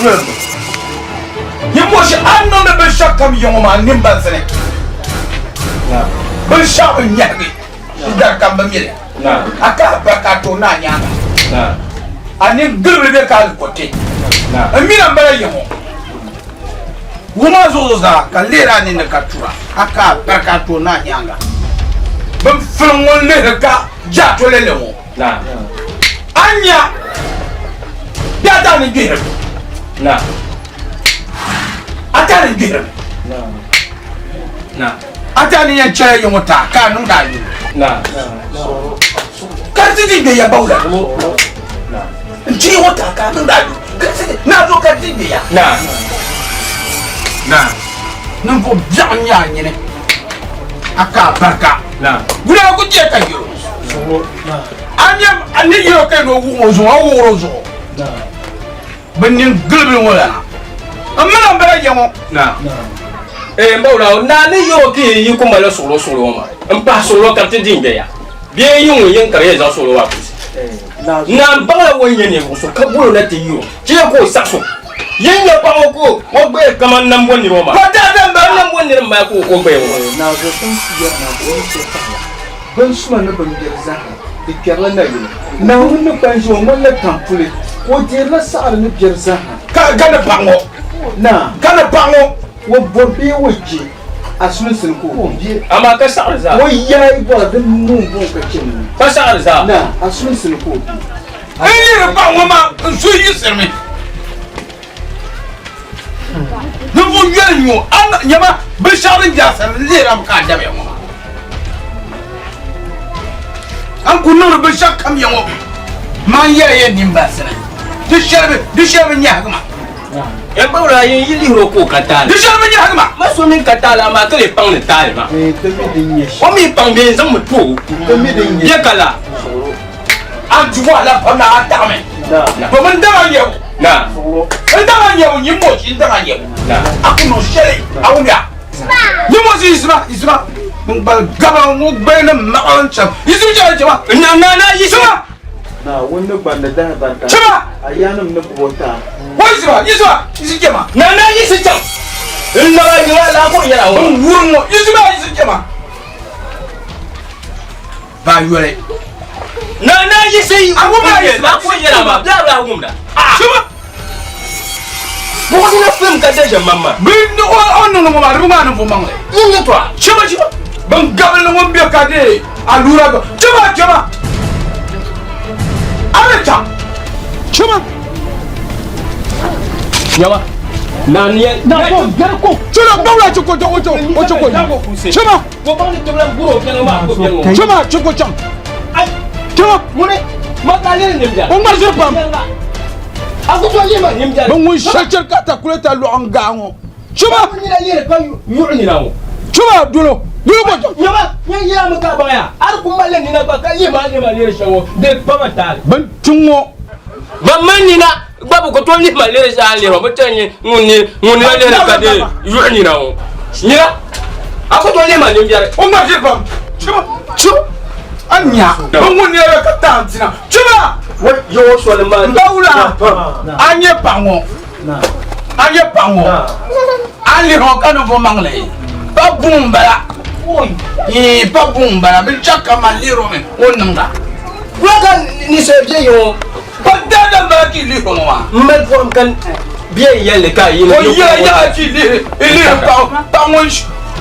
yoli mi. Yi moshi a ni niŋdi binshɛɣu kam ya ŋɔ maa nimbansi ni. Binshɛɣu bi nyɛhigi n dari kam bi mi li. A ka a barika a tooi ni a nyaaŋa. A nini gilibili bɛ ka a kɔti. N mi na m-bala ya ŋɔ. Wuhi maa zuɣu zaa ka lihiri a ninni ka tura. A ka a barika a tooi ni a nyaaŋa. Bin filiŋ ŋun lihiri ka jaatolɛlli ŋɔ. A nya bɛ a taa ni gbihirimi. A taa ni gbihirimi. A taa ni yɛn chɛla yi ŋɔ taa ka a niŋdi a yuli. Ka di ti di gbe ya bawula. N ti ŋɔ taa ka a niŋdi a yuli. Naa zo ka di ti gbe ya. Ninvuɣ biɛɣu n-nyɛ a nyini. A ka a barika. Wula a ku je ka yɛl o. A nya a ni yɛl o ka ni o wuɣim o zuɣu, a wuɣir o zuɣu. Bɛ nini gilibili ŋɔ lana. M mi na m-bala ya ŋɔ. Ee n bawula naa ni yɛl o ka yi ku mali suɣilo suɣilo ŋɔ maa m-pahi suɣilo ka di ti di n-gbe ya bee yi ŋun yɛn ka di yɛn zaŋ suɣilo maa kusi. Naa m-baŋla o ni nyɛ ninvuɣ so ka bol o na ti yɛl o chɛ ka o saɣis o. Yin nya paɣ ŋɔ ka o gbaya kaman nambo nir ŋɔ maa. Kaman nambo nir m-mali ka o gbaya ŋɔ maa. Naa zuɣutinsi yɛri naa ka o ni chɛ paɣ la, Bin suma ni bin biɛri zaa, di kpɛrila nayili. Naawuni ni kpa n-ʒi o ŋmanila tampuli, ka o deerila saɣiri ni biɛri zaa. Ka ni paɣ ŋɔ. Naa. Ka ni paɣ ŋɔ. O bɔri bee o je a sulinsi ni ka o be. Amaa ka saɣiri zaa. O yaai bɔra din niŋ buɣim ka chɛ ni. Ka saɣiri zaa. Naa, a sulinsi ni ka o be. N lihiri paɣ ŋɔ maa n suhu yiɣisirimi. Ninvuɣ yoli n-nyɛ o. A nyama binshɛɣu din be a sani n lihirimi ka a dabiya ŋɔ maa. A ni kul niŋdi binshɛɣukam ya ŋɔ man yɛla yɛn nimbansi ni. Di shɛli bi nyɛhigi ma. N kpabiri a yin yi lihiri o ka o ka taali. Di shɛli bi nyɛhigi ma. Ma so mi ka taali amaa ka lee paŋ ni taali maa. O mi paŋ bee n-zaŋ mi ti o. Bɛ ka la. A di wahala pam na a taɣimi. Domin n daŋ a nyɛbu. N daŋ a nyɛbu nyin mochi n daŋ a nyɛbu. A ku niŋ shɛli a wumya. Nyin mochi yisima yisima n gbali gaba ŋɔ gbali ni maɣa n chaŋ yisima chɛma chɛma. Na na na yisima. Na wun ni gbandi dahi barika. Chɛma. A yaannim ni gub o taa. Wa yisima yisima yisi chɛma. Na na yisi chaŋ. N naba yiŋa laa ku yɛla ŋɔ. N wurim ŋɔ yisima yisi chɛma. Ba yoli. Na na yisi A wumda yisi na ko yɛla ma bila bila wumda. Chɛma. Buɣisi na film ka dɛjɛ mam ma. Bi ni o o niŋ ŋɔ maa di bi ŋmaa ni maŋli. Yin yɛtɔɣa. Chɛma chɛma. Bin gabili ŋun bɛ ka de alura gba. Chɛma chɛma. A bɛ chaŋ. Chɛma. Yawa. Na ni Na ko gɛrɛ ko. Chɛma gbawula chɛ ko o chɛ o chɛ ko. Chɛma. Ko baŋ ni tibila guro kpɛŋ maa ko kpɛŋ ŋɔ. Chɛma chɛ ko chaŋ. Chɛma. Muni ma ka liri nimbiɛli. O ŋmari ʒiri pam. A ku tooi yihi ma nimbiɛli. Bin ŋun shɛchɛri ka takuleta lɔɣu n gaai ŋɔ. Chɛma. Ko nina liri ka yuɣu nina ŋɔ. Chɛma dolo dolo ko chaŋ. Nyama nyɛ yɛla mi ka baŋ ya. A di ku mali nina gba ka yihi ma ni ma liri shɛli ŋɔ di pa ma taali. Bin ti ŋɔ. Ban mali nina gba bi ku tooi lihi ma liri shɛli a ni lihiri ŋɔ. Bɛ tɛhi ni ŋun ni ŋun nina lihiri ka di yuɣu nina ŋɔ. Nina a ku tooi lihi ma nimbiɛri. O ŋmari ʒiri pam. Chɛma chɛma a nya bin ŋun nina ka taai dina. Chɛma. Wai yawa soli maa. N ba wula a nyɛ paɣa ŋɔ a nyɛ paɣa ŋɔ a ni lihiri ŋɔ ka ninvuɣ maŋli pa buŋ m-bala ii pa buŋ m-bala binshɛɣu kam a ni lihiri o mi o ni niŋda. Wula ka ninsal bɛ ya ŋɔ? Pa daadam bala ka yi lihiri ŋɔ maa. M mali pɔhim ka bɛ yɛli ka yi ni O yɛla yaha ka yi lihiri yi lihiri paɣ paɣ ŋun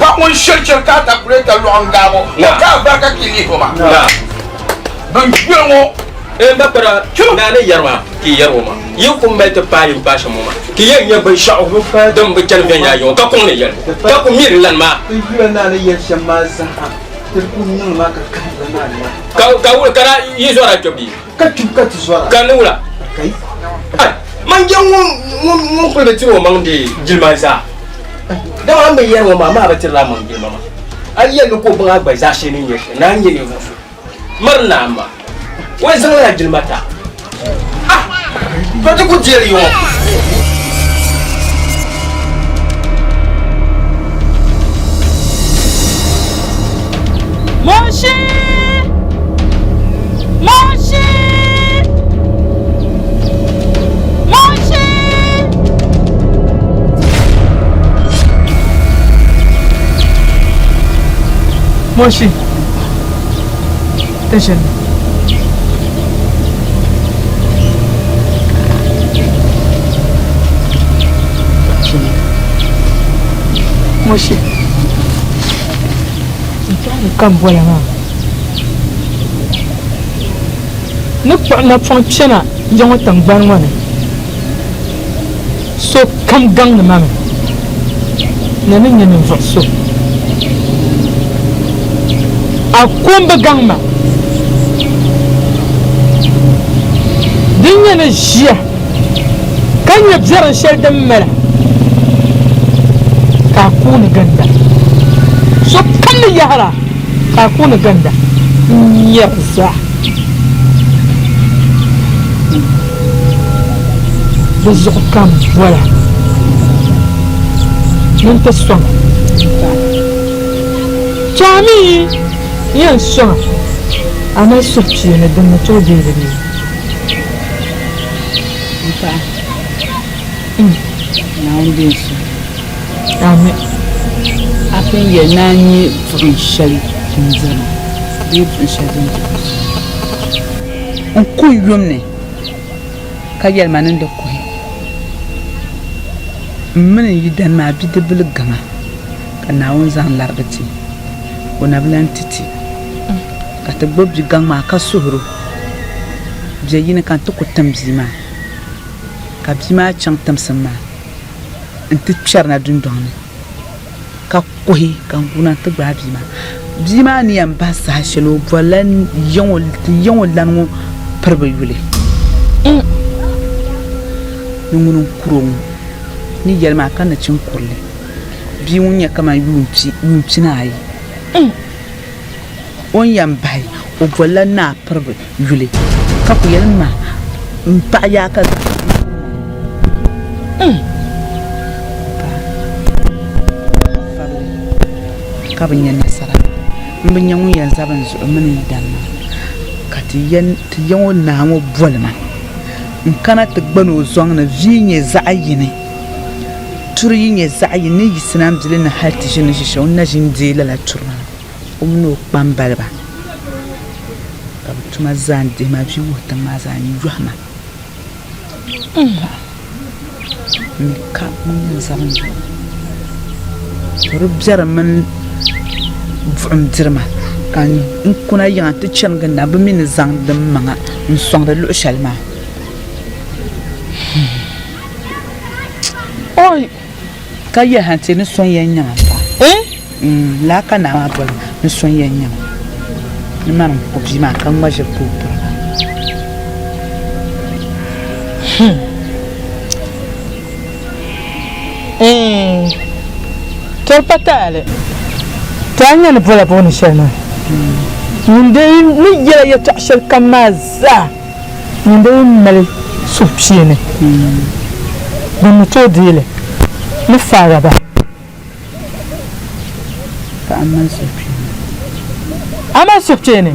paɣ ŋun shɛrishɛri ka a takulɛta lɔɣu n-gaag o o ka a barika ka yi lihiri o maa. Ban yuli ŋɔ. N ba kpara naa ni yɛri maa ka yi yɛri o maa. Yi ku mali ti paai yin paai shɛm ŋɔ maa, ka yi yɛn nya binshɛɣu din bi chani viɛnyɛla yiŋɔ ka kɔŋ ni yɛli, ka ku mi di lani maa. Ti yula naa ni yɛli shɛm maa zaa, ti ku niŋ maa ka kahigila naa ni maa. Ka wula ka daa yi zɔra kpɛbu bee? Ka kpibu ka ti zɔra. Ka ni wula? Kai. Ai, man je ŋun ŋun ŋun kuli bi tiri o maŋ di jilima zaa. Dama a ni bi yɛri ŋɔ maa, amaa a bi tirila a maŋ jilima maa. A yi yɛli ni ka o baŋ a gba zaashee ni nyɛ shɛli, naa n-nyɛ ninvuɣ so. Miri naa ma, o zaŋla jilima ti a. Ah! To ti ku deeri yi ŋɔ. Moshi! Moshi! Moshi! Moshi, ti ʒini. Moshi, n tɔɣiri ka m bola maa. Ni kpuɣi napɔŋ kpɛna ya ŋɔ tiŋgbani ŋɔ ni, sokam gaŋdi ma mi ni ni nyɛ ninvuɣ so. A ko m-bi gaŋ ma. Din nyɛ ni ʒiya ka nyɛ biɛrim shɛli din mali ka a kuuni ginda. Sokam ni yɛhira ka a kuuni ginda n-nyɛri zaa. Di zuɣu ka m boli a ni n ti sɔŋ a. To a mi yɛn sɔŋ a, a mali suhupiɛlli din ni tooi deei li bee? M paɣa, Naawuni be n suhu ni. Ami. A pun yɛli ni a nya buɣim shɛli din diri ma bee buɣim shɛli din di n suhu. N ku yum ni ka yɛli ma ni n di kuhi m mini n yidana maa bidibbil gaŋa ka Naawuni zaŋ larigi ti, o na bi lan ti ti. Ka ti gbibi bi gaŋ maa ka suhir o, Biɛ yini ka n ti ku tim bia maa. Ka bia maa chaŋ timsim maa nti kpɛrina dundɔŋ ni ka kuhi ka n guuna nti gbaai bia maa. Bia maa ni yɛn bahi saha shɛli o bɔrila ti yiŋ o lani ŋɔ piribu yuli ni ŋuni n-kuri o ŋɔ ni yɛli maa ka nachin kurili bia ŋun nyɛ kaman yuun pinaayi. O ni yɛn bahi o bolila naa piribu yuli ka ku yɛli ma m paɣa yaa ka zaŋ ka bi nya nasara m bi nya ŋun yɛn zabi n zuɣu mini n yidana maa ka ti ya ŋɔ naa ŋɔ boli ma n kana ti gbani o zɔŋ ni vi nyɛ zaɣ yini turi yi nyɛ zaɣ yini ni yiɣisina m bili ni hali ti ʒini ʒi shɛli o ni na ʒini deei lala turi maa. O mini o kpambaliba ka bɛ tuma zaa n-dihi ma vi wuhi tiŋ maa zaa n-yɔhi ma. M mi ka ŋun yɛn zabi n zuɣu. To di biɛri mini buɣim diri ma ka n kuna yiŋa nti chani ginda bɛ mi ni zaŋdi m maŋa n-sɔŋdi luɣ shɛli maa. Ka yɛli ha nti ni so n-yɛn nya ma m-pahi. Lala ka naa maa boli ma ni so n-yɛn nya ma ni mani n-ku bia maa ka ŋma ʒiri ka o piri ba. Tɔri pa taali. To a nya ni bola booni shɛli maa? Ŋun dee ni yɛla yɛtɔɣ shɛli kam maa zaa. Ŋun dee mali suhukpeeni din ni tooi deei li ni faara bahi. Paɣa m-mali suhukpeeni. A mali suhukpeeni?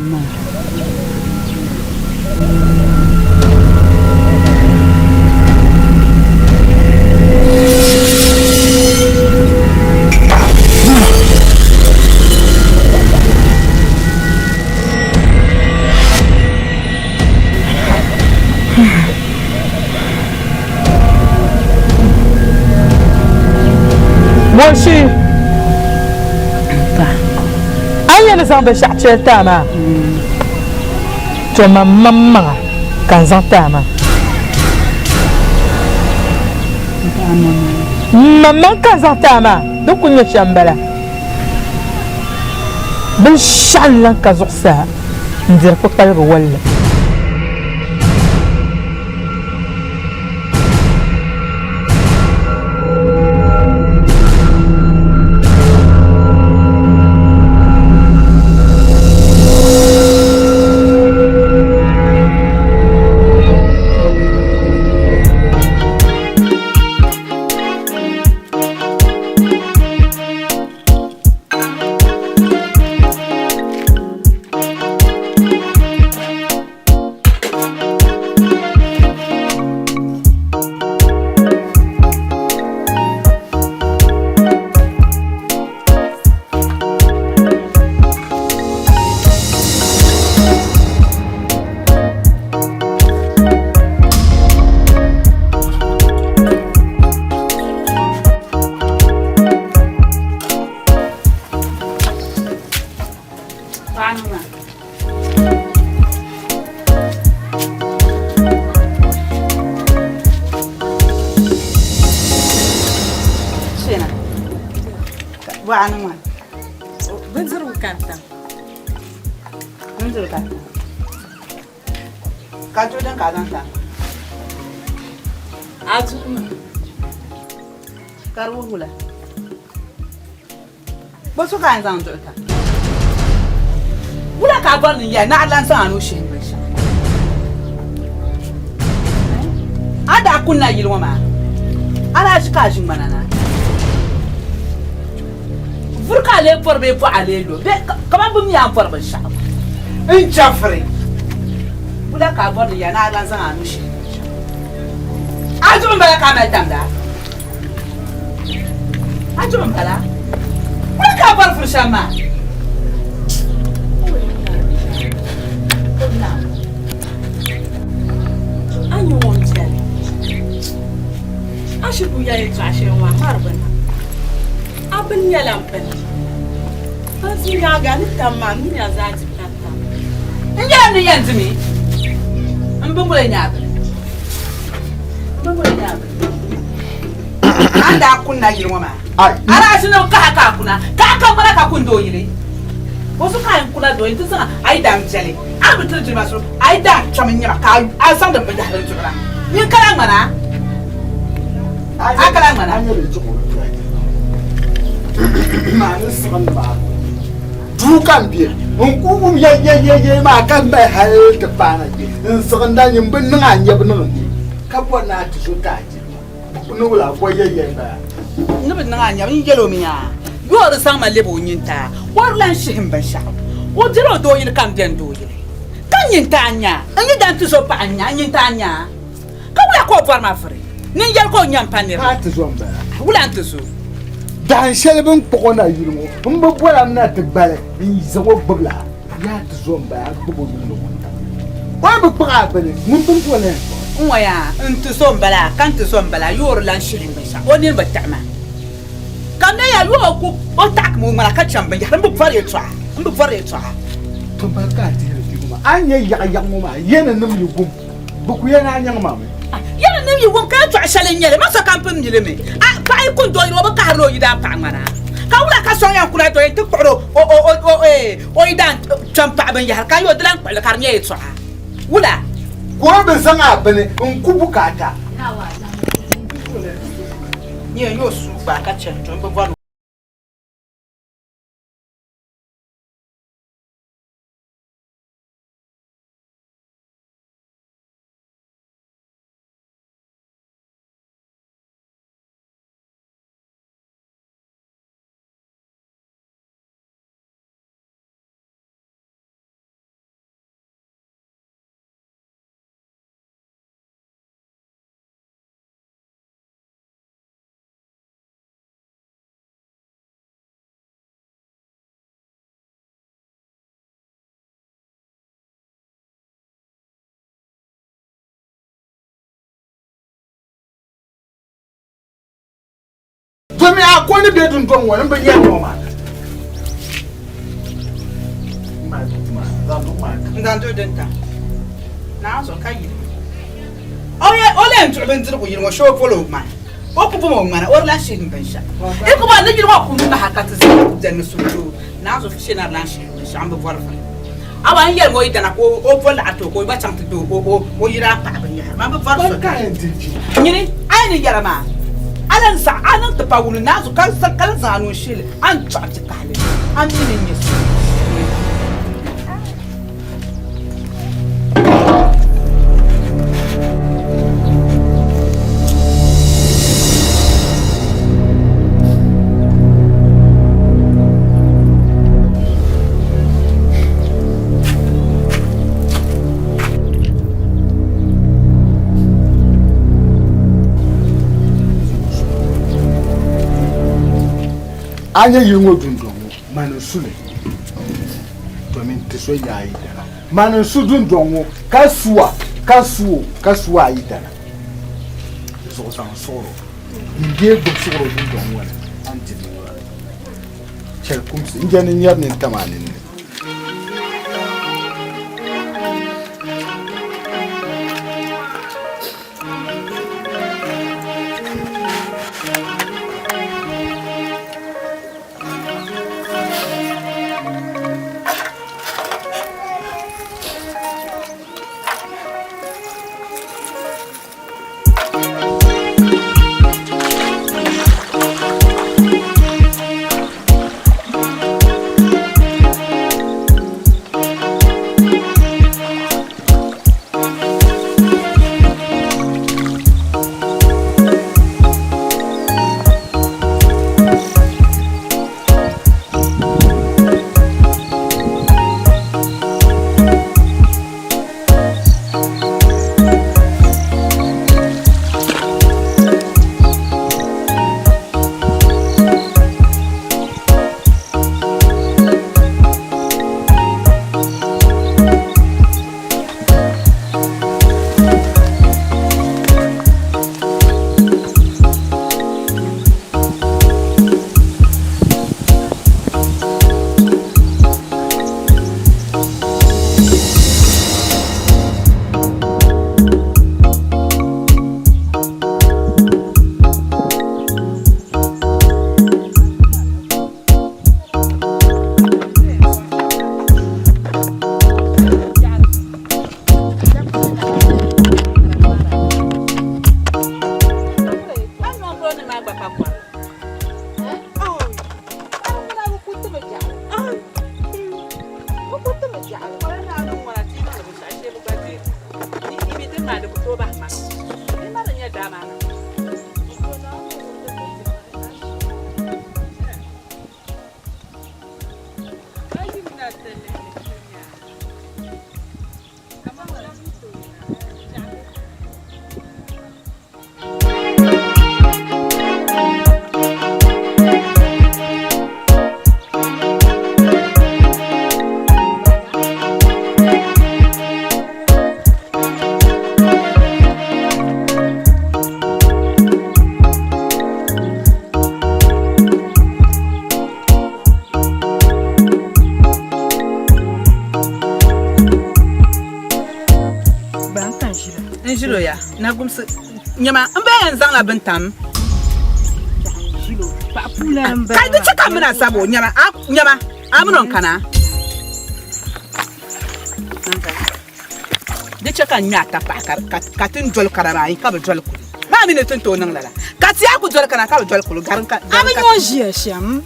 Moshi, a ni yɛn ni zaŋ binshɛɣu chɛli ti a maa, to man maŋmaŋa ka n zaŋ ti a maa. M maŋmaŋ ka n zaŋ ti a maa, di ku nyɛ shɛm m-bala. Binshɛɣu n-lan ka zuɣusaa n-diri kpukpaligu walli. Bɔɣa ni ŋɔ. Bindirigu ka n tam. Bindirigu ka n tam. Ka duɣu din ka a zaŋ tam? A duɣu mi. Ka di wuhi wula? Bɔ so ka a yɛn zaŋ duɣu tam? Wula ka a bɔri ni n yɛli ni a lan zaŋ a nuu shihi m binshɛɣu? A daa kunna yili ŋɔ maa, a daa ʒi ka a ʒi ŋmana na. Vuri ka a lee bɔri bee bɔɣa a lee lo bee kaman bɛ mi a ni bɔri binshɛɣu. N chɛfiri. Wula ka a bɔri ni ya ni a lan zaŋ a nuu shihi binshɛɣu? A zuɣu m-bala ka a mali tamda? A zuɣu m-bala? Wula ka a bɔri vuri shɛm maa? A nya ŋun viɛli. A shiri ku yɛli yɛtɔɣa shɛli ŋɔ a mari bini. A bini nyɛla m bini. Bansi nyaaŋa a ni tam maa, m mi a zaa di ka tam. N yɛla ni yɛn dimi, m biŋgula nyɛ a bini. M biŋgula nyɛ a bini. A ni daa kunna yili ŋɔ maa, a daa ʒi ni bɛ kahi a ka a kuna, ka a ka ŋmana ka kun doo yili. Bɔzuɣu ka a yɛn kuna doo yili nti zaŋ a yi daa m-biɛli, a ni bi tiri jilima so, a yi daa kpɛm n-nyɛ ba ka a zaŋdi m binyahiri n-duɣira. Nyin ka lahi ŋmana a? A ka lahi ŋmana? Duu ka n be n ku wum yɛyɛyɛyɛ maa ka mali hali ti paana kpe n siɣinda nyin bi niŋ a nyɛbu niŋ ni ka bɔri ni a ti zo ti a jilima ni wula bɔ yɛyɛ m-bala. N ni bi niŋ a nyɛbu n yɛl o mi yaa yoo di zaŋ ma lɛbi o nyintaa o di lan shihi m binshɛɣu o bela o dooyili ka m beni dooyili ka n nyintaa n-nya n yi dan ti zo paɣa n-nya n nyintaa n-nya ka wula ka o bɔri ma vuri ni n yɛli ka o nya m pa niriba Ka a ti zo m-bala. wula n ti zo. Dahin shɛli bɛ ni kpuɣ o na yili ŋɔ m bi bɔla m na ti gbali n zaŋ o gbubi la yaa ti zo m-bala a gbib o niŋdi wuntaŋ o yi bi kpuɣ a bini ŋun bini ka o na yɛn kpuɣi. N ŋɔ yaa n ti zo m-bala ka n ti zo m-bala yoori lan shihi m binshɛɣu o nini bi tiɣi ma ka m mi yaa yoo o ku o taɣi ma o ŋmana ka cham binyahari m bi bɔri yɛltɔɣa m bi bɔri yɛltɔɣa. To mali ka a dihiri bibu maa a ni nya yaɣiyaɣi ŋɔ maa yɛninim yi gum bɛ ku yɛn a nyaŋ ma mi. Yɛninim yi wum ka yɛltɔɣa shɛli n-nyɛ li ma sokam pun mi li mi. A paɣa yi kun dooyili o bi kahirila o yidaan paɣa ŋmana ka wula ka sɔŋ yɛn kuna dooyili nti kpuɣiri o yidaan kpɛm paɣa binyahari ka yo di lan kpuɣili ka di nyɛ yɛltɔɣa wula? Ka o bi zaŋ a bini n-ku bukaata. Nyɛ n-yo suu gbaai ka chani to m bi bɔri ni. Domi a ko ni be dundɔŋ ŋɔ ni m bi nya ŋɔ maa. N zaŋ duɣu din tam naa zuɣu ka yili o lee duɣi bindirigu yili ŋɔ shee o boli o ŋmani o ku bom o ŋmana o di lan shihi binshɛɣu i ku bɔri ni yili ŋɔ ku maha ka ti zaa ku beni ni suhudoo naa zuɣu shee na di lan shihi binshɛɣu m bi bɔri vuri a wa n yɛli ma o yidana ka o bo laɣa ti o ka o gba chaŋ ti di o yidaan paɣa binyahari man bi bɔri so nyini a yi ni yɛra maa a lan zaɣ a niŋ ti pa wumli naa zuɣu ka lan zaŋ a nuu shihili a ni dɔɣi ti kahili a mi ni nyɛ so. A nya yili ŋɔ dundɔŋ ŋɔ, mani n-su li domin ti so nya a yidana. Mani n-su dundɔŋ ŋɔ ka su a, ka su o, ka su a yidana. Di zuɣu zaŋ suɣir o. N dee gbubi suɣir o dundɔŋ ŋɔ ni, a ni ti niŋ o. Chɛli kumsi, n je ni n nyari nintam a ninni. ʒilo ya nagumsi nyɛma n bɛ yɛn zaŋla bin tam ka di chɛ ka mina sabo nyɛma a nyɛma a mini o kana di chɛ ka n nya ata paɣa ka ti ni doli kana maa yi ka bi doli kuli maa mi ni ti ni tooi niŋ lala ka ti yaa ku doli kana ka bi doli kuli garim ka a bi nya o ʒiya shɛm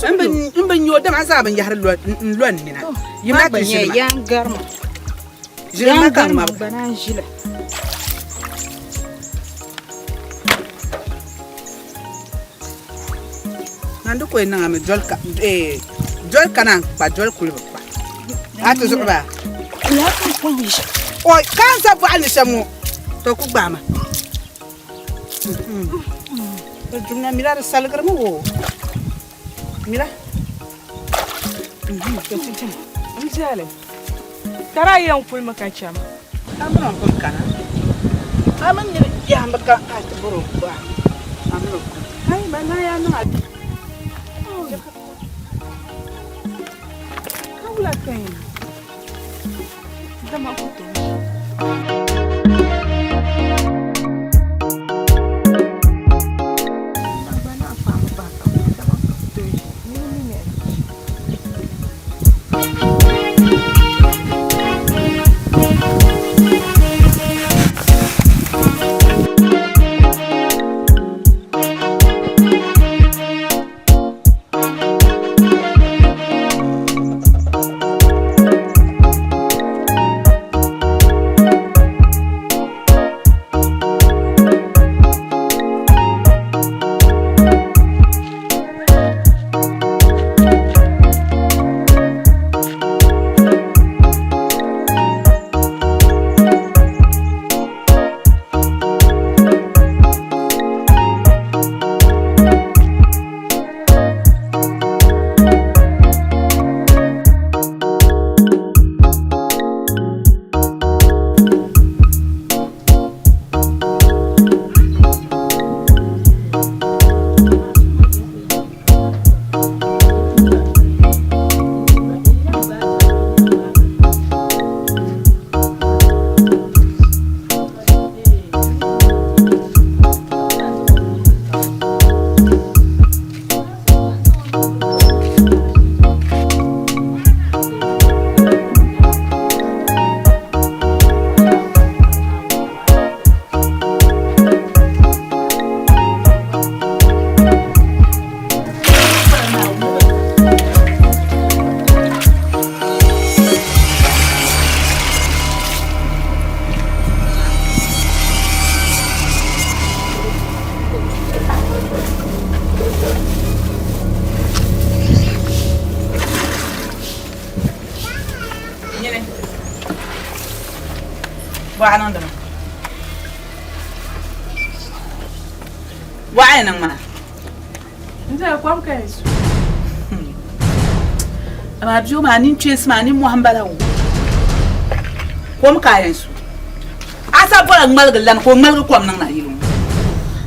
n bi nya o dama a zaŋ binyahari n lo n nina yimina ti ʒini ma ʒini ma ka ŋmabu Man di ko niŋ mi doli ka eh doli kana n kpa doli kuli bi kpa. A ti zuɣu ba. O ka n sa bɔɣili ni shɛm ŋɔ to ku gbaai ma. Di dumna mira di saligirimi wo. Mira. To ti jim. N biɛli. Ka daa yɛn kulimi ka chɛ ma. A mini o pun kana. A mi niri biɛhimbi ka a ti bɔr o kuɣa. A mini o kuni. Ai, man naa yaa niŋ a. Ka wula ka yɛn dama ku tooi ʒi. Bɔɣa niŋdi ma. Bɔɣa yi niŋ maa. N dira kom ka yi su. Amaa bia maa nin kpeensi maa nimmohi m-bala o. Kom ka a yɛn su. A sa bɔla ŋmaligi lani ka o ŋmaligi kom niŋ na yili ŋɔ.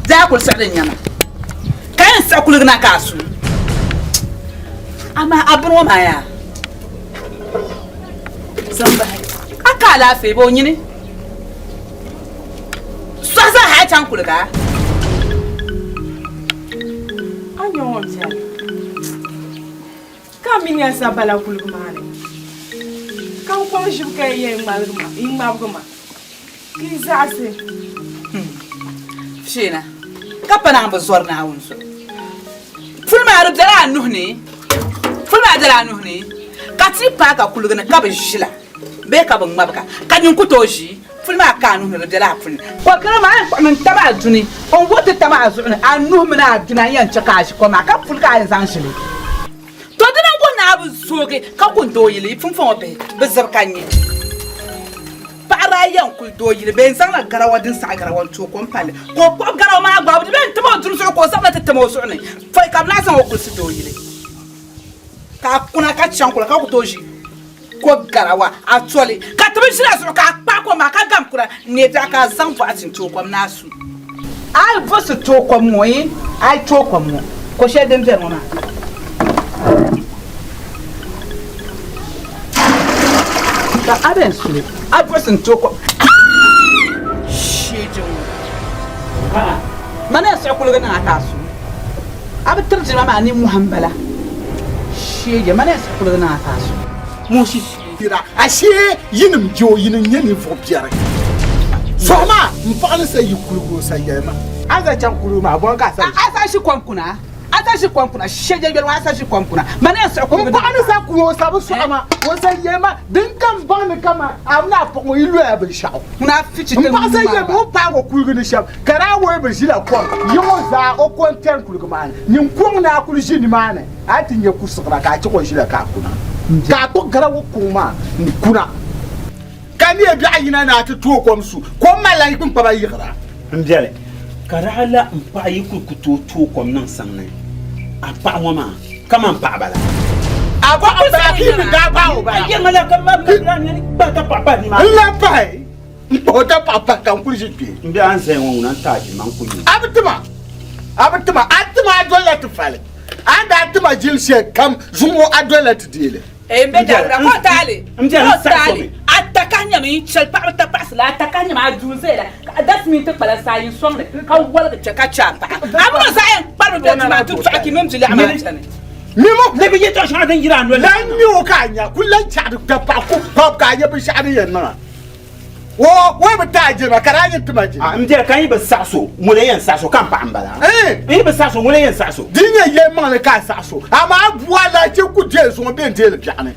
Di a kuli siɣili n-nyama ka yɛn siɣi kuligi na ka a su. Amaa a bini ŋɔ maa yaa zaŋ bahi a ka alaafee bee o nyini sɔhi zaa hali chaŋ kuliga. A nya ŋɔ biɛli ka a mini ya sa bala kuligi maa ni ka n kɔŋ ʒibu ka yi yɛn yi ŋmabigi ma ka yi zaɣisi. Fiina, ka pa naan bi zɔri Naawuni zuɣu. Puli maa di bela a nuhi ni, puli maa bela a nuhi ni, ka ti paai ka kuligi ni ka bi ʒila bee ka bi ŋmabiga, ka nyin ku tooi ʒi puli maa ka a nuhi ni, di bela a puli ni. Kɔkara maa yɛn kpuɣimi n-tam a duni, n wuhi ti tam a zuɣu ni, a nuhi mini a duna n-yɛn chɛ ka a ʒi kom maa, ka puli ka a yɛn zaŋ ʒi li. To dina n-wuhi ni a bi zoogi ka ku n-doo yili yi pumpɔŋɔ bihi bi zibi ka nya. Paɣa daa yɛn kuli doo yili bee n-zaŋla garawa din saɣi garawa n-tooi kom palli ka o kpuɣi garawa maa gbaai di bee n-tim o duri zuɣu ka o zaŋ li ti tim o zuɣu ni pɔi ka bɛ lahi zaŋ o kulisi doo yili ka a kuna ka chaŋ kuli ka ku tooi ʒi ko garawa a toli ka ti bi ʒila zuɣu ka a kpaai kom maa ka gam kuna n-neei biɛɣu ka a zaŋ bɔɣati n-tooi kom ni a su. A yi buɣisi tooi kom ŋɔ yi a yi tooi kom ŋɔ ko shɛli din beni ŋɔ maa. Ka a bɛn suli a buɣisi n-tooi kom. Sheeji ŋɔ. Mani yɛn siɣi kuligi niŋ a ka a su. A bi tiri jilima maa nimmohi m-bala. Sheeji, mani yɛn siɣi kuligi niŋ a ka a su. Mushi. Ashee yinim je o yini n-nyɛ ninvuɣ biɛri. Sɔɣi maa m-paɣi ni sa yi kuligi o sa yɛli ma. A ni zaŋ chaŋ kuligi maa, bɔ n-ka a sa ʒi? A sa ʒi kom kuna. A sa ʒi kom kuna, shɛja yoli ŋɔ a sa ʒi kom kuna, ma ni yɛn siɣi kuligi M paɣa ni sa kuni o sa bi sɔɣi ma, o sa yɛli ma din kam baŋ ni kaman a mini a paɣa ŋɔ yi loya binshɛɣu. Ŋuna a fichi M ti paɣa sa ŋmari yɛli ma o ni paagi o kuligi ni shɛm, ka daa woi bi ʒila kom yi ŋɔ zaa o ko n-tɛri kuligi maa ni. Nyin kuŋ ni a kuli ʒi nimaani a yi ti nya kusiɣira ka a chɛ ka o ʒila ka a kuna, ka a kpuɣi garawa kuŋ maa n-kuna. Ka neei biɛɣu yina ni a ti tooi kom su, kom malila yi kpiŋkpaba yiɣira. M biɛli, ka daa la m paɣa yi kul ku tooi tooi kom niŋ saŋ ni a paɣa ŋɔ maa kaman paɣiba la. A paɣa m-bala ka yi mi daa paai o bala. A yiŋa la ka m ma lan kpahi ka paɣa pahi nimaani. N lan pahi m-kpahi o dapaɣa pahi ka n kuli ʒi kpe. M biɛhi a ni zaya ŋɔ ŋuna n-ti a jilima n-ku nyu. A bi ti ma, a bi ti ma, a ti ma a dolila ti fali. A ni daa ti ma jil shɛli kam zuŋɔ a dolila ti deei li. Eh, n be Dauda, ka o taali, ka o taali, a takahi nyɛmi yi chɛli paɣaba tapaɣisi la, a takahi nyɛmi a duu n-zaya la, ka a dasi mini ti kpala saa yi n-sɔŋ li, ka woligi chɛ ka chɛ a paɣa. A mini o zaa yɛn kparimi be duu maa nti tɔɣi ki mini biliɛɣu maa chani. Mimo Ni bi yɛtɔɣ shɛŋa din yiri a noli lan mi o ka a nya ku lan chaɣiri dapaɣa ku pam ka a nya binshɛɣu din yɛn niŋ a. O o bi ti a jilima ka daa nyin ti ma jilima. A m biɛri ka n yi bi saɣis o, ŋuna yɛn saɣis o ka m paɣa m-bala. N yi bi saɣis o, ŋuna yɛn saɣis o. Di nyɛ yɛlimaŋli ka a saɣis o, amaa a bua alahichi ku deei zuŋɔ bee n-deei li biɛɣuni.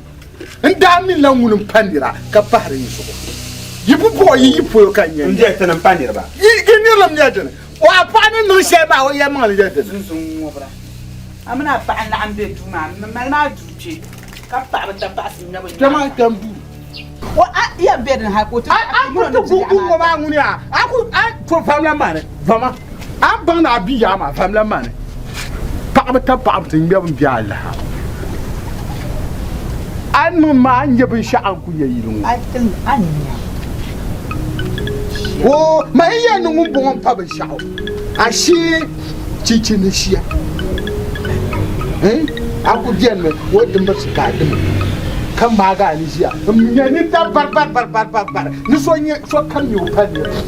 N daa minila ŋuni m-pa nira ka pahiri yi zuɣu. Yi bi bɔh yi yi polo ka n nyɛ M biɛri tinim pa niriba. Yi nirilim nyɛ dini? O a paɣa ni niŋ shɛli maa o yɛlimaŋli nyɛ dini? Zunzun ŋubira, a mini a paɣa n-laɣim be duu maa, m mali maa duu kpe ka paɣiba tapaɣisi ŋmɛbu Kpɛma nyaaŋa. kpɛm duu. O a yɛn be dini hal ka o ti A a ku ti guŋguŋ ŋɔ maa ŋuni a a ku a to vamla mani vama a ni baŋ ni a bi yaa maa vamla mani paɣaba tab paɣaba ti ŋmɛbu m-be a laha a ni niŋ maa a ni nya binshɛɣu a ni ku nya yili ŋɔ. A ti a ni nya. Oo ma yi yɛn ni ŋun bɔŋɔ m-pa binshɛɣu ashee chinchini ni shia a ku benimi o dimbirisi ka a dimi ka maagi a ni ʒiya n-nya nintam paripariparipari ni so nya so kam nya o pa niriba.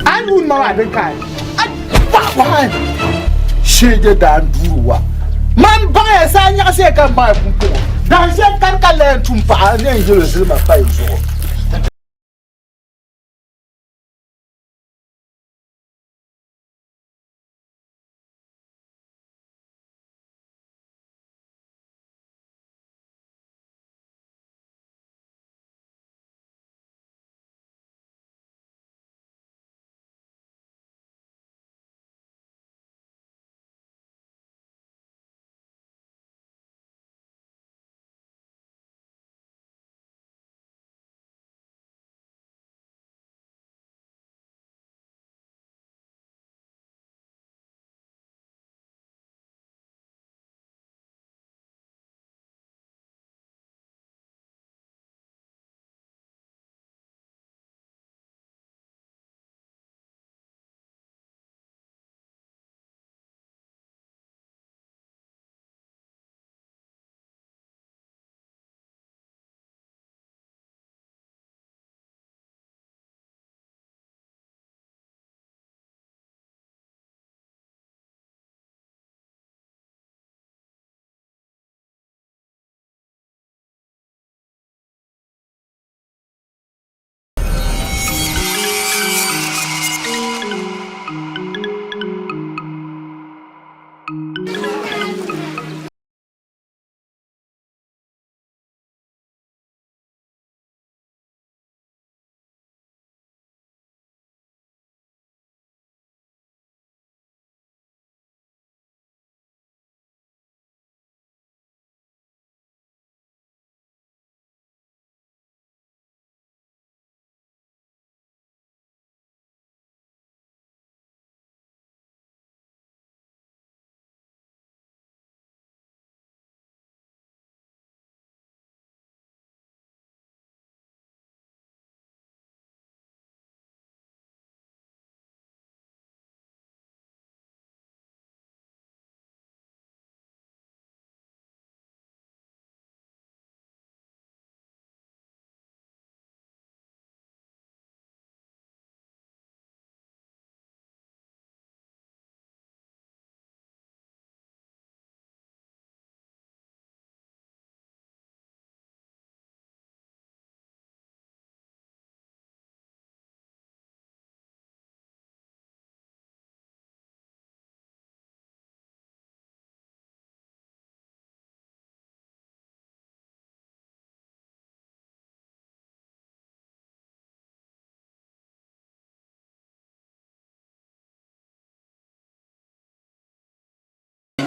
A yuun ma maa din ka a paɣa sheege daa n-duuri wa. Man baŋya saa nyaɣisiya ka m baŋya pumpɔŋɔ. Dahin shɛli kani ka la yɛn tum paɣa ni yɛn yɛl o zilima pa yi zuɣu.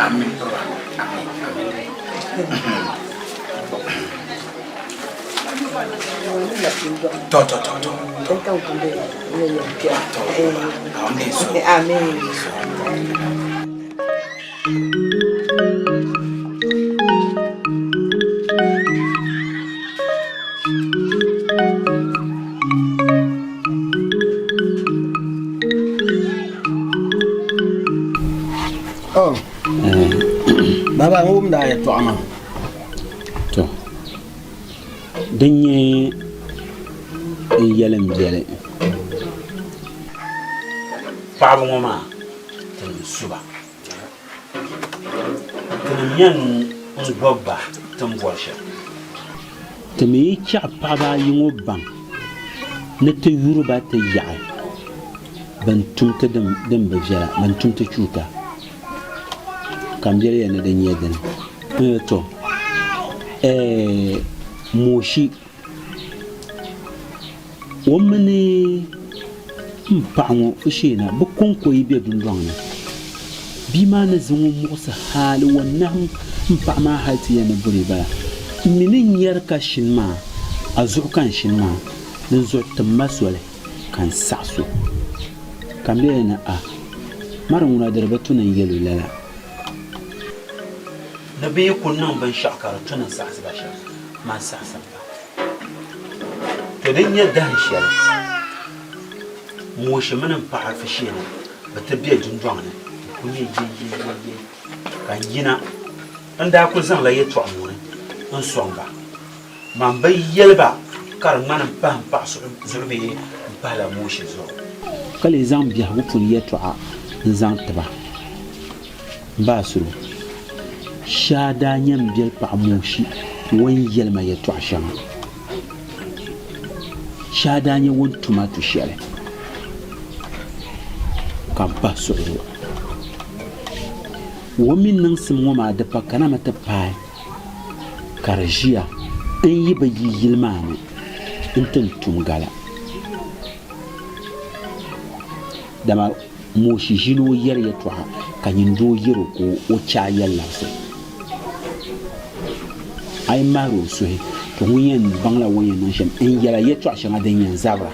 Amin baba. Amin. Amin. To to to to. To. Amin. Amin. Oh. Baba n wumdi a yɛltɔɣa maa. To din nyɛ n yɛli n biɛli. Paɣaba ŋɔ maa tinim su ba. Tinim yɛn n gbubi ba ti ni bɔri shɛm. Ti mi yi chaɣi paɣaba ayi ŋɔ baŋ ni ti yuri ba ti yaɣi bɛn tum ti din bi viɛla, bɛn tum ti chuuta, ka m biɛli ya ni di nyɛ dini. Tɔ! Ɛɛh! Moshi O mini m paɣa ŋɔ Fusheena bɛ kɔŋko yi be dundɔŋ ni. Bia maa ni zaŋ o muɣisi hali o nahim m paɣa maa hali ti yɛn ni buri bala. M mi ni nyari ka shini maa, a zuɣu ka n shini maa, dinzuɣu tim ma soli ka n saɣis o. Ka m be ya ni a, Mari ŋuna di di bi tu ni n yɛl o lala. Ni bɛ yi kul niŋ binshɛɣu ka di tu ni n saɣisi ba shɛm, man saɣisim ba. To din nyɛ dahin shɛli, Moshi mini m paɣa Fusheena bɛ ti be dundɔŋ ni n-kul nyɛ yɛyɛyɛyɛ ka n yina. N daa kul zaŋla yɛtɔɣ mooni n-sɔŋ ba. Man bi yɛli ba ka di ŋmani m pahi m paɣa zuɣu bee m pahila Moshi zuɣu. Ka lee zaŋ biɛhigu puuni yɛtɔɣa n-zaŋ ti ba. M ba Asuro, Shia daa nya m biɛli paɣa Moshi o ni yɛli ma yɛtɔɣ shɛŋa. Shia daa nya o ni tuma tu shɛli, ka m pahi suɣiri o. O mi niŋsim ŋɔ maa di pa kanami ti paai ka di ʒiya n-yi bi yi yili maa ni nti n tum gala. Dama Moshi ʒini o yɛri yɛtɔɣa ka nyin doo yɛr o ka o chɛ a yɛli labisi. A yi mahir o suhi, to ŋun yɛn baŋla o ni yɛn niŋ shɛm n-yɛl a yɛtɔɣ shɛŋa din yɛn zabira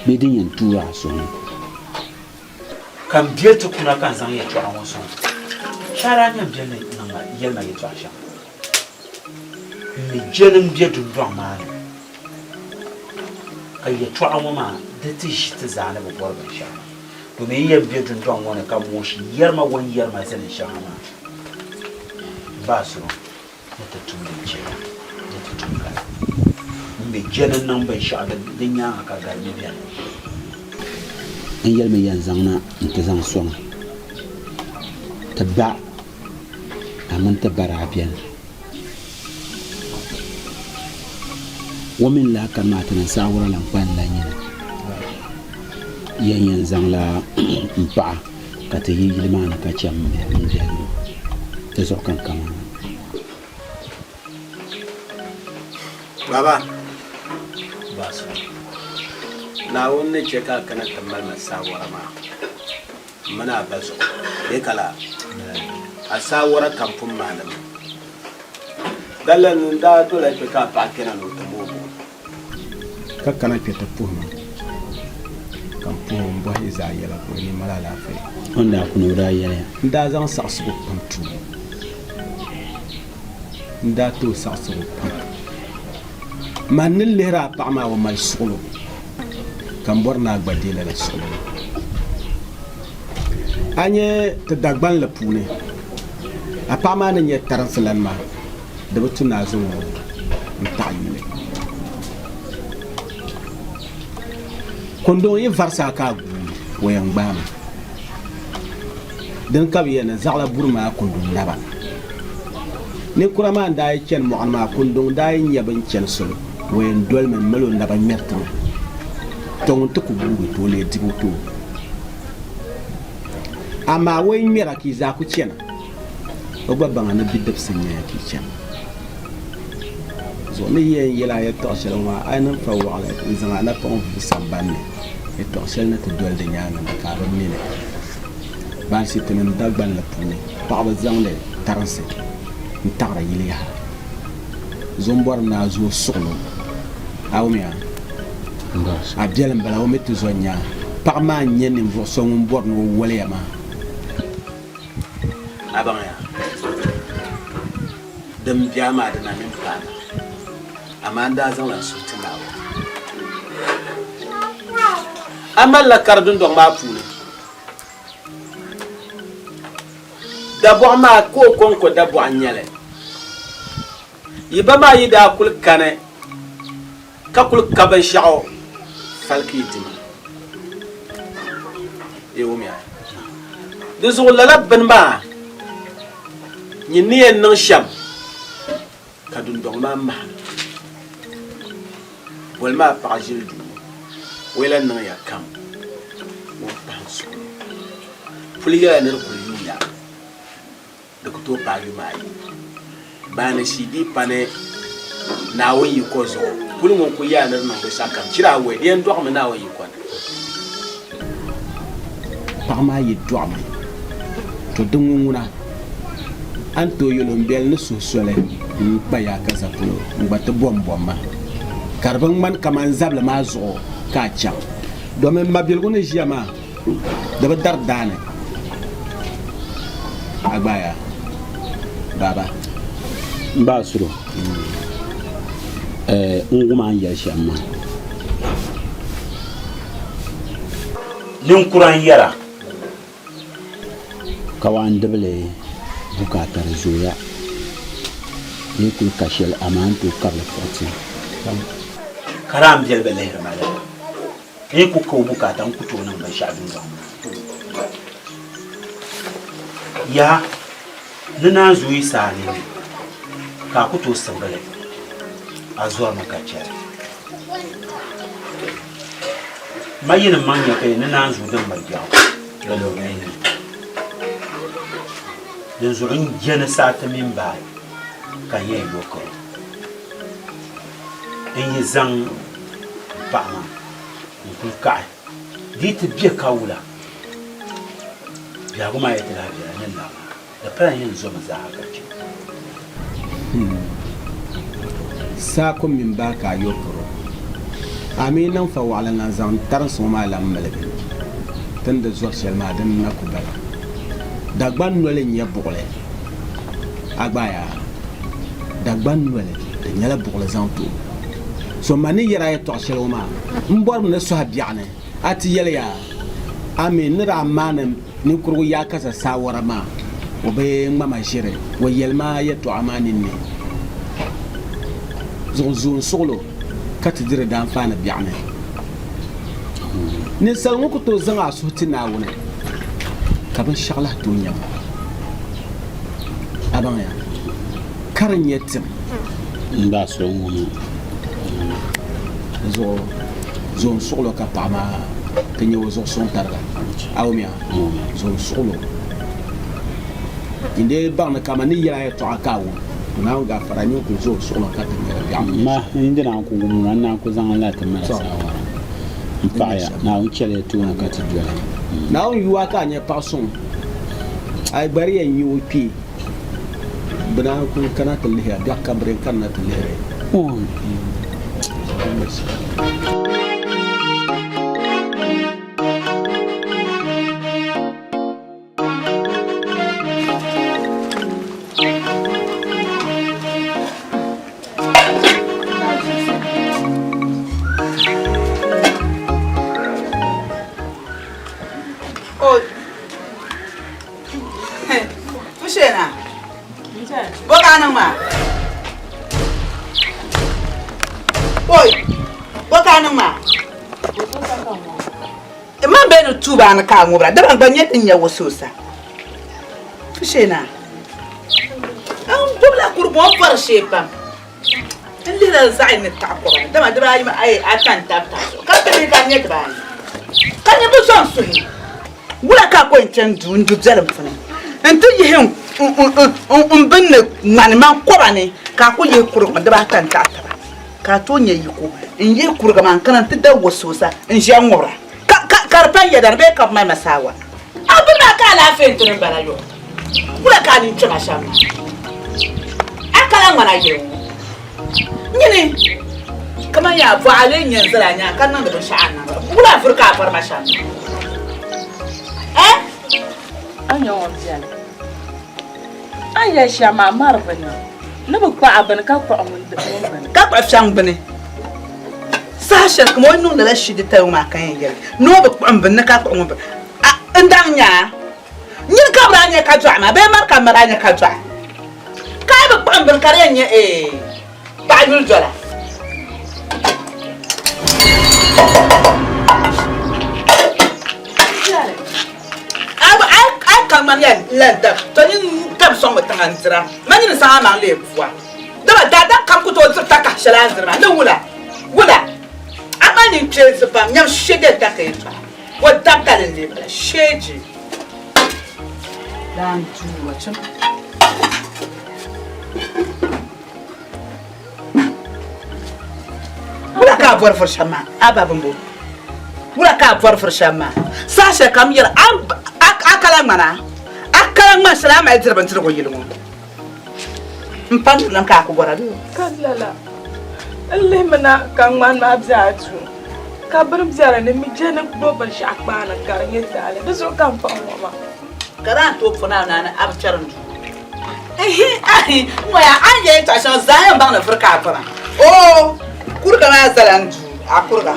bee din yɛn tuur a suhu ni. Ka m biɛli ti kuna ka n zaŋ yɛtɔɣa ŋɔ sɔŋ. Shɛhira nya m biɛli ni niŋ ma yɛli ma yɛtɔɣ shɛŋa. M mi je ni m be dundɔŋ maa ni, ka yɛtɔɣa ŋɔ maa di ti ʒi ti zaa ni bi bɔri binshɛɣu maa. Domin yi yɛn be dundɔŋ ŋɔ ni ka Moshi yɛri ma o ni yɛri ma zilin shɛŋa maa, m ba Asuro ni ti tum din chɛya, ni ti tum gala. M mi je ni n niŋ binshɛɣu din nyaaŋa ka galimi beni. N yɛlimi yɛn zaŋ na nti zaŋ sɔŋ ti ba a mini ti ba daa beni. O mini lahi kani maa ti niŋ saawara lan kpalim la nyini. Yɛn yɛn zaŋla m paɣa ka ti yi yili maa ni ka chɛ m biɛhigu ti zuɣu ka n ka maa. Baba, Naawuni ni chɛ ka a kana ti mali ma saawara maa. M mini a ba zuɣu bee ka laa? A saawara kam pun maani mi. Dalila ni n daa dola kpe ka a paɣa kpɛna ni o ti mooi buɣim. Ka kana kpe ti puhi ma, ka m puhi o m-bɔhi yi zaa yɛla ka o ni mali alaafee. O ni daa kuni o daa yɛliya. N daa zaŋ saɣisigu pam ti o. N daa ti o saɣisigu pam. Man ni lihiri a paɣa maa o mali suɣilo, ka m bɔri ni a gba deei lala suɣilo maa. A nya ti Dagbanli puuni, a paɣa maa ni nyɛ tarinsi lan maa, di bi tu ni a zaŋ o n-taɣi yuli. Kunduŋ yi varisi a ka a guui, o yɛn gbaami. Dini ka bɛ yɛn ni zaɣila buri maa kunduŋ naba ni. Ninkura maa n-daa yi chani mɔɣuni maa, kunduŋ daa yi nya bɛ ni chani soli, o yɛn dolimi m-mali o naba ŋmɛri tiŋa. Tɔ ŋun ti ku guugi ti o lee dibu ti o. Amaa o yi ŋmɛra ka yi zaa ku chana, o gba baŋa ni bidibisi n-nyɛ ya ka yi chana. Zuɣu ni yi yɛn yɛl a yɛtɔɣ shɛli ŋɔ maa, a yi niŋ fa wɔɣili n-zaŋ a napɔŋ vuui sambani ni yɛtɔɣ shɛli ni ti doli di nyaaŋa na ka a bi mi li. Bansi tinim Dagbanli puuni. Paɣaba zaŋdi tarinsi n-taɣiri yili yaha. Zo m-bɔri ni a zooi suɣilo. A wumya? A biɛli m-bala, o mi ti zo n-nya a. Paɣa maa n-nyɛ ninvuɣ so ŋun bɔri ni o woliya maa. A baŋya? Din be a maa di na mini paai ma, amaa n daa zaŋla n suhu ti Naawuni. A malila kari dundɔŋ maa puuni. Dabɔɣu maa ka o kɔŋko dabɔɣu n-nyɛ li. Yi ba maa yi daa kul kani ka kul ka binshɛɣu fali ka yi di ma. Yi wumya? Di zuɣu lala bini maa nyin ni yɛn niŋ shɛm ka dundɔŋ maa mahim. Boli maa paɣa ʒili duu, o yi lan niŋ ya kam, ŋun pahi n suhu ni. Puli yɛla ni di kuli yuuya, di ku tooi paai yuma ayi. Baani shii dii pa ni Naawuni yiko zuɣu, puli ŋun kuli yɛla ni di niŋ binshɛɣu kam chira awɔi, di yɛn dɔɣimi Naawuni yiko ni. Paɣa maa yi dɔɣimi, to di ŋun ŋuna, a ni tooi yɛl o, M beli ni suhu soli n-kpa yaakaza polo, n gba ti bom bom ma. Ka di bi ŋmani kaman zabili maa zuɣu ka a chaŋ. Domin m mabiligu ni ʒiya maa, di bi dari daani. A gbaaya, Baaba. M ba Asuro, n wum a ni yɛli shɛm maa. Ninkura n-yɛra, Kawaandibili bukaata di zooya, di yi kuli ka shɛli amaa n tooi kabili kpuɣi ti. Ka daa m-beli bi lihiri ma lala. N yi ku ka o bukaata n ku tooi niŋ binshɛɣu dundɔŋ maa ni. Yaha, ni naanzuu yi sa a nini ka a ku tooi sibigi li, a zɔrimi ka chɛ li. Ma yinim maŋ nya ka yi ni naanzuu din miri biɛɣu di lurimi yi ni. Dinzuɣu n je ni saati mini baai ka n yɛn yo karo. N yi zaŋ m paɣa maa n-kuli kaɣi di yi ti be ka wula, biɛhigu maa yi ti lahi viɛla ni n labi na. Di pala n yɛn zomi zaaha ka chɛ. Saako mini baa ka a yo karo. A mi niŋ fa waɣila ŋan zaŋ tarinsi ŋɔ maa lan miligi ti ni di zɔri shɛli maa din na ku bala. Dagban noli n-nyɛ buɣili. A gba yaa, Dagban noli di nyɛla buɣili zaŋ ti o. So ma ni yɛri a yɛtɔɣ shɛli ŋɔ maa, m bɔrimi ni sɔhi biɛɣuni a ti yɛli ya, a mi ni daa maani ninkurigu yaakasa saawara maa, o bi ŋma ma ʒiri, o yɛli ma yɛtɔɣa maa ninni zuɣu zoon suɣilo ka ti diri daanfaani biɛɣuni. Ninsal ŋɔ ku tooi zaŋ a suhu ti Naawuni, ka binshɛɣu lahi tooi nyaŋ a. A baŋya ka di nyɛ tim. N daa sɔŋ ŋɔ maa. Di zuɣu zoon suɣilo ka paɣa maa ti nyɛ o zuɣu suŋ tariga. A wumya? Zoon suɣilo. N dee baŋ ni kaman ni yɛl a yɛtɔɣa ka a wum, to Naawuni gaafara nyin kul zoon suɣilo ka ti nyɛla biɛɣu ni nyɛ Ma, n di naan ku wum ŋɔ, n naan ku zaŋ li na ti mali saawara. M paɣiya, Naawuni chɛli ya tooni ka ti doli. Naawuni yu a ka a nyɛ paɣ suŋ. A yi gba di yɛn nyɛ o kpee, bɛ naan kul kana ti lihi a, biɛɣu kam bɛ di yɛn kanna ti lihiri a. Fushena. Bo ka niŋ maa? Oi, bo ka niŋ maa? Man be ni tuuba ni ka a ŋubira, dama n gba nyɛ din nyɛ wusuusa. Fushena. N gbubila kurigu o bɔri shee pam. N lihila zaɣ yini taɣi kɔba ni, dama dibaayi maa ayi ata n-tab tabi zuɣu, ka ti mi ka n nyɛ dibaayi. Ka nyɛ bɛ zaŋ suhi wula ka a kɔŋ chani duu n-du biɛlim puuni nti yihi m bini ni ŋmani man kɔba ni, ka a ku yihi kurigu maa dibaata n-taɣi taba, ka a tooi nya yiko n-yihi kuriga maa n-kana nti da wasoosa n-ʒiya ŋubira, ka di pa n yɛda ni bee ka bɛ mali ma saawara. A bini maa ka alaafee n-ti ni m-bala yo. Wula ka a nini kpɛma shɛm maa? A kala ŋmana yili ŋɔ. Nyini kaman yaa bɔɣa lee nyɛ n-zali a nyaaŋa ka niŋdi binshɛɣu a ni niŋdi. Wula vuri ka a bɔri ma shɛm maa? Eh? A nya ŋɔ beni. A ni yɛli shɛm maa mari bi niŋ. Ni bi kpaɣi bini ka kpuɣi ŋun bini. Ka kpuɣi fiɛŋ bini. Saha shɛli kaman o ni niŋdila shidi tali ŋɔ maa ka yɛn yɛli ni o bi kpuɣi m bini ni ka kpuɣi ŋun bini. A n daŋ nya a. Nyini ka bɛ daa nya ka dɔɣi ma bee mani ka m ma daa nya ka dɔɣi? Ka a yi bi kpuɣi m bini ka di yɛn nyɛ eeh paɣa yuli dola. A yi ka ŋmani yɛn lan dab, to nyin dab sɔŋmi tiŋa n-dira. Man nyini zaŋ amaŋ leei bua. Dama daadam kam ku tooi diri takahi shɛli a ni diri maa ni wula? Wula? A mali ninkpeensi pam, nyam shege n-tariti yɛtɔɣa. O dabitali n-lee bala, sheeji. Daan tuuba chim. Wula ka a bɔri vuri shɛm maa? A ba bimbo. Wula ka a bɔri vuri shɛm maa? Saha shɛli kam yɛli a kala ŋmana, a kala ŋmani shɛli a mali diri bindirigu yili ŋɔ. M pa nirilim ka a ku bɔra bee? Ka lala, n lihimi na ka ŋmani maa be a duu, ka bini be di ni mi je ni gbubi binshɛɣu kpaani ka di nyɛ taali. Di zuɣu ka m paɣi ŋɔ maa. Ka daa n tooi puhi a naani a bi kpɛri n duu. Ihi, ahi, n ŋɔya a ni yɛli yɛltɔɣa shɛŋa zaa yɛn baŋ ni vuri ka a kpama. Oo, kuriga maa zala n duu, a kuriga.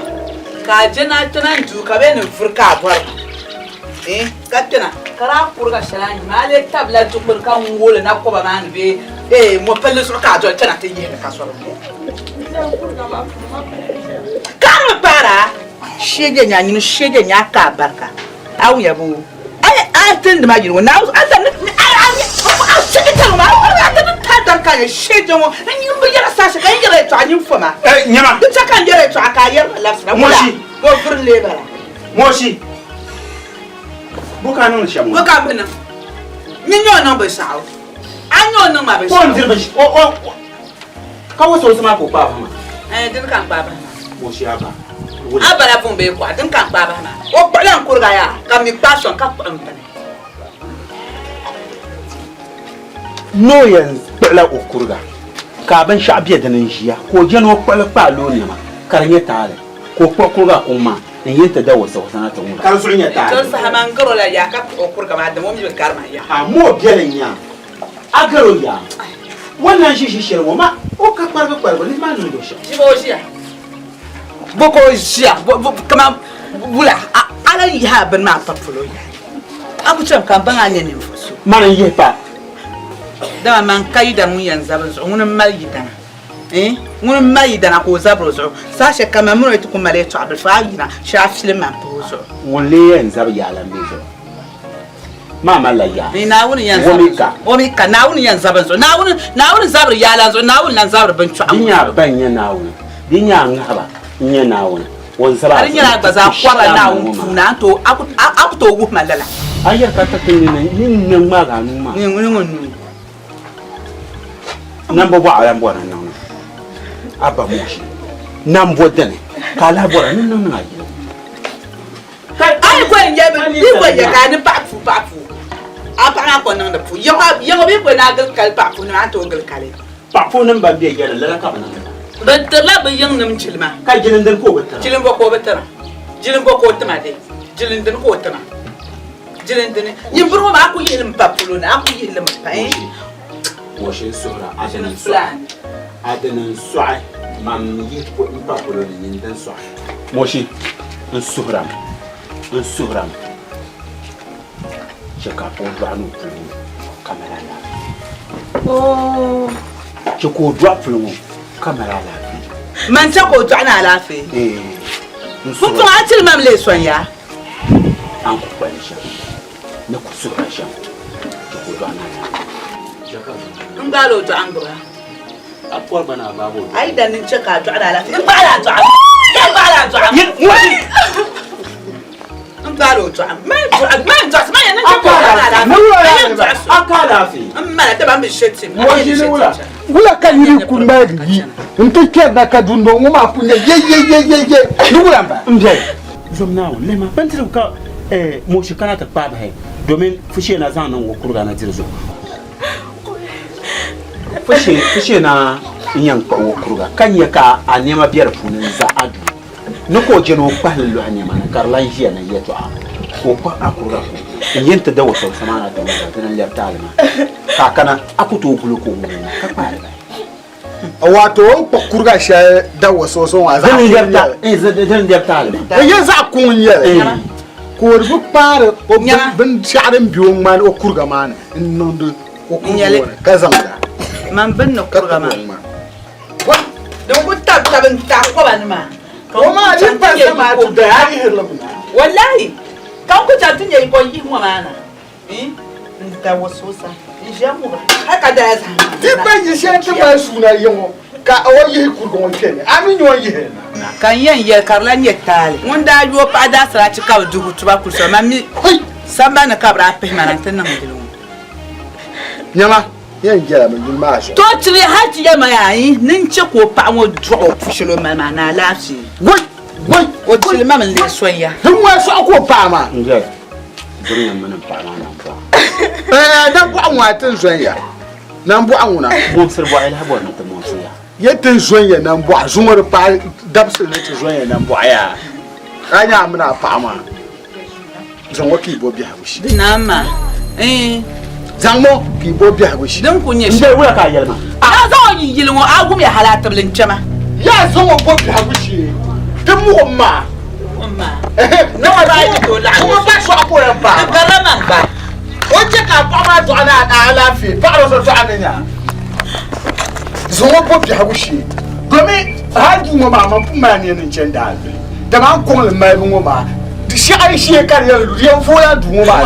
Ka a je ni a kpɛna n duu ka bɛ ni vuri ka a bɔri ma. Eh, ka kpɛna ka daa kuriga shɛli a ni maa lee tabila dukpuni ka ŋooli na kɔba maa ni bee eh, mɔpilli zuɣu ka a doli kpɛna ti yihili ka sɔri ŋɔ. Ka a mi paara a sheeje nya nyini sheeje nya ka a barika a wunya boo a a tindi ma yini ŋɔ na a zan ni a a a sheeje tali ŋɔ a ti ni ta dan ka nyɛ sheeje ŋɔ n nyin bi yɛra saha shɛli ka n yɛra yɛltɔɣa nyin fo ma Eh, nyama. di chɛ ka n yɛra yɛltɔɣa ka a yɛri ma labisira wula o vuri lee bala. Moshi, bo ka a niŋdi shɛm ŋɔ? Bo ka m bi niŋ? Nyin nyɛ o niŋ binshɛɣu. A nyɛ o niŋ ma binshɛɣu. O ni diri binshɛɣu, o, o, o, ka wo soosi maa ka o kpaai bahi maa? Ɛɛn, dini ka n kpaai bahi maa. Moshi, a ba, wula? A bala buŋ bee kuɣa, dini ka n kpaai bahi maa? O kpuɣila n kuriga yaa, ka m mi kpaai sɔŋ ka kpuɣi m bini. Ni o yɛn kpuɣila o kuriga ka binshɛɣu be dini n-ʒiya, ka o je ni o kpuɣili kpaai lo o nɛma ka di nyɛ taali, ka o kpuɣi kuriga kuŋ maa. N yi ti da wasawasa na ti ŋuba. Ka di zuɣu nyɛ taali. Tɔ saha maa n garo la yaa ka kpuɣi o kuriga maa dama o mi bi gari ma yaa. A mo biɛli n-nya a garo yaa. O ni lan ʒi ʒi shɛli ŋɔ maa o ka kparigu kparigu ni maa niŋdi o shɛm. Ʒi o ʒiya. Bo ka o ʒiya kaman wula a lan yihi a bini maa pa polo yaa. A ku cham ka m baŋ a ni nyɛ ninvuɣ so. Mani n-yihi pa. Dama man ka yidana ŋun yɛn zabi n zuɣu, ŋuni m-mali yidana. Eh, ŋuni m mali yidana ka o zabiri o zuɣu. Saha shɛli kam man mini o yi ti ku mali yɛtɔɣa bilifu, a yina shee a filim ma m-pahi o zuɣu. Ŋun lee yɛn zabi yaa la mi zuɣu? Maa malila yaa. Ni Naawuni yɛn zabi O mi ka. O mi ka. Naawuni yɛn zabi n zuɣu. Naawuni, Naawuni zabiri yaa la zuɣu. Naawuni lan zabiri binchɔɣu Di ŋɔ nyɛ a zuɣu. ba n-nyɛ Naawuni. Di nyɛ a ŋahiba n-nyɛ Naawuni. O ni zabi Ka a di nyɛla a zuɣu. gba zaa Ti kɔrila shia Naawuni ŋɔ maa. puuni, a ni tooi, a ku, a, a ku tooi wuhi ma lala. A yɛri ka tiriti n nini ni n ŋme ŋmaagi a nuu maa. Ni ŋun nuu. Nambo bɔɣa lan bɔri ni niŋ niŋ a ba moshi nambo dini ka a lahi bɔra ni niŋ niŋ a yili. A yi kɔli nyɛ bi yi kɔli nyɛ ka a ni paɣa puu paɣa puu a paɣa maa kɔli niŋdi puu yaŋɔ yaŋɔ bi kɔli ni a gili kali paɣa puu nim a ni tooi gili kali. Paɣa puu nim ban bɛ yɛli lala ka bi niŋdi ba. Bi tirila bi yiŋ nim jilima. Ka jilindini ka o bi tira. Jilin bɔ ka o bi tira jilin bɔ ka o tima de jilindini ka o tima. Jilindini nyin biri ŋɔ maa a ku yihi li mi pa polo ni a ku yihi li mi pa eh. Wɔshi n suhira a dini n sɔɣi a dini n sɔɣi mam yihi n pa polo ni nyin dini sɔɣi. Wɔshi n suhira n suhira chɛ ka o dɔɣi ni o puli ŋɔ ka mali alaafee. Chɛ ka o dɔɣi puli ŋɔ ka mali alaafee. Man chɛ ka o dɔɣi ni alaafee. Pumpɔŋɔ a tiri mam lee sɔŋ ya. A ni ku kpalim shɛm ni ku suhir a shɛm, chɛ ka o dɔɣi ni alaafee. N gbaal o dɔɣi n-gbib a. A pɔri gba ni a gbaag o dɔɣi. A yi dan ni n-chɛ ka a dɔɣi ni alaafee, n gbaal a dɔɣi. N gbaal a dɔɣi. N gbaal o dɔɣi. Man dɔɣi, man dɔɣi, man yɛn ni n chɛ ka o dɔɣi ni alaafee. Man yɛn dɔɣi so. A ka alaafee. M mali daba m bi she tim. Wula ka yi di ku ŋmaligi yi nti kpɛrina ka dundoŋ ŋɔ maa ku nyɛ yeyeyeyeye ni wula m-bala? M biɛli. Zom Naawuni, lihima bindirigu ka Eh, moshi kana ti kpaai bahi domin Fushena zaŋ niŋ o kuriga na diri zuɣu. Fushena n-yɛn kpuɣi o kuriga ka nya ka a nɛma be di puuni n-za a duu ni ka o je ni o kpahi li lɔhi nɛma ni ka di lan ʒiya ni yɛtɔɣa ka o kpuɣi a kuriga ku n-yɛn ti da o tɔbusa maa na ti ŋub a, dina n-lɛbi taali maa ka a kana a ku tooi guli ka o ŋub o maa ka kpaai li bahi. Wato o ni kpuɣi kuriga shɛli da wasooso maa zaɣ kuŋ n-nyɛ li. Dini n-lɛbi taali maa. O yɛli zaɣ kuŋ n-nyɛ li ka o di bi kpaari o binshɛɣu din be o ŋmani o kuriga maa ni n-niŋdi o kuriga ŋɔ ni ka zaŋda. Man bini ni kuriga maa. Din ku tabi tabi n-taɣi kɔba ni maa. O maa di pa zamaatu daya a yihiri li mi na. Wallahi ka n ku chaŋ ti nya yi ko n-yihi ŋɔ maa na. N da wasoosa n ʒiya ŋuba hali ka daya zahim maa. Ti pa yi shɛli ti mali suuna yi ŋɔ ka o yihi kurigu ŋɔ kpe ni, a mi nya o ni yihili na. Ka n yɛn yɛli ka di lahi nyɛ taali. Ŋun daa yooi paɣa daasiraachi ka bɛ duhi tuba kuli soli, man mi sambani ni ka bɛ daa pihi ma na nti niŋ yili ŋɔ. Nyama, yɛn jɛla mi yuli maa zuɣu. To tiri hali ti yɛli ma yaa yi ni n chɛ ka o paɣa ŋɔ dɔɣi o pu shɛli o mali maa ni alaafee. Woi! Woi! O tili ma mi n-leei sonya. Din ŋɔya sɔɣi ka o paɣa maa. N jɛla. Dunia mini n paɣa maa nambɔɣu. Ɛɛ, nambɔɣu ŋɔ a ti zɔn ya. Nambɔɣu ŋuna. Mɔmsiri bɔɣu yi lahi bɔri ni ti mɔmsi ya. Ye ti zɔn ya nambɔɣu. Zuŋɔ di paai dabisili ni ti zɔn ya nambɔɣu yaa. A nya a mini a paɣa maa zaŋ o ka yi bo biɛhigu shee. Di naam maa, ɛɛn. Zaŋm o ka yi bo biɛhigu shee. Din kuli nyɛ shɛm. N-dee wula ka a yɛli ma? A zaŋ o yi yili ŋɔ, a wumya hali a tibili n-kpɛma. Yaa zaŋ o bo biɛhigu shee. Ti muɣim maa. O chɛ ka a paɣa maa dɔɣi ni a alaafee paɣiri so dɔɣi ni nya zaŋ o bo biɛhigu shee domi hali duu ŋɔ maa man pun mali nia ni n chani daa luli dama a ni kɔŋ li malibu ŋɔ maa di shɛɣu n-shee ka di yɛn lu di yɛn voola duu ŋɔ maa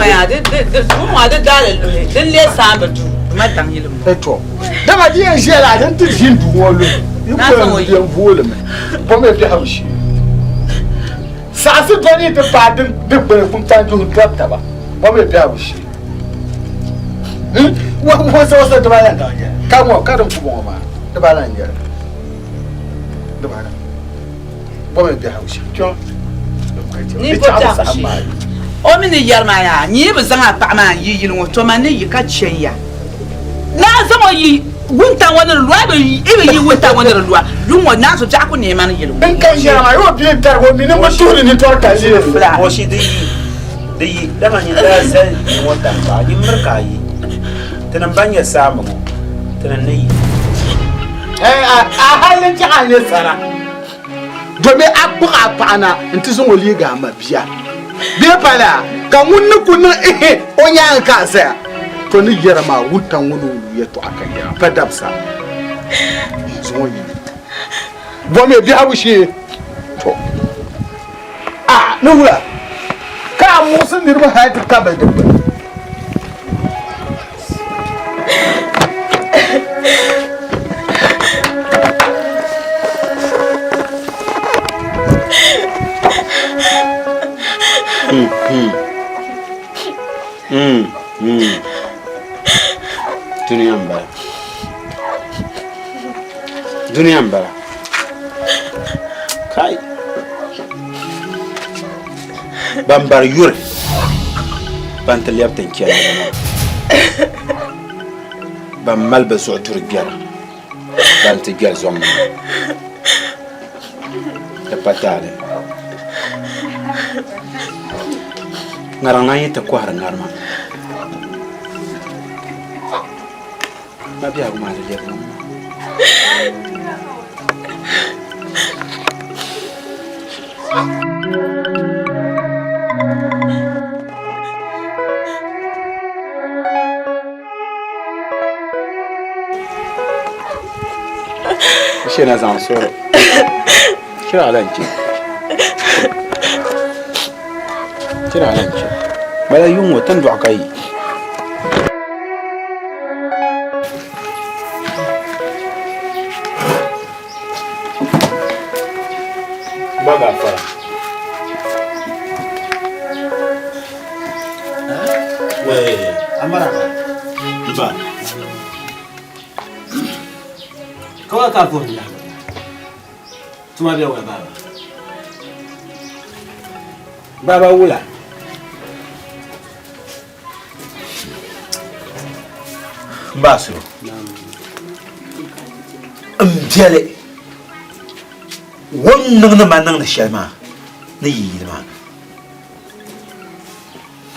ni to dama di yɛn ʒiya la din ti ʒini duu ŋɔ luhi yi ko yɛn di yɛn vooli mi bɔmi biɛhigu shee saɣasi doli yi ti paai din dikpuni kpunkpanjuhi n-tɔri taba bɔmi biɛhigu shee wasa wasa dibala n daŋ yɛli ka ŋɔ ka din ku bɔŋɔ maa dibala n yɛli dibala bɔmi biɛhigu shee kpɛŋ Ni bo biɛhigu shee o mi ni yɛri maa yaa nyee bi zaŋ a paɣa maa n yi yili ŋɔ to man ni yi ka chɛn ya naa zaŋ o yi wuntaŋ ŋɔ ni di lua i bi yi wuntaŋ ŋɔ ni di lua yuŋ ŋɔ naa so biɛɣu ku neei ma ni yili ŋɔ N kan yɛra maa yoo bia n-tarigi o mi ni bi tuhiri nintɔri ka ʒiri li. Moshi di yi di yi dama nyin daa zali ni ŋɔ tankpaɣu nyin miri ka a yi tinim ban nyɛ saamba ŋɔ tinim ni yi. A hali n-chaɣ a nyɛ sana. Domi a kpuɣi a paɣa na nti zaŋ o leegi a mabia. Bee pala ka ŋun ni ku niŋ ihi o nyaaŋa ka a zaya. To ni yɛra maa wuntaŋ ŋɔ ni o lu yɛtɔɣa ka yɛra pa dabisa zaŋ o yili. Bomi biɛhigu shee. To a ni wula ka a muɣisi niriba hal ti tabili dikpini. Dunia n-bala dunia n-bala kai ban bari yuri ban ti lɛbi tin chɛli maa ban mali bi zuɣu duri gbɛra ban ti gbɛri zɔŋ ni maa di pa taali ŋariŋ naan yi ti kɔhiri ŋarima ma biɛhigu maa di lɛbi ŋɔ maa. She na zaŋ sɔrɔ chira ala n-chɛ chira ala n-chɛ bala yuŋ ŋɔ ti ni dɔɣi ka yi. Ba gafara. Wai, amara ba. Ba. Kawai ka vuhim la. Tuma bɛ wula baba. Baba wula. M ba Asuro, m biɛli o ni niŋdi ma niŋdi shɛli maa ni yi yili maa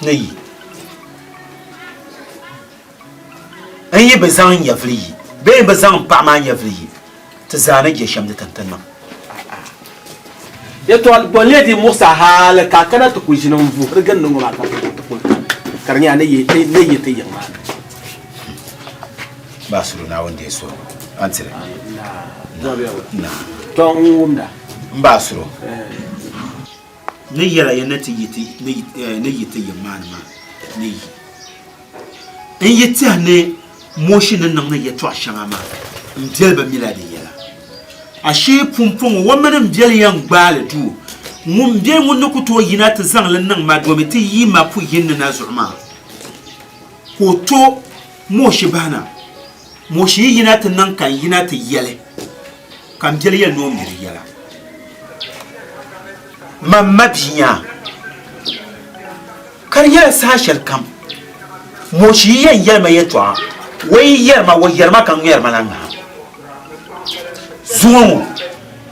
ni yi. N yi bi zaŋ n nyɛvili yi bee n bi zaŋ m paɣa maa nyɛvili yi, ti zaa ni je shɛm di ti ni niŋ. Yɛtɔɣili bɔ n-leei di muɣisi a hali ka a kana ti ku ʒini n-vuhiri gindi ŋɔ maa ka ti kuli kani, ka di nyɛ a ni yi ti yiŋ maa ni. Baasuru Naawuni deei suhigu a ni tiri. Tɔ n wumda. M Baasuru, ni yɛla ya ni ti yi ti yiŋ maa ni maa ni yi. N yi tɛhi ni Moshi ni niŋdi yɛtɔɣ shɛŋa maa, m biɛli bi mila di yɛla. Ashee pumpɔŋɔ o mini m biɛli yɛn gbaai li duu. Ŋun be ŋun ni ku tooi yina ti zaŋ li niŋ ma domi ti yi ma pu yin ni na zuɣu maa, ka o to Moshi bahi na. Moshi yi yina ti niŋ ka n yina ti yɛli, ka m biɛli yɛli ni o mi di yɛla. Man mabia nyaa. Ka di nyɛla saha shɛli kam Moshi yi yɛn yɛli ma yɛltɔɣa, o yi yɛri ma, o yɛri ma ka ŋmɛri ma la ŋaha. Zuŋɔ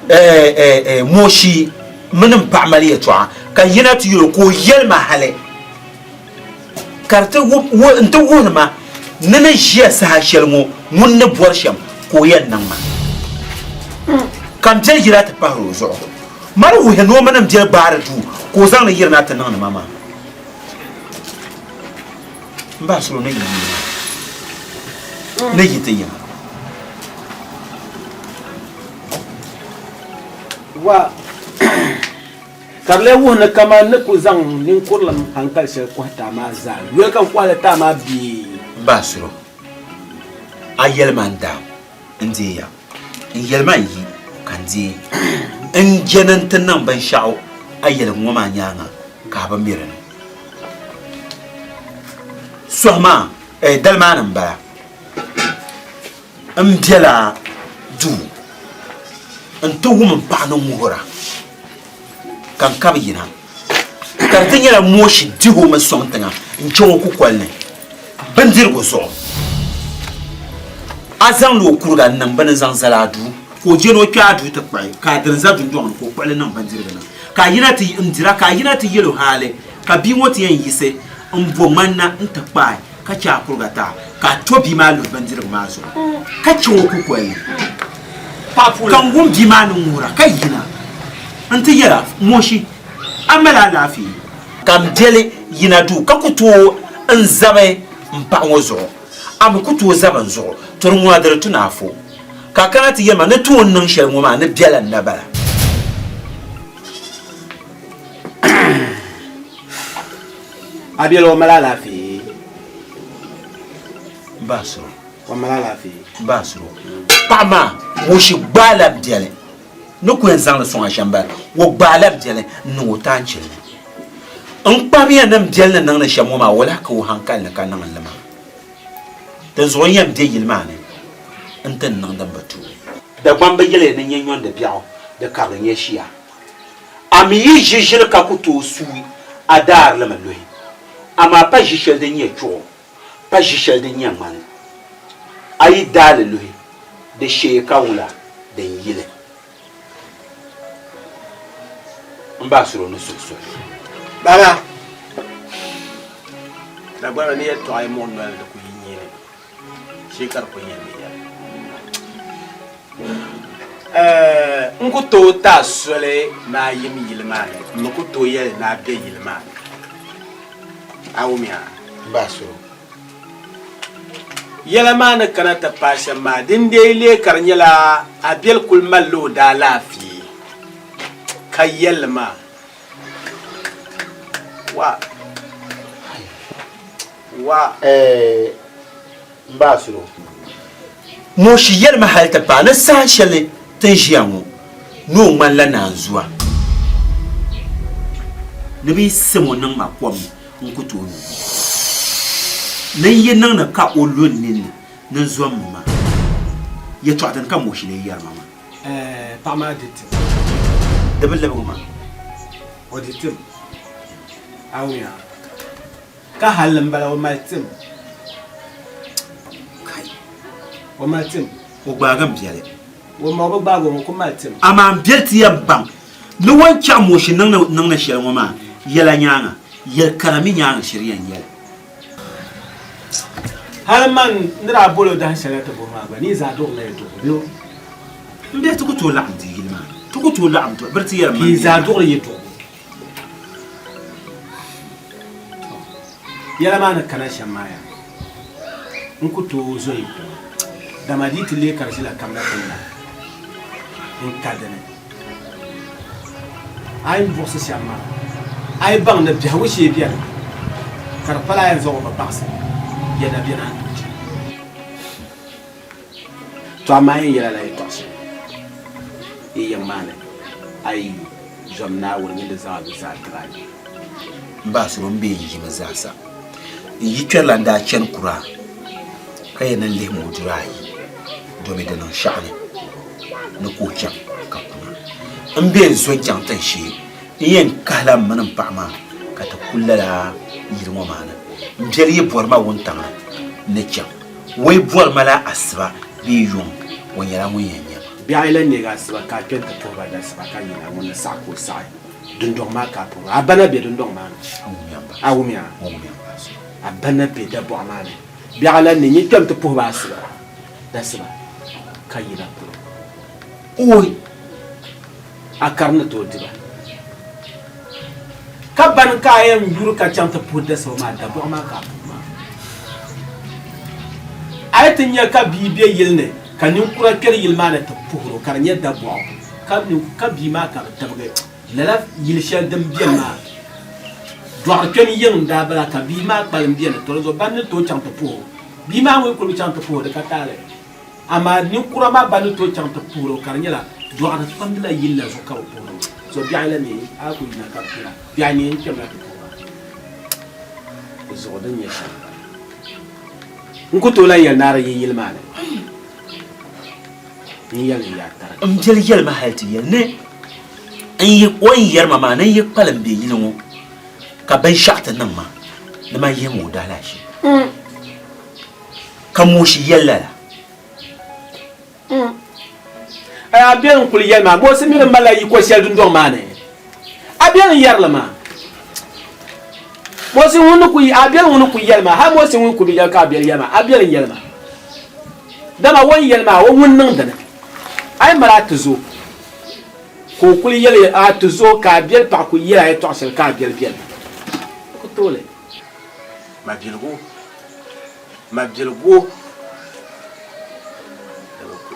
ŋɔ, Moshi mini m paɣa mali yɛltɔɣa ka yina ti yɛl o ka o yɛli ma hali ka di n-ti wuhiri ma ni ni ʒiya saha shɛli ŋɔ ŋun ni bɔri shɛm ka o yɛn niŋ ma. Ka m biɛli yina ti pahiri o zuɣu. Mali wuhi ni o mini m biɛli gbaari duu ka o zaŋ li yirina ti niŋdi ma maa. M bahi suli ni yi yiŋa, ni yi ti yiŋa. Wa ka di lee wuhi ni kaman ni ku zaŋ ninkurilim hankali shɛli kɔhi ti a maa zaa yoli ka n kɔhi li ti a maa bee? M bahi suli, a yɛli ma n daam. N deei ya. N yɛli ma n yi ka n deei. N je ni n ti niŋ binshɛɣu a yɛligu ŋɔ maa nyaaŋa ka a bi mi di ni. Sɔhi maa, eh, dali maa ni m-bala. M bela duu n-ti wum m paɣa ni ŋuhira ka n kabi yina. Ka di ti nyɛla Moshi dihi o mi sɔŋ tiŋa n-chaŋ o kukoli ni bindirigu zuɣu. A zaŋla o kuriga n-niŋ bini n-zaŋ zali a duu, ka o je ni o kpe a duu ti kpuɣi, ka a diri n-za dundɔŋ ni ka o kpuɣi li niŋ bindirigu ni, ka a yina ti n-dira, ka a yina ti yɛl o hali, ka bia ŋɔ ti yɛn yiɣisi m-bo ŋmani na nti kpaai ka chɛ a kuriga ti a, ka a to bia maa luhi bindirigu maa zuɣu, ka chaŋ o kukoli ni. Ka n wum bia maa ni ŋuhira ka yina nti yɛl a, Moshi, a mali alaafee? Ka m biɛli yina duu ka ku tooi n-zabi m paɣ ŋɔ zuɣu, a mi ku tooi zabi n zuɣu, tiri ŋuna di di tu ni a fo. Ka a kana ti yɛli ma ni ti o ni niŋ shɛli ŋɔ maa ni bela n na bala. A biɛli o mali alaafee? M ba Asuro. O mali alaafee? M ba Asuro. Paɣa maa Moshi gbaala m biɛli ni ku yɛn zaŋ li sɔŋ a shɛm bala. O gbaala m biɛli n-niŋ o taanchili ni. N kpamiya ni m biɛli ni niŋdi shɛm ŋɔ maa, o lahi ka o hankali ni ka niŋ li maa. Dinzuɣu n yɛn be yili maa ni nti niŋ din bi tuui. Dagbamba yɛliya ni nyɛ nyɔndi biɛɣu di karili nyɛ shia. A mi yi ʒi ʒili ka ku tooi suui, a daari li mi luhi. Amaa pa ʒi shɛli din nyɛ chuɣu, pa ʒi shɛli din nyɛ ŋmani. A yi daai li luhi, di shee ka wula din yili. M ba Asuro ni suhi soli. Baba! Dagbana ni yɛltɔɣa yi muɣi noli di ku yi nyini. Shee ka di ku yɛn ni yɛli. N ku tooi ti a soli ni a yim yili maa ni, m mi ku tooi yɛli ni a be yili maa ni. A wumya? M ba Asuro. Yɛla maa ni kana ti paai shɛm maa, dindee lee ka di nyɛla a biɛli kul malila o daalaafee ka yɛli li maa. Wa! Wa! Ɛɛh! M ba Asuro. Moshi yɛlimi hali ti paai ni saha shɛli ti ni ʒiya ŋɔ ni o ŋmanila naanzua. Ni bɛ yi sim o niŋ ma kom ni n ku tooi nyu. Ni n yi niŋ ni ka o lu n ninni ni n zommi maa. Yɛtɔɣa dini ka Moshi lee yɛri ma maa? Ɛɛh! Paɣa maa di tim. Di bi libigi ma. O di tim. A wumya? Ka halli m-bala o mali tim. Kai! O mali tim. O gbaagi m biɛli. O ma o bi gbaagi o ŋun ku mali tim. Amaa m biɛli ti yɛn baŋ ni o ni chaɣ Moshi niŋdi shɛli ŋɔ maa yɛla nyaaŋa, yɛl kara mi nyaaŋa shiri yɛn nyɛli. Hal man ni daa bol o dahin shɛli na ti bohi maa gba, ni zaa duɣirila yi duɣibu bee o? M biɛli ti ku tooi laɣim di yili maa ni, ti ku tooi laɣim biri ti yɛri man Yi zaa duɣiri yi duɣibu. Tɔ! Yɛla maa ni kana shɛm maa yaa, n ku tooi zo yi kuŋa, dama di yi ti leei ka di ʒila kamina ti na, n ka di ni. A yi buɣisi shɛm maa, a yi baŋ ni biɛhigu shee beni, ka di pala a yɛn zaŋ o mi baɣisi yɛda beni a ni tooi chɛ. Tɔ amaa yɛn yɛla la yɛtɔɣ shɛli yi yiŋ maa ni, a yi yu zom Naawuni mini di zaŋ a vi zaa tir a ni. M ba Asuro m be n yimi zaasa. N yi kpɛrila n daa chani kuraa ka yɛn ni n lihi ma o duri ayi domi di niŋ shɛɣuni ni ka o chaŋ ka kuna. M be n zo n-chaŋ tinshee n yɛn kahila m mini m paɣa maa ka ti kuli lala yili ŋɔ maa ni. M biɛli yi bɔri ma wuntaŋa n ni chaŋ. O yi bɔri ma la asiba bee yuŋ, o nyɛla ŋun yɛn nya ma. Biɛɣu yi lan neegi asiba ka a kpe nti puhi ba dasiba ka yina, ŋun ni saɣi ka o saɣi dundɔŋ maa ka a puhi ba. A ba na be dundɔŋ maa ni? A wumya m ba. A wumya? A wumya m ba so. A ba na be dabɔɣu maa ni. Biɛɣu lan neei, nyin kpɛm ti puhi ba asiba dasiba ka yina polo. Ooi! A kari ni tooi di ba. Ka bani ka a yɛn yuri ka chaŋ ti puhi dasiba maa dabɔɣu maa ka a puhi maa. A yi ti nya ka bia be yili ni ka ninkura kpɛri yili maa ni ti puhir o ka di nyɛ dabɔɣu ka bia maa ka bi tibigi lala yili shɛli din beni maa dɔɣirikpɛm yiŋ n-daa bala ka bia maa kpalim beni to di zuɣu ban ni tooi chaŋ ti puhi o bia maa ŋun kuli bi chaŋ ti puhi o di ka taali. Amaa ninkura maa gba ni tooi chaŋ ti puhir o ka di nyɛla dɔɣiri kpamdila yili la zuɣu ka bɛ puhir o. So biɛɣu la neei a ku yina ka bɛ kpɛra, biɛɣu neei n-kpɛmla ti puhir a. Di zuɣu din nyɛ shɛm m-bala. N ku tooi lan yɛli ni a di yi yili maa ni. N yɛli n yaa tariga. M biɛli yɛli ma hal ti yɛli ni n yi o ni yɛri ma maa ni n yi kpalim be yili ŋɔ ka binshɛɣu ti niŋ ma ni man yihim o daalahichi. Ka Moshi yɛli lala. A beni n-kuli yɛli maa, Mosi mi di malila yiko shɛli dundɔŋ maa ni. A beni n-yɛri li maa. Mosi ŋun ni kuli, a beni ŋun ni kuli yɛli maa, hali Mosi ŋun kuli bi yɛli ka a beni yɛli maa, a beni n-yɛli maa. Dama o ni yɛli maa, o ŋun niŋ dini. A yi mali a tizo, ka o kuli yɛli a tizo ka a beli paɣa kuli yɛli a yɛtɔɣ shɛli ka a beli beni, o ku tooi li. Mabiligu. Mabiligu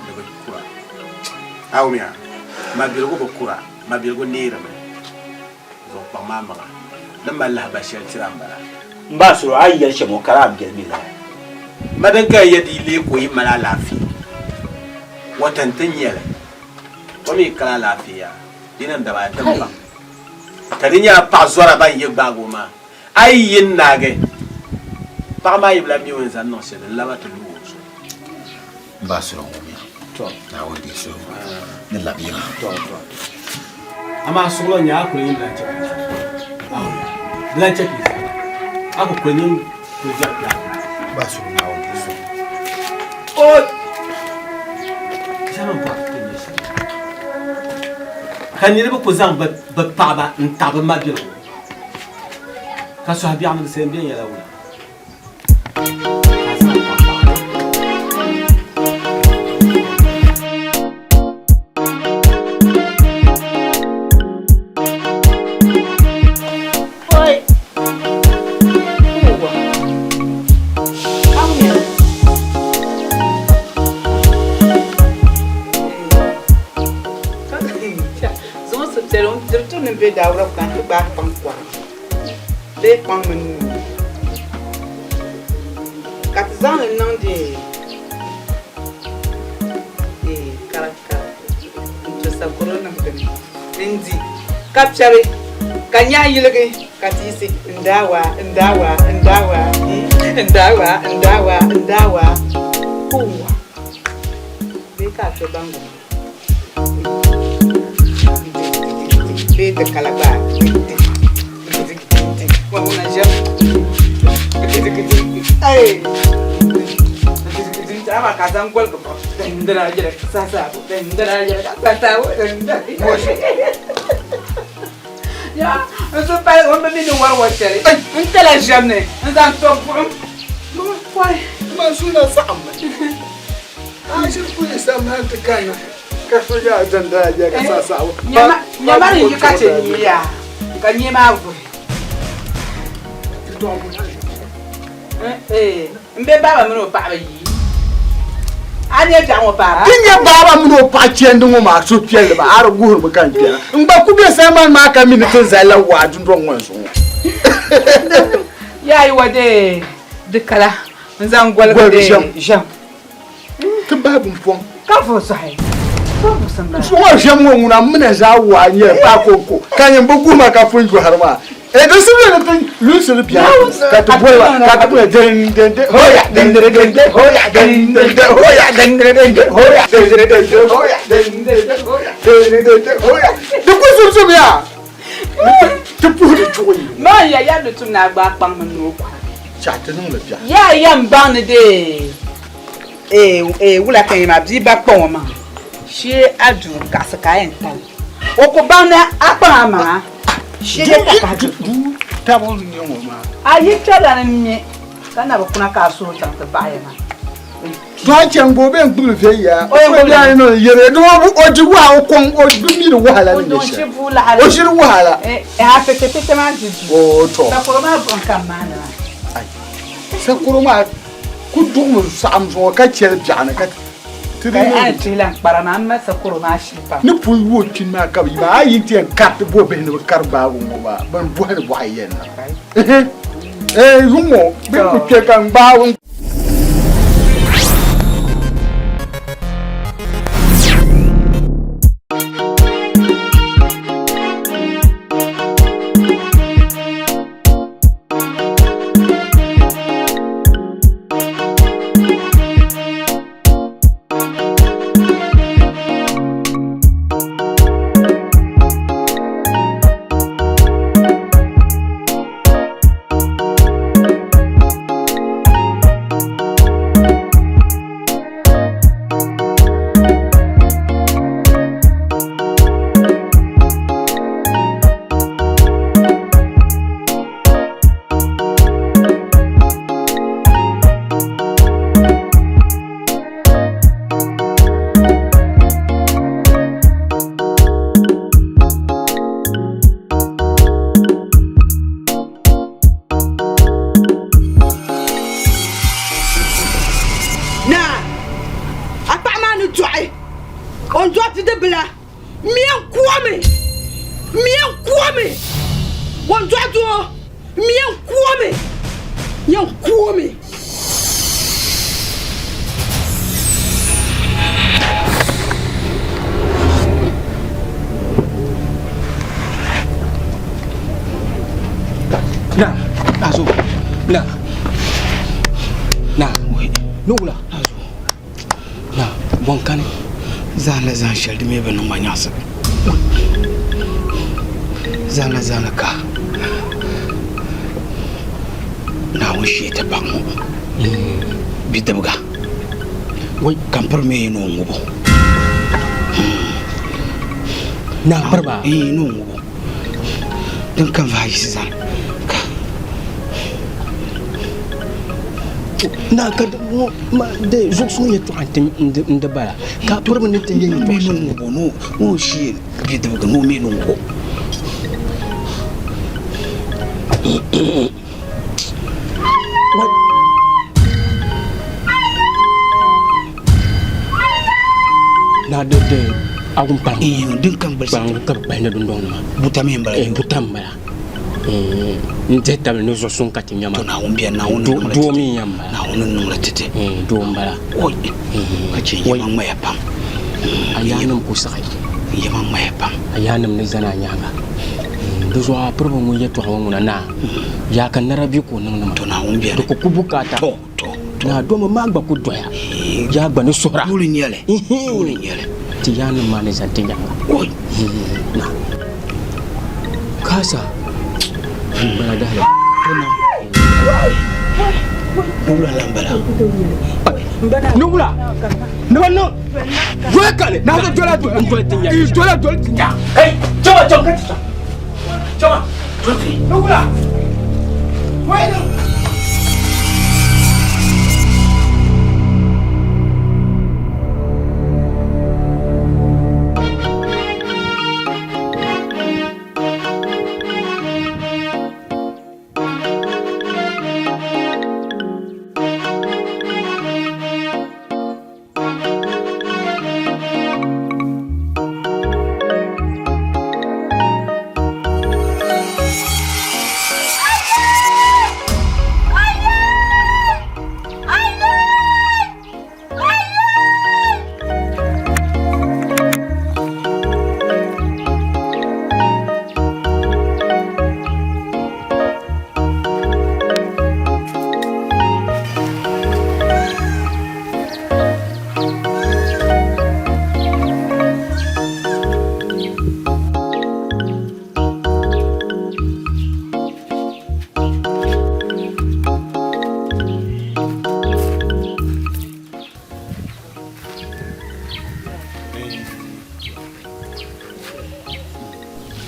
di bi kura. A wumya? Mabiligu bi kura, mabiligu neerimi. Zuɣu kpaŋ maa maŋa. Ni mali lahabali shɛli tira m-bala. M ba Asuro, a yi yɛli shɛm ŋɔ, ka di a biɛli mi lala. Ma din ka ya di lee ka o yi mali alaafee, wata nti nyɛ li. O mi kali alaafee yaa, di niŋ daba ata m-baŋ. Ka di nyɛla paɣ zɔra ban yi gbaagi o maa. A yi yi n-naagi, paɣa maa yi bi lahi mi o ni zaŋ niŋ shɛli, n-laba ti lu o zuɣu. M ba Asuro ŋumiya, Naawuni deei suhigu ni labi yiŋa. Amaa suɣulo n-nyɛ a kuli nyin bilan chɛ ka yi zaa. Bilan chɛ ka yi zaa. A ku kuli nyin kuli biɛri kpɛri. M ba Asuro Naawuni deei suhigu. Oi! Ʒɛmi m-bɔri ti nyɛ shɛli. Ka niriba ku zaŋ bɛ paɣiba n-taɣi bɛ mabiligu. Ka sɔhi biɛɣu ni di seen bɛn yɛla wula? Bɛ daawula ka n ti gbaai kpaŋ kɔri bee kpaŋ mini nuu ka ti zaŋli niŋ di karakara n-to sakoro niŋ di ni n-di ka piɛri ka nyahi yiligi ka ti yiɣisi n-daawa n-daawa n-daawa n-daawa n-daawa n-daawa huuwa bee ka a to baŋgu maa. Bee di kala gba Saha maa ka a zaŋ goligi buɣim dindina yɛli sa saabo dindina yɛli ka sa saabo dindina Ya n so pali o ni bi mi ni wari wa shɛli n kala ʒɛm ni n zaŋ to buɣim pɔi. Man suhu na saɣimmi. A ʒiri kuli sam hal ti kanna ka so yaa dindina yɛli ka sa saabo. Nyamari n yi ka chɛ nyee yaa ka nyee maa vuhi. N be baaba mini o paɣaba yi. A nyɛ biɛɣu ŋɔ paara? Ti nyɛ baaba mini o paɣa chɛndi ŋɔ maa suhupiɛlli maa, a di guhirimi ka n kpɛna. N gba ku be sambani maa ka mi ni ti zalila waa dundɔŋ ŋɔ zuɣu ŋɔ. Yaa yi wa dee di kala n zaŋ goligi dee ʒɛm. Ti bahi pumpɔŋ. Ka vuhi sɔhi. Zuŋɔ ʒɛm ŋɔ ŋuna m mina zaa waa nyɛli paai kɔŋko ka nyin bi guhi ma ka pun yɔhiri maa. E di simdi ni ti lunsili bia ka ti boli ba ka ti boli den den den hoya den den den den hoya den den den hoya den den den den hoya den den den den hoya den den den hoya den den den den hoya. Di ku sumsum ya ti puhi di chuɣu yi. Maa ya ya ni tum ni a gbaai kpaŋ mini ni o kɔhiri. Chahi ti niŋli bia. Yaa yɛn baŋ ni dee ee wula ka n yɛn maa bia ba kpaŋ o maŋa shee a duu n kaɣisi ka a yɛn tali o ku baŋ ni a kpaŋ a maŋa shee ka kahi duu duu tabu n nyɛ ŋɔ maa. A yi kpɛrila ni m mi ka na bi kuna ka a suhu chaŋ ti baɣi ya maa. To a chɛŋ ka o bɛn gbibili viɛnyɛla o bɛ a ni yɛli ni o di waha o kɔŋ o bi mi di wahala ni nyɛ shɛli o ʒiri wahala. A pete pete maa di duu. O to. Sakoro maa buɣim ka m maani maa. Sakoro maa ku duɣimi saɣim zuŋɔ ka chɛli biɛɣuni ka ti di niŋ. Ka a ni lan kpara maa m ma sakoro maa shili pam. Ni pun yooi kpini maa ka bi yi maa a yi ti yɛn kariti bo bihi ni bi kari gbaagu ŋɔ maa bɛn bɔhi ni bɔɣi yɛn na. Ee yuŋ ŋɔ bɛ ku kpe ka n gbaagi. Naa, a paɣa maa ni dɔɣi o ni dɔɣi bidibila m-mi n-ku o mi, m-mi n-ku o mi, o ni dɔɣi doo m-mi n-ku o mi, yɛn ku o mi. Na, na zo, na, na, ni wula, na zo, na, bɔn kani. Zaŋla zaŋ shɛli di mi bi niŋ ma nyaɣisim. Zaŋla zaŋli ka Naawuni shee ti baŋ ŋɔ bidibiga ka m piri mi ni o ŋubo. Naa piri ba? Ni o ŋubo. Din kam vaai yiɣisi zani ka. Naa ka de zuɣusuŋ yɛltɔɣa n di bala ka a piri mi ni ti yɛn yɛltɔɣa shɛli. Ni o ŋubo ni o shee bidibiga ni o mi ni o ŋubo. Naa de de agun kpaŋ. Din kam gbalisi. Kpaŋ ka bi kpahi ni dundɔŋ ni maa. Buta mi n bala. Buta n bala. N dihi tabili ni zuɣu suŋ ka ti nya maa. To Naawuni bɛ Naawuni niŋla titi. Doo mi n yɛn bala. Naawuni niŋla titi. Doo n bala. Oi ka chɛ n yɛma ŋmaya pam. A yaannim ku saɣi. N yɛma ŋmaya pam. A yaannim ni zani a nyaaŋa. Di zuɣu a piriba ŋun yɛtɔɣa ŋɔ ŋuna naa. Yaa ka nara bɛ ka o niŋ ni maa. To Naawuni bɛni. Di ku ku bukaata. To to to. Naa doma maa gba ku doya. Yaa gba ni suhira. Dole n-nyɛ li. Dole n-nyɛ li. Ti yaannim maa ni zani ti nyaaŋa. Oi. Na. Kaasa. Bala dahili. To nam. Dole lan bala. Ni wula ni ba niŋ doli kani na so dola doli n doli ti nya i dola doli ti nya kai chama chama ka ti chama chama doli ti ni wula wai niŋ.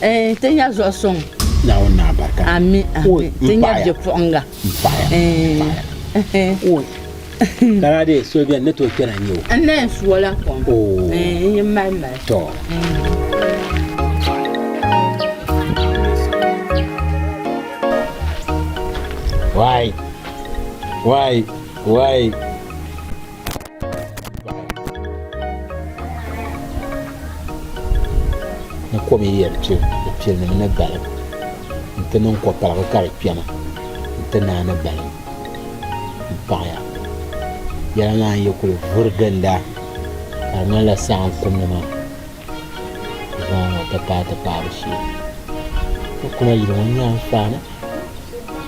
Eh, ti nya zuɣu suŋ. Naawuni ni abarika. Ami, ami. Ti nya bipuɣinga. N paɣaya. Eh. Oi. Kana de so bɛni ni tooi kpɛna n-nyɛ o. N na yɛn suo la kom. Oo. Eh, n yi mali mali. Tɔ. Wai. Wai. Wai. Ni kom yi yɛn pili, di pilimi ni balim nti niŋ kopaligu ka di kpɛma nti naai ni balim m-paɣiya. Yɛla maa n-yi kuli vuri ginda ka di ŋmanila saɣim kumdi maa zuŋɔ ŋɔ ti paai ti paabu shee. Ti kuna yili ŋɔ n-nyɛ anfaani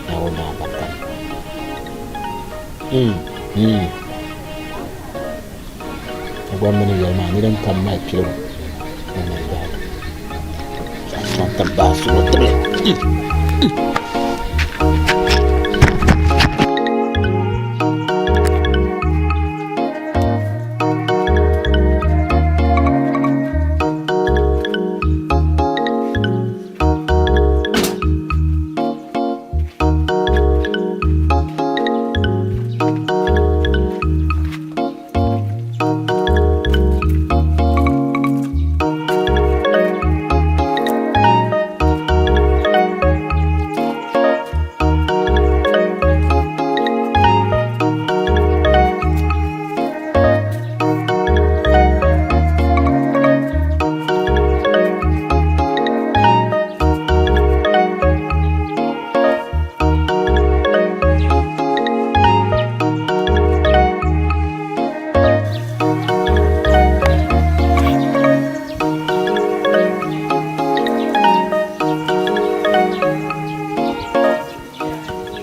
Naawuni ni alibarika ni. Mm, mm. A gba mi ni yɛli maa ni din kam mali piligu ni mali bahigu. Zaŋ ti bahi suhu tibili.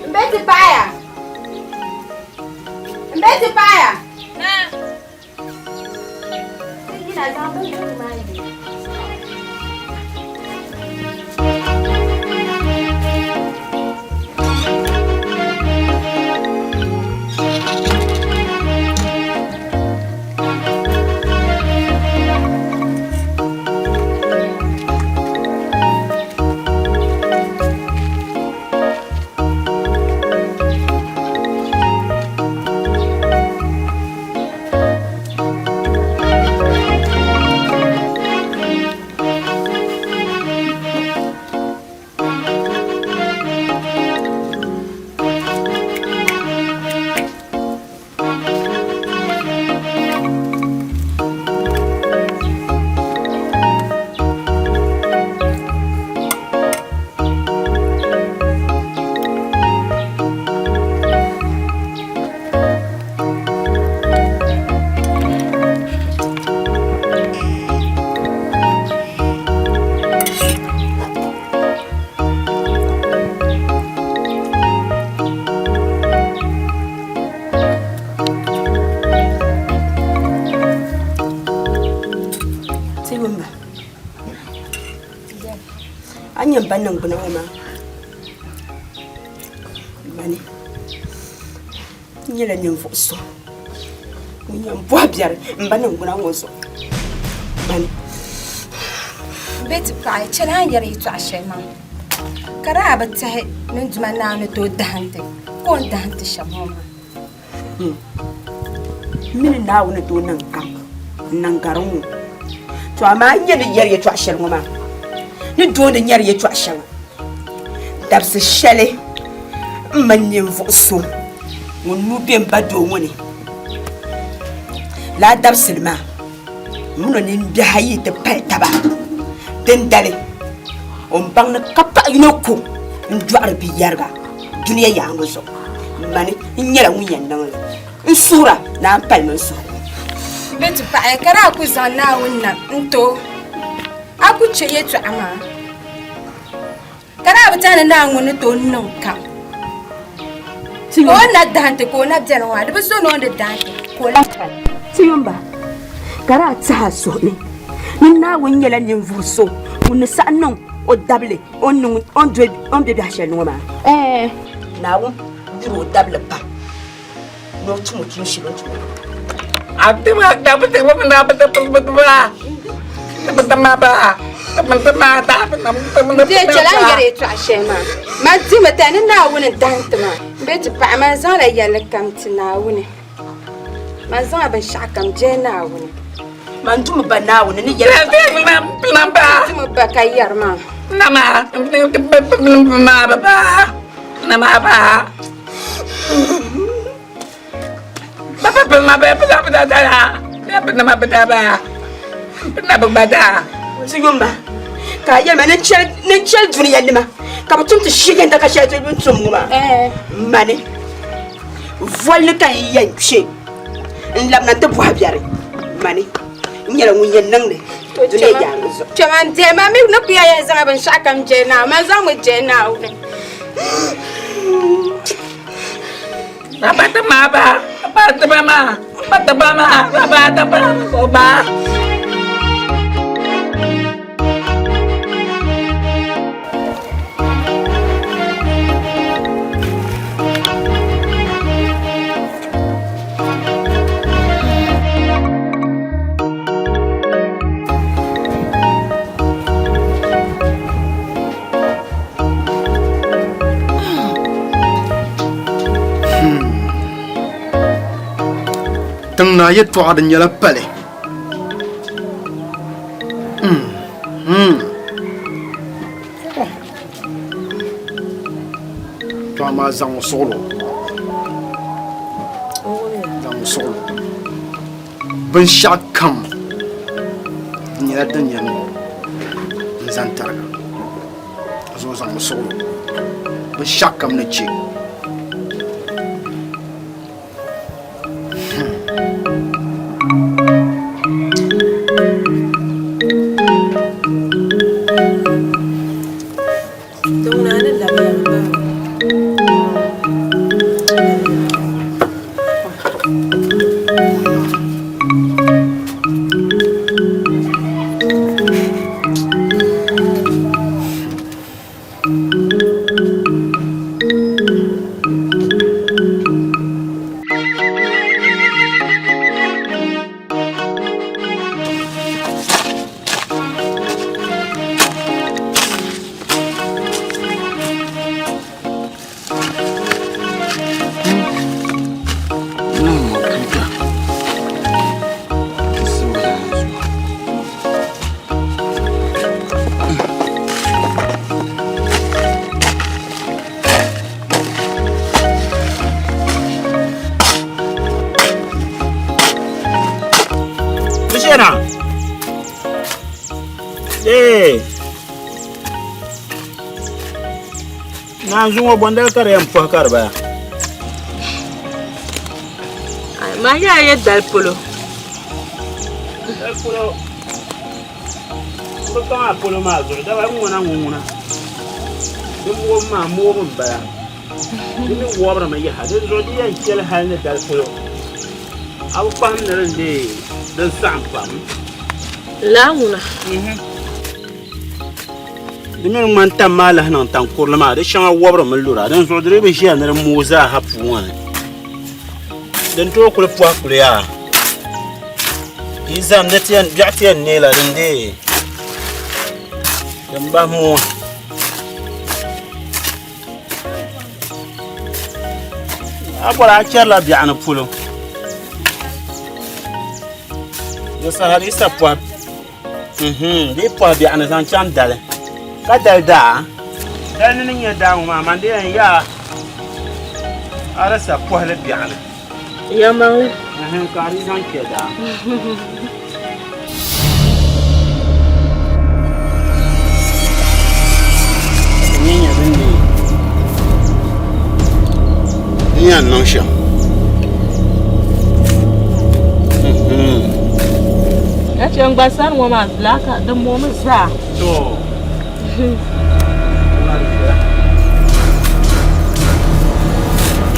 N be ti paaya. N be ti paaya. Ti yina zaŋ bindirigu maa yi. Tibimba, a ni nyɛ m ba niŋgbuna ŋɔ maa, mani n nyɛla ninvuɣ so Ŋun yɛn bɔhi biɛri m ba niŋgbuna ŋɔ zuɣu mani. Bɛ ti paɣi chɛli a ni yɛri yɛtɔɣ shɛli maa, ka daa bi tɛhi ni n Duuma Naawuni ni tooi dahim ti ka o ni dahim ti shɛm ŋɔ maa. M mi ni Naawuni ni tooi niŋ kam n-niŋ gari ŋ-ŋɔ. To amaa n nya ni yɛri yɛtɔɣ shɛli ŋɔ maa ni dooni nyari yɛtɔɣ shɛŋa dabisi shɛli m mini ninvuɣ so ŋun nuu be m ba doo ŋɔ ni lala dabisili maa m min o nimbihi ayi ti pali taba dindali o ni baŋ ni ka paɣ yino ko n-dɔɣiri bi yɛriga dunia yaaŋa zuɣu. Mani n-nyɛla ŋun yɛn niŋ li. N suhira ni a ni palimi n suhu. Bɛ ti paɣiya ka daa ku zaŋ Naawuni nam n-ti o. A ku chɛ yɛtɔɣa maa, ka daa bi tɛhi ni Naawuni ni tooi niŋ kam. Ka o na dahinti ka o na beni ŋɔ maa, di bi so ni o ni dahinti ka o lahi kani. Ti yumba, ka daa tɛhi a suhu ni ni Naawuni nyɛla ninvuɣ so ŋun ni saɣi niŋ o dabili o ni be biɛhi shɛli ni ŋɔ maa. Ɛɛh! Naawuni yuri o dabili pam ni o tum o tuun shɛli o ni tum o. Bɛ chɛla n yɛri yɛtɔɣa shɛli maa, man dimi tɛha ni Naawuni n-dahim ti ma. Bɛ ti paɣi man zaŋla yɛlli kam ti Naawuni. Man zaŋla binshɛɣukam jɛli Naawuni. Man dumi ba Naawuni ni yɛli Dumi ba ka yɛri maa. Ti yumba ka a yɛli ma ni n chɛli dunia nima ka bɛ tum ti shee ka shɛli ti bɛ ni tum ŋɔ maa. Mani voli ni ka n yɛn kpe n-labina nti bɔhi biɛri mani n nyɛla ŋun yɛn niŋ li dunia yaangi zuɣu. Kpɛma n deei ma mi ni ku ya yɛn zaŋla binshɛɣu kam jɛli Naawuni, man zaŋmi jɛli Naawuni. Tiŋ naa yɛtɔɣa di nyɛla pali. To amaa zaŋ o suɣulo zaŋ o suɣulo binshɛɣu kam di nyɛla din yɛn n zaŋ tariga zuɣu zaŋ o suɣulo binshɛɣu kam ni chɛ Bishena. Ee. Naanzu ŋɔ bɔndali ka di yɛn pɔhi ka di baya. Maa nyɛla yɛ dali polo. Dali polo. N bi baŋ a polo maa zuɣu daba n ŋuna ŋun ŋuna. Di moobu maa moobu n bala. Di mi wɔbirimi yaha di zuɣu di yɛn chɛli hali ni dali polo. A bi kpahim ni din deei din saɣim pam. Laa ŋuna. Di mini ŋmani tam maa lahi niŋ tan kurili maa di shɛŋa wɔbirimi lura din zuɣu di dii bi ʒiya ni di mooi zaaha puu ŋɔ ni. Din tooi kuli pɔhi kuli yaa. Yi zahim di ti yɛn biɛɣu ti yɛn neela din dee din bahi mooi. A bɔri a chɛrila biɛɣu ni polo. Di saha di yi sa pɔhi di yi pɔhi biɛɣu ni zaŋ chaŋ dali ka dali daa. Dali ni ni nyɛ daa ŋɔ maa man di yɛn yaa a di sa pɔhili biɛɣu ni. Yɛlimaŋli. Ka a di zaŋ kpɛ daa. N yɛn niŋ shɛm. Ka chɛ n gba sani ŋɔ maa laa ka di moomi zaa. To.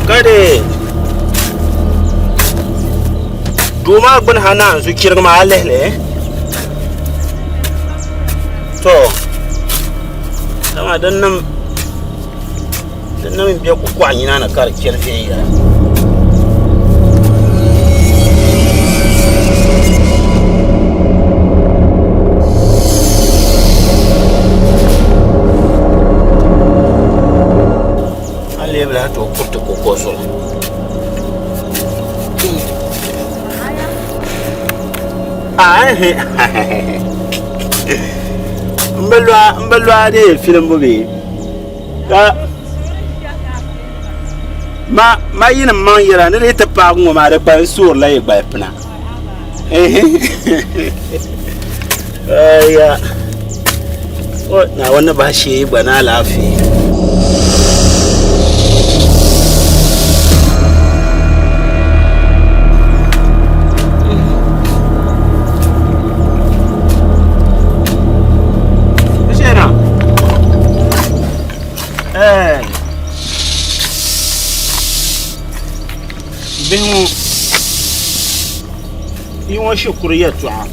Ka di duu maa gbuni ha naanzu chirigi maa a lihili to dama din nim din bɛ kukɔɣu nyina ni ka di chɛri viɛnyɛla. A lee bi lahi tooi kuriti koko zuɣu. N bi lɔa dee filimbu bee? Ka ma ma yinim maŋ yɛla ni di yi ti paagi ŋɔ maa di kpalim soorila yi gbali pina. Aya. O Naawuni ni bahi shee yi gba ni alaafee. Bihi ŋɔ bia ŋɔ shikuru yɛltɔɣa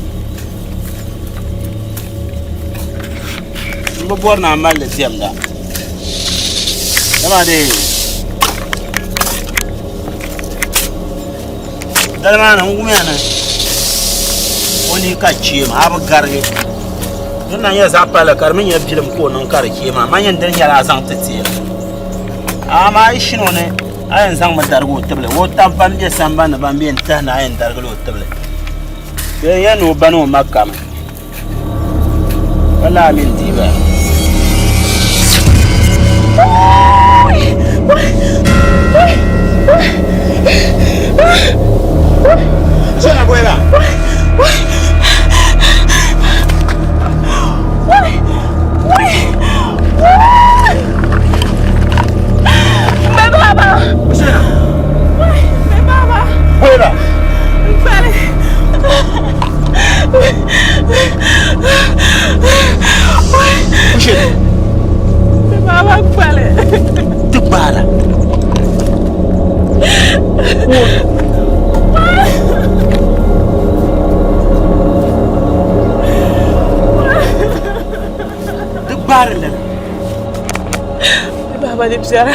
n bi bɔri ni a mali li diɛmda dama dee Dali maa ni n wumiya ni o ni ka chee maa a bi garigi din na nyɛ zaɣ palli ka di mii nyɛ bilim ka o niŋ ka di chee maa man yɛn dini nyɛla a zaŋ ti teei amaa a yi shini o ni a yɛn zaŋmi darigi o tibili o tabi ban bɛ sambanni ban bɛ n tahi ni a yɛn darigila o tibili bee n yɛn ni o ba ni o ma kami ka laa mini dii bala. Shana bwela. Baba. Shana. Baba. Bwela. Baba kpali. Ti gbaala. Ti gbaari lala. Baba di biɛra.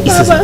Baba.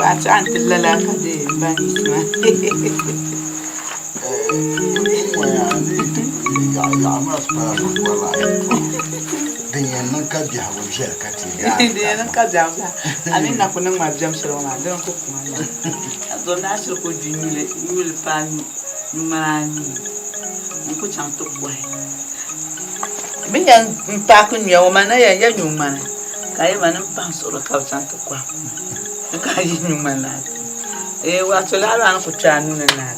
A ti a ni ti lala ka dee m ba yiɣisi maa. Din yɛn niŋ ka biɛhigu viɛli ka ti yaai. Din yɛn niŋ ka biɛhigu viɛli. A mi na ku niŋ ma biɛm shɛli ŋɔ maa dini n-ku kuma nya. A zom ni a shiri ku gbi nyuli nyuli paai nyuŋmana anii n-ku chaŋ ti kɔhi. Bɛ ni yɛn paaki nyuya ŋɔ maa na yɛn ya nyuŋmani ka a yɛli ma ni m pahi n suɣuri ka bɛ chaŋ ti kɔhi kuma ka a yi nyuŋmani laa Eeh wato laɣiri maa ni ku kpe a nuu ni naai.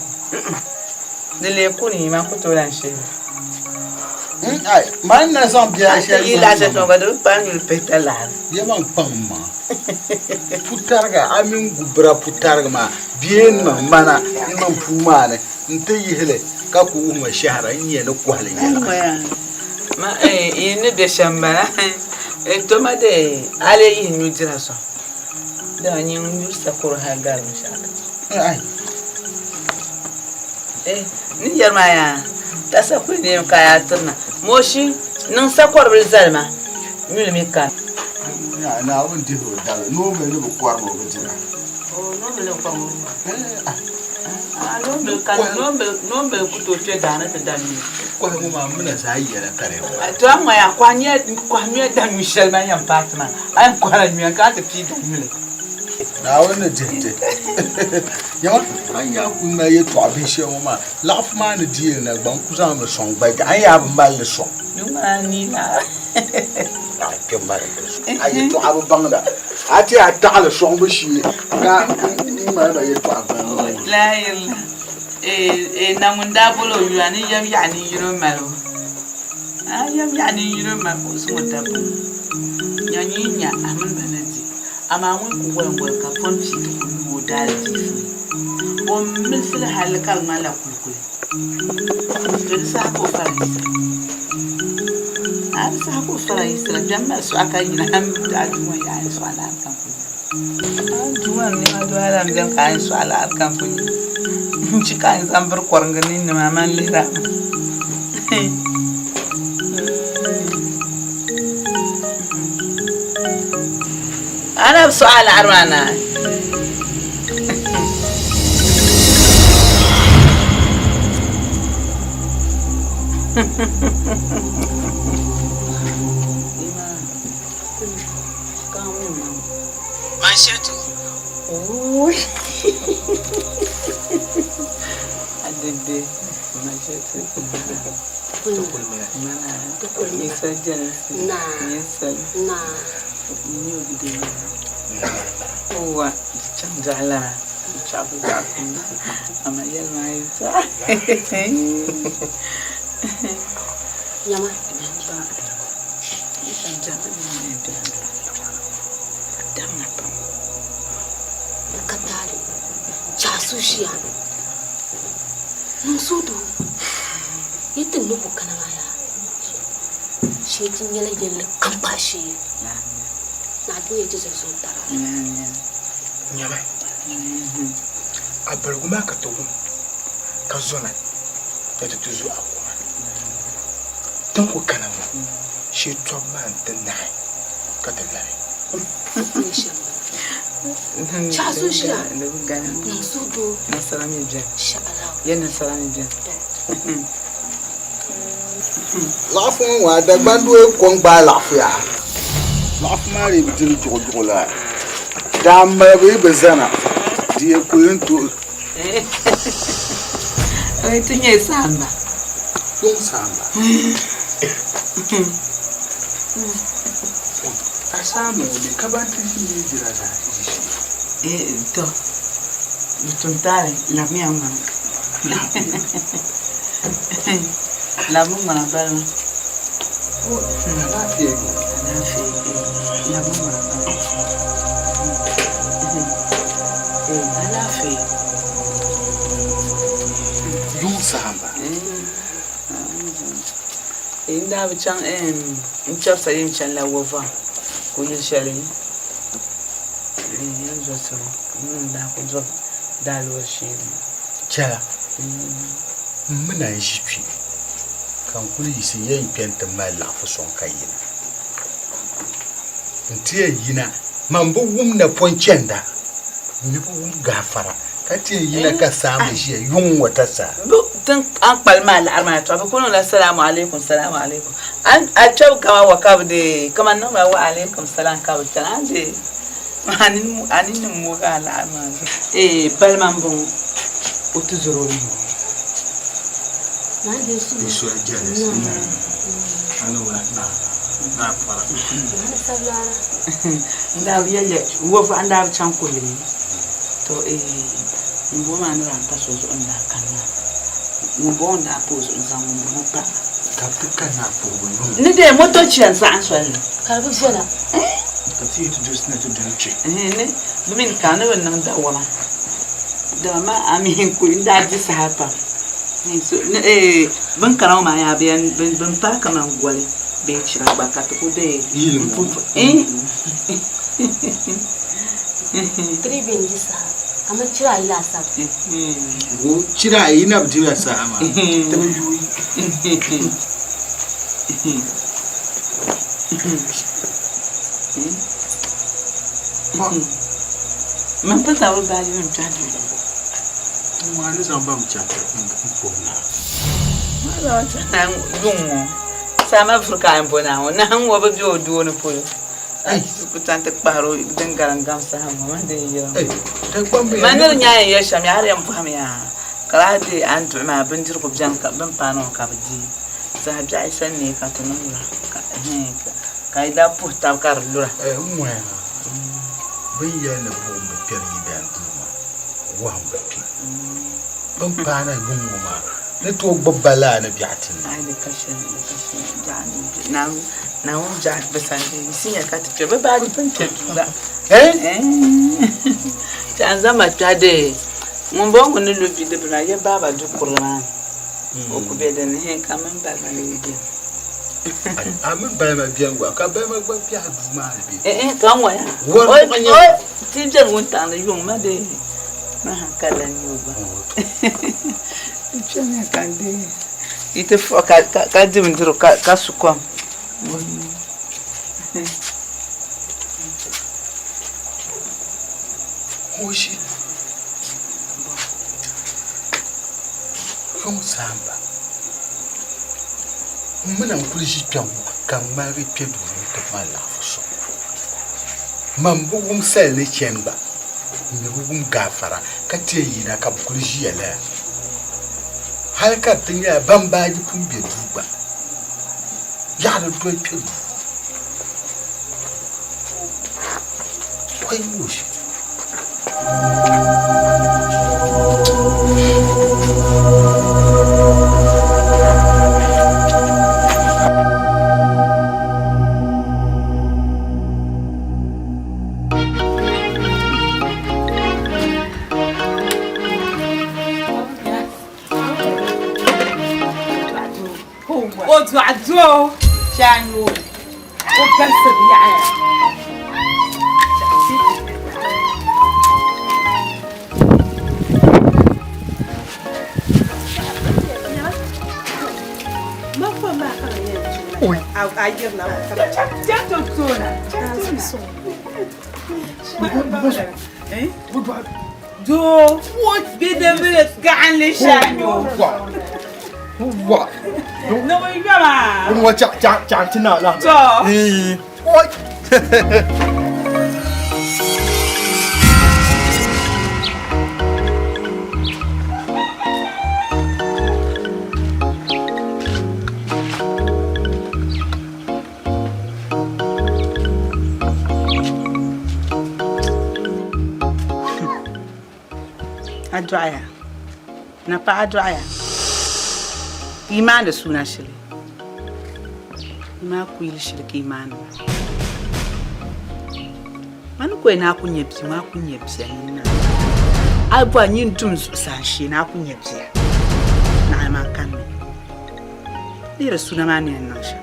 Di lee kuni man ku tooi lan shihi li. Man na zaŋ biɛla shɛli Yi lahi shɛli tuma di bi paai nyuli pihita laɣiri. Ya man kpaŋ m maŋa putariga a mini gubira putariga maa bee n niŋ mana n niŋ puu maa ni n-ti yihi li ka ku wuhi ma shɛhira n nya ni kɔhili yɛliga. Ma yi ni be shɛm m-bala. To ma dee a lee yihi nyu dira sɔŋ. Dama nyin nyuri sakɔro hal gari binshɛɣu kam. Eh, ni yɛri maa yaa, ta sakuli neemi ka a yaa tirina. Moshi, niŋ sakɔribili zali ma, nyuli mi kani. Naawuni dihir o dali, noombil ni bi kɔrimi o bi dira. Oh, noombil ni bi kɔrimi o bi dira. Ah, noombil kani, noombil, noombil ku tooi kpe daa ni ti da nyuli. Kɔhi ŋɔ maa mina zaa yɛla ka di. To a ŋɔ yaa, kɔhi nyɛ, kɔhi nyuya da nyu shɛli man yɛn paai ti maa, a yɛn kɔhila nyuya ka a ti pii da nyuli. Naawuni ni dihi ti. Nyama, a ni yaa kuli mali yɛtɔɣa bihi shɛli ŋɔ maa, laɣifu maa ni di yɛli na gba, n ku zaŋmi sɔŋ gba, a ni yaa bi mali li sɔŋ. A kpe mali li sɔŋ. A yɛtɔɣa bi baŋda. A ti a taɣili sɔŋbu shee ka m mali ba yɛtɔɣa baŋda. Laayirila, Ee, na ŋun daa bol o yuli a ni yɛm yaɣi ni yino mali o. A yɛm yaɣi ni yino mali ka o zaŋ o dabba ŋɔ. Nya nyin nya a mini ba ni di. Amaa ŋun ku wolimwolim ka pɔn pii ti ku yuui o daaliziifu ni, o milisi li halli ka di ŋmanila kulikuli. To di saha ka o fara yiɣisira. A di saha ka o fara yiɣisira, kpɛm mali suɣa ka yina a Duuma yaa a ni sɔɣi laɣiri kam ku nyɛ. A Duuma n nɛma doo a lan beni ka a ni sɔɣi laɣiri kam ku nyɛ. N-chi ka a ni zaŋ biri kɔriŋgi ninni maa man lihiri a maa. A na bi sɔɣi a laɣiri maa naai. Manshetu. Adede. Manshetu. Isa Jɛlinsi. Yɛsali. N-nyɛ o bidibila. Owa di chaŋ dɔɣilana di chaɣ' bi dɔɣi kumda amaa yɛli maa yi dɔɣi. Nyama. Ka taali chaɣ so ʒiya niŋ suhudoo yi ti ni ku kana maa yaa shee ti nyɛla yɛlli kam pahi shee Naa ti nyɛ ti zali zuŋ tara. Nyama, a baligu maa ka ti wum ka zona ni ti ti zo a kuma. Ti ni ku kana ŋɔ shee tɔbu maa n-ti naai ka ti labi. Chaɣ so ʒiya niŋ suhudoo. Nasara mi beni. Sha'alaw. Ya nasara mi beni. Laɣafu ŋɔ ŋɔ Dagbandoo ko n-gbaai laɣafu yaa. Laɣafu maa dii bi diri juɣujuɣu la. Daa malibu yi bi zana, di yi kuli ni tooi. Ti nyɛ saamba. Yuŋ saamba. A saamba ŋɔ mi ka ban ti ʒi mi dira zaa ʒi shee. To, di tum taali labimiya ŋmana. Labimi ŋmana balima. Alaafee yo. Alaafee labimi ŋmana balima. Alaafee. Yuŋ saamba. N daa bi chaŋ n chɛbisa yɛn chanila Wɔvaŋ ka o yili shɛli yɛn zɔsiri n daa ku dɔbi daaloori shee maa. Chɛla m mi na n-ʒi kpe ka n kuli yiɣisi yɛn kpe nti mali laɣifu sɔŋ ka yina. N ti yɛn yina, man bi wum napɔŋ chɛnda. N ni bi wum gaafara ka ti yɛn yina ka saamba ʒiya yuŋ ŋɔ tasaa. Bɛ tin a ni kpalim maa laɣiri maa tɔ bɛ kuli niŋla salaamu alaikum salaamu alaikum. A kpɛbu kaman wa ka bɛ deei kaman niŋla wa alaikum salam ka bɛ chana a ni deei a nini ni moogi a laɣiri maa zuɣu. Eeh balima m-bɔŋɔ o tizɔro o mini N daa bi yɛli ya wavuɣu n daa bi chaŋ kuligi ni to ŋunbɔŋɔ maa ni daa pa so zuɣu n daa kani maa ŋunbɔŋɔ n daa pa o zuɣu n zaŋ ŋunbɔŋɔ pa. Ka bɛ ti kanna a puhibu yuŋ. Ni dee moto chani saɣim soli ni. Ka di bi viɛla. Ka ti yi ti dolisi na ti doli kpe. Ni bɛ mini ka ni bɛ niŋ dawama. Dama a mi n kuli n daa di saha pam. Bin kana ŋɔ maa yaa bɛ yɛn bin paai kaman goli bee chira gba ka ti ku deei n puhi Three bɛ n-di saha kaman chira ayi laasabu. Wo chira ayi na bi dila saha maa ti bi yuui. Man pun zaŋ bɛ baaji nim kpɛhi duu. Ŋɔ a ni zaŋ ba mi chaŋ ti puhi naa. Yuŋ ŋɔ saama vuri ka a yɛn bo naa ŋɔ nahi ŋɔ bi be o doo ni polo ka ku chaŋ ti kpahiri o din garim gam saha ŋɔ man din yira ŋɔ man ni di nya a yɛn yɛli shɛm yaa di yɛn bɔhimi yaa ka daa deei a ni duɣi maa bindirigu bɛni ka bɛ ni paai niŋ ka bɛ di saha biɛɣu yi sani neei ka ti niŋ lura ka yi daa puhi taba ka di lura. N ŋɔya bɛ ni yɛli ni buɣim bi kpɛri yidan duu maa, wɔhim bi kpi. Bɛ ni paana yuŋ ŋɔ maa ni tooi gbubi ba laa ni biɛɣu ti niŋ. Ai di ka shɛli, di ka shɛli. Biɛɣu, Naawuni biɛɣu bi sani bee yi sinya ka ti kpe, bɛ baaji pun kpe duu la. Ti a ni zaŋ ma kpɛhi dee, ŋumbɔŋɔ ŋun ni lu bidibila maa, ya baaba du kurili maa ni, o ku be din ni, hee ka m mini balima lee beni. A mini balima beni gba, ka balima gba be a duu maa ni bee? Eh, ka n waya. Wari buɣa nyɛ. Ti beni wuntaŋ ni yuŋ ma dee, ma hankali lan nyɛ o gba. N kpɛmiya ka n deei yi ti fuɣi ka di bindirigu ka su kom. Hoshi yuŋ saamba m mi na n-kuli ʒi kpɛŋ-ŋɔ ka n ŋmaligi kpe duu ni nti mali laɣifu sɔŋ. Man bi wum sali ni chani gba, m mi bi wum gaafara ka teei yina ka bɛ kuli ʒiya lala. Hali ka di ti nyɛla ban baaji pun be duu gba, yaɣiri doli kpe duu. Pɔi Hoshi. O dɔɣi doo shee o o galisi yaɣaya. Doo bidibili gaɣinli shee o. Wa. Ni bi yɔma. Wa cha cha cha ti na la. To. Ee. Oi. A dɔɣiya na paɣa dɔɣiya ka yi maandi suuna shili yi maa kuyili shili ka yi maandi ba mani ko ni a ku nyɛ bia maa ku nyɛ bia nini na a bɔri nyin dum zuɣusaa n-shee ni a ku nyɛ bia naɣila maa kanimi Lihiri suna maa ni yɛn niŋ shɛm.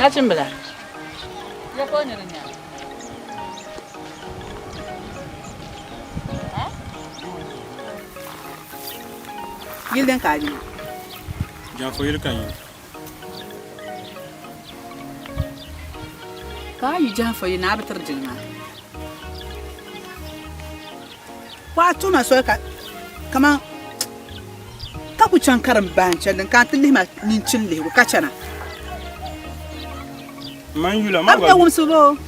Nachimbila. Ya ka o ni di nya? Yili din ka a yina? Janfo yili ka n yina. Ka a yi Janfo yili na a bi tiri jilima? Ka a tuhi ma soli ka kaman ka ku chaŋ karim bahi n-chani din ka n ti lihi ma ninchini lihigu ka chana. Man yula, A bi nya wumsibu boo?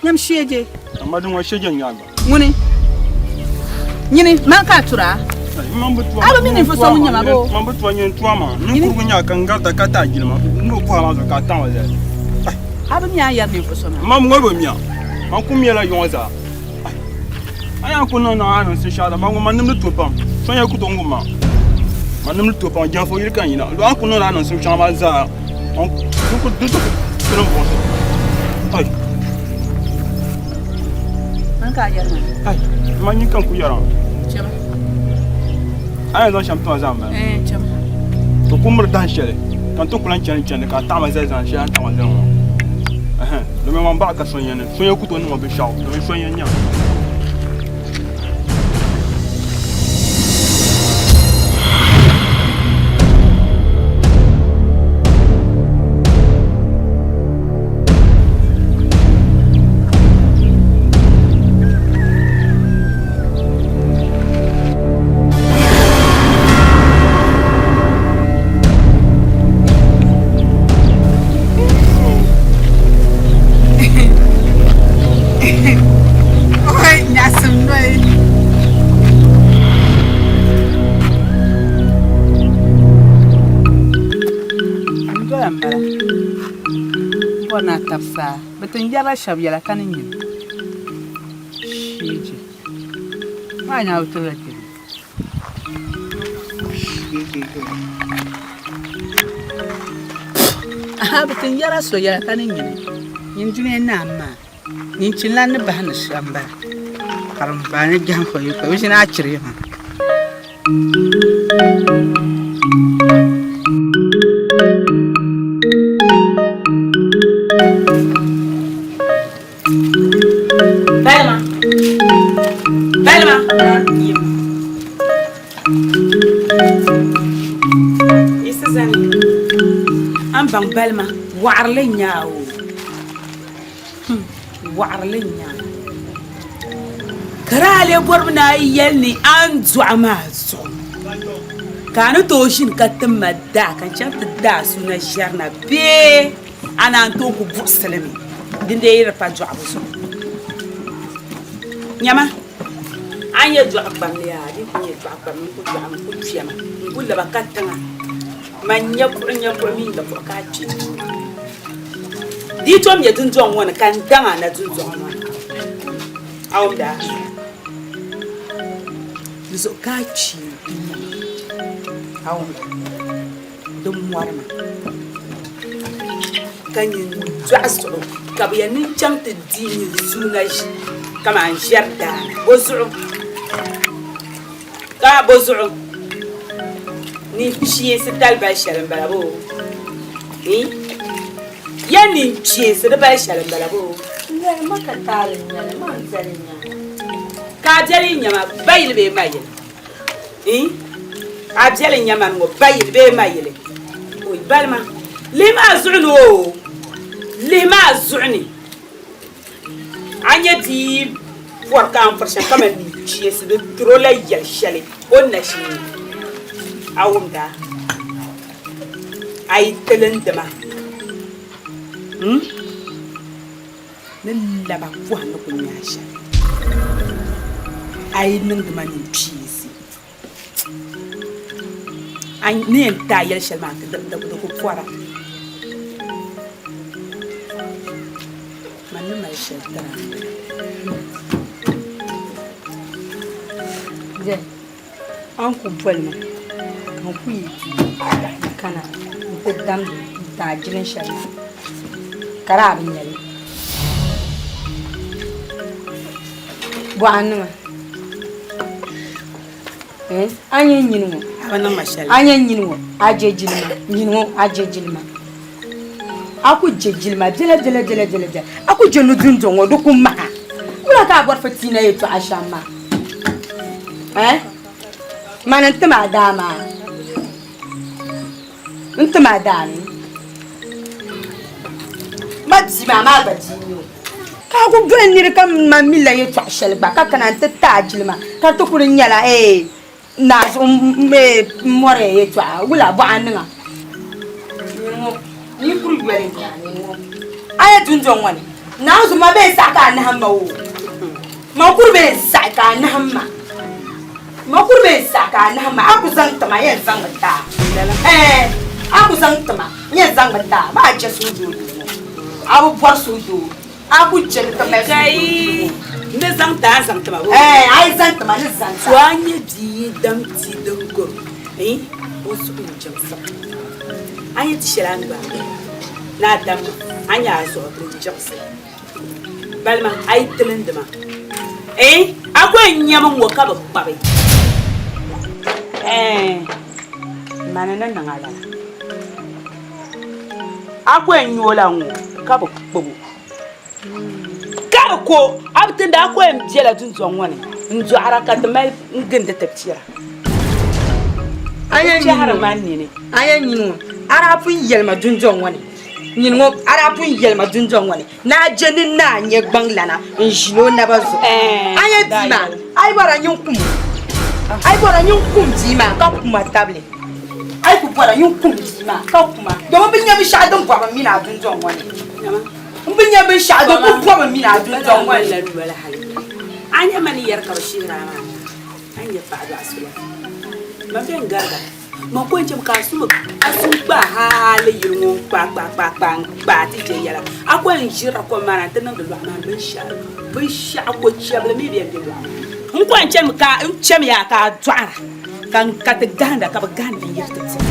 Nyam sheeje. Amma din ŋɔ sheeje n-nyɛ a gba. Ŋuni? Nyini, man ka a tura a? Man bi tua. A bi mi ninvuɣ so ŋun nyɛ ma boo? Man bi tua nyini tua maa. Ninkurigu n-nyɛ a ka n garita ka ti a jilima. N ni bi bɔhi a maa zuɣu ka a taŋ o zali. A bi mi a ni yɛri ninvuɣ so maa? Man ŋɔ bi mi a. Man ku mi la yuŋɔ zaa. A yaa ku niŋ niŋ a niŋ sinshɛɣu zaa, man ŋɔ man nimdi to pam. So nyɛ ku tooi ŋub ma. Man nimdi to pam, jɛnfo yili ka n yina. Lɔɣu ku niŋdi a niŋ sinshɛŋa maa zaa, man ku di ti tilim buɣisi. Ai. Man ka a yɛri maa? Ai, man nyin ka n ku yɛra. Chɛma. A yɛn zaŋ shɛm ti ma zaa m-bala. Ɛɛn, chɛma. Ti ku miri dahin shɛli ka n ti ku lan chani chandi ka a taɣi ma zali zan shɛli a ni taɣi ma zali ŋɔ. Ɛhɛn, domi man baɣa ka so n-yɛn ni. So yɛn ku tooi niŋ o binshɛɣu domin so n-yɛn nya. N doya m-bala bɔri ni a tabi saa bɛ ti yɛrila shɛba yɛla ka ni nyini sheeji maa nyaa bi tirila kpɛma Aha bɛ ti yɛrila so yɛla ka ni nyini nyin dunia naa m-maa nyin chinla ni bahi ni shɛm m-bala ka din bahi ni jahinfa yi ka bɛ ʒini a chiri maa. Balima. Balima. Isa zani. An baŋ balima waɣarili n-nyɛ a o. Waɣarili n-nyɛ a. Ka daa lee bɔrimi ni a yi yɛli ni a ni dɔɣi maa zuɣu ka a ni tooi ʒini ka tim ma daa ka n chaŋ ti daa suuna ʒɛri na bee a naan tooi ku buɣisi li mi din dee yi di pa dɔɣibu zuɣu. Nyama, a ni nyɛ dɔɣi kpamli yaa, di ku nyɛ dɔɣi kpamli n-ku dɔɣimi n-ku kpɛma n-ku laba katiŋa. Man nya buɣi nya buɣi mini nya buɣi ka a kpe duu. Di yi tom nyɛ dundɔŋ ŋɔ ni ka n daŋ a na dundɔŋ ŋɔ ni, a wumda? Di zuɣu ka a kpi n-nyama, a wumda? Di mɔri ma ka nyin dɔɣi zuɣu ka bɛ yɛn ni chaŋ ti di nyin suuna kaman ʒiɛri daa ni bɔ zuɣu ka bɔ zuɣu Ninkpiinsi tali bali shɛli m-bala boo? Hii? Ya ninkpiinsi di bali shɛli m-bala boo? Nyɛli ma ka taali n-nyɛli ma n-biɛli n-nya. Ka a biɛli n-nya ma bayili bee mayili? Hii? A biɛli n-nya mani ŋɔ bayili bee mayili? Oi balima, lihi ma a zuɣu ni oo! Lihi ma a zuɣu ni. A nya bia pɔri ka a ni pɔri shɛm kaman ninchiinsi di tir o la yɛl shɛli o ni na ʒi n-nya. A wumda? A yi tilindi ma, n ni lab a pɔhim ni ku nya a shɛli. A yi niŋdi ma ninchiinsi, a ni yɛn ti a yɛl shɛli maa di ku pɔra. Man ni mali shɛli tiri a. Zɛ, a ni ku boli ma ka n ku yi duu n-kana nti damdi n-ti a jilin shɛli maa ka di a bi nya li. Bɔɣa n-niŋ a. A ni nyini ŋɔ. A bi niŋ ma shɛli. A nya nyini ŋɔ, a je jilima, nyini ŋɔ, a je jilima. A ku je jilima biɛla biɛla biɛla biɛla biɛla. A ku je ni dundɔŋ ŋɔ di ku maha. Wula ka a bɔri fitiina yɛtɔɣa shɛm maa? Eh? Mani n-tim a daa maa. N tim a daa ni. Ma bia maa, maa gba bia n-nyɛ o. Ka a ku doli niri ka man mi la yɛtɔɣ shɛli gba ka kana nti ti a jilima ka ti kuli nyɛla eei naa zuɣu m-mɔri ya yɛtɔɣa wula bɔɣa niŋ a. Nyini ŋɔ, n yi kuri yoli n-nyɛ a nyini ŋɔ. A ya dundɔŋ ŋɔ ni, naa zuɣu ma bee n-saɣi ka a nahim ma oo. Ma kuri bee n-saɣi ka a nahim ma. Ma kuri bee n-saɣi ka a nahim ma. A ku zaŋ ti ma, yɛn zaŋmi ti a. Ɛɛn, a ku zaŋ ti ma, yɛn zaŋmi ti a. Maa je suhudoo duu ŋɔ. A bi bɔri suhudoo. A ku je ni ti mali suhudoo duu ŋɔ. Ni zaŋ ti a, zaŋ ti ma. Ɛɛn, a yi zaŋ ti ma, ni zaŋ ti a. To a nyɛ bia yi dam tia din garo, ɛɛn, o zuɣu ni jimsim. A nyɛ ti shɛli a ni gbaai ni a dam ma, a nyɛ a zuɣu din jimsim. Balima a yi tilindi ma eh a ko n nyɛmi ŋɔ ka bi kpabi eh mani ni niŋ a lala a ko n nyɛ o la ŋɔ ka bi kpabo ka di ko a bi tindi a ko n biɛla dundɔŋ ŋɔ ni n dɔɣira ka ti mali n gindi ti piɛra A chɛhiri ma nini a yɛn nyini ŋɔ a daa pun yɛli ma dundɔŋ ŋɔ ni Nyini ŋɔ a daa pun yɛli ma dundɔŋ ŋɔ ni ni a je ni naa nyɛ gbaŋlana n-ʒini o naba zuɣu. A nya bia maa, a yi bɔra nyin kum o. A yi bɔra nyin kum bia maa ka kum a tabili. A yi ku bɔra nyin kum bia maa ka kum a. Domin bi nya binshɛɣu din bɔbi m mini a dundɔŋ ŋɔ ni. M bi nya binshɛɣu din ku bɔbi m mini a dundɔŋ ŋɔ ni. A nya ma ni yɛri ka bɛ shihiri a maa, a ni nyɛ paɣidɔɣisula. Man be n-gariga. Man ko n-chɛ ka a sumi a sum kpaa hali yili ŋɔ n-kpaa kpaa kpaa kpaa n-kpaa ti je yɛla. A ko n-ʒirila kom maa na nti niŋdi lɔɣu maa ni binshɛɣu binshɛɣu ko chɛbili mi bɛn be lɔɣu maa ni. N ko n-chɛmi ka n chɛmi ya ka a dɔɣira ka n ka ti gahinda ka bɛ gahindi binyɛri ti tiri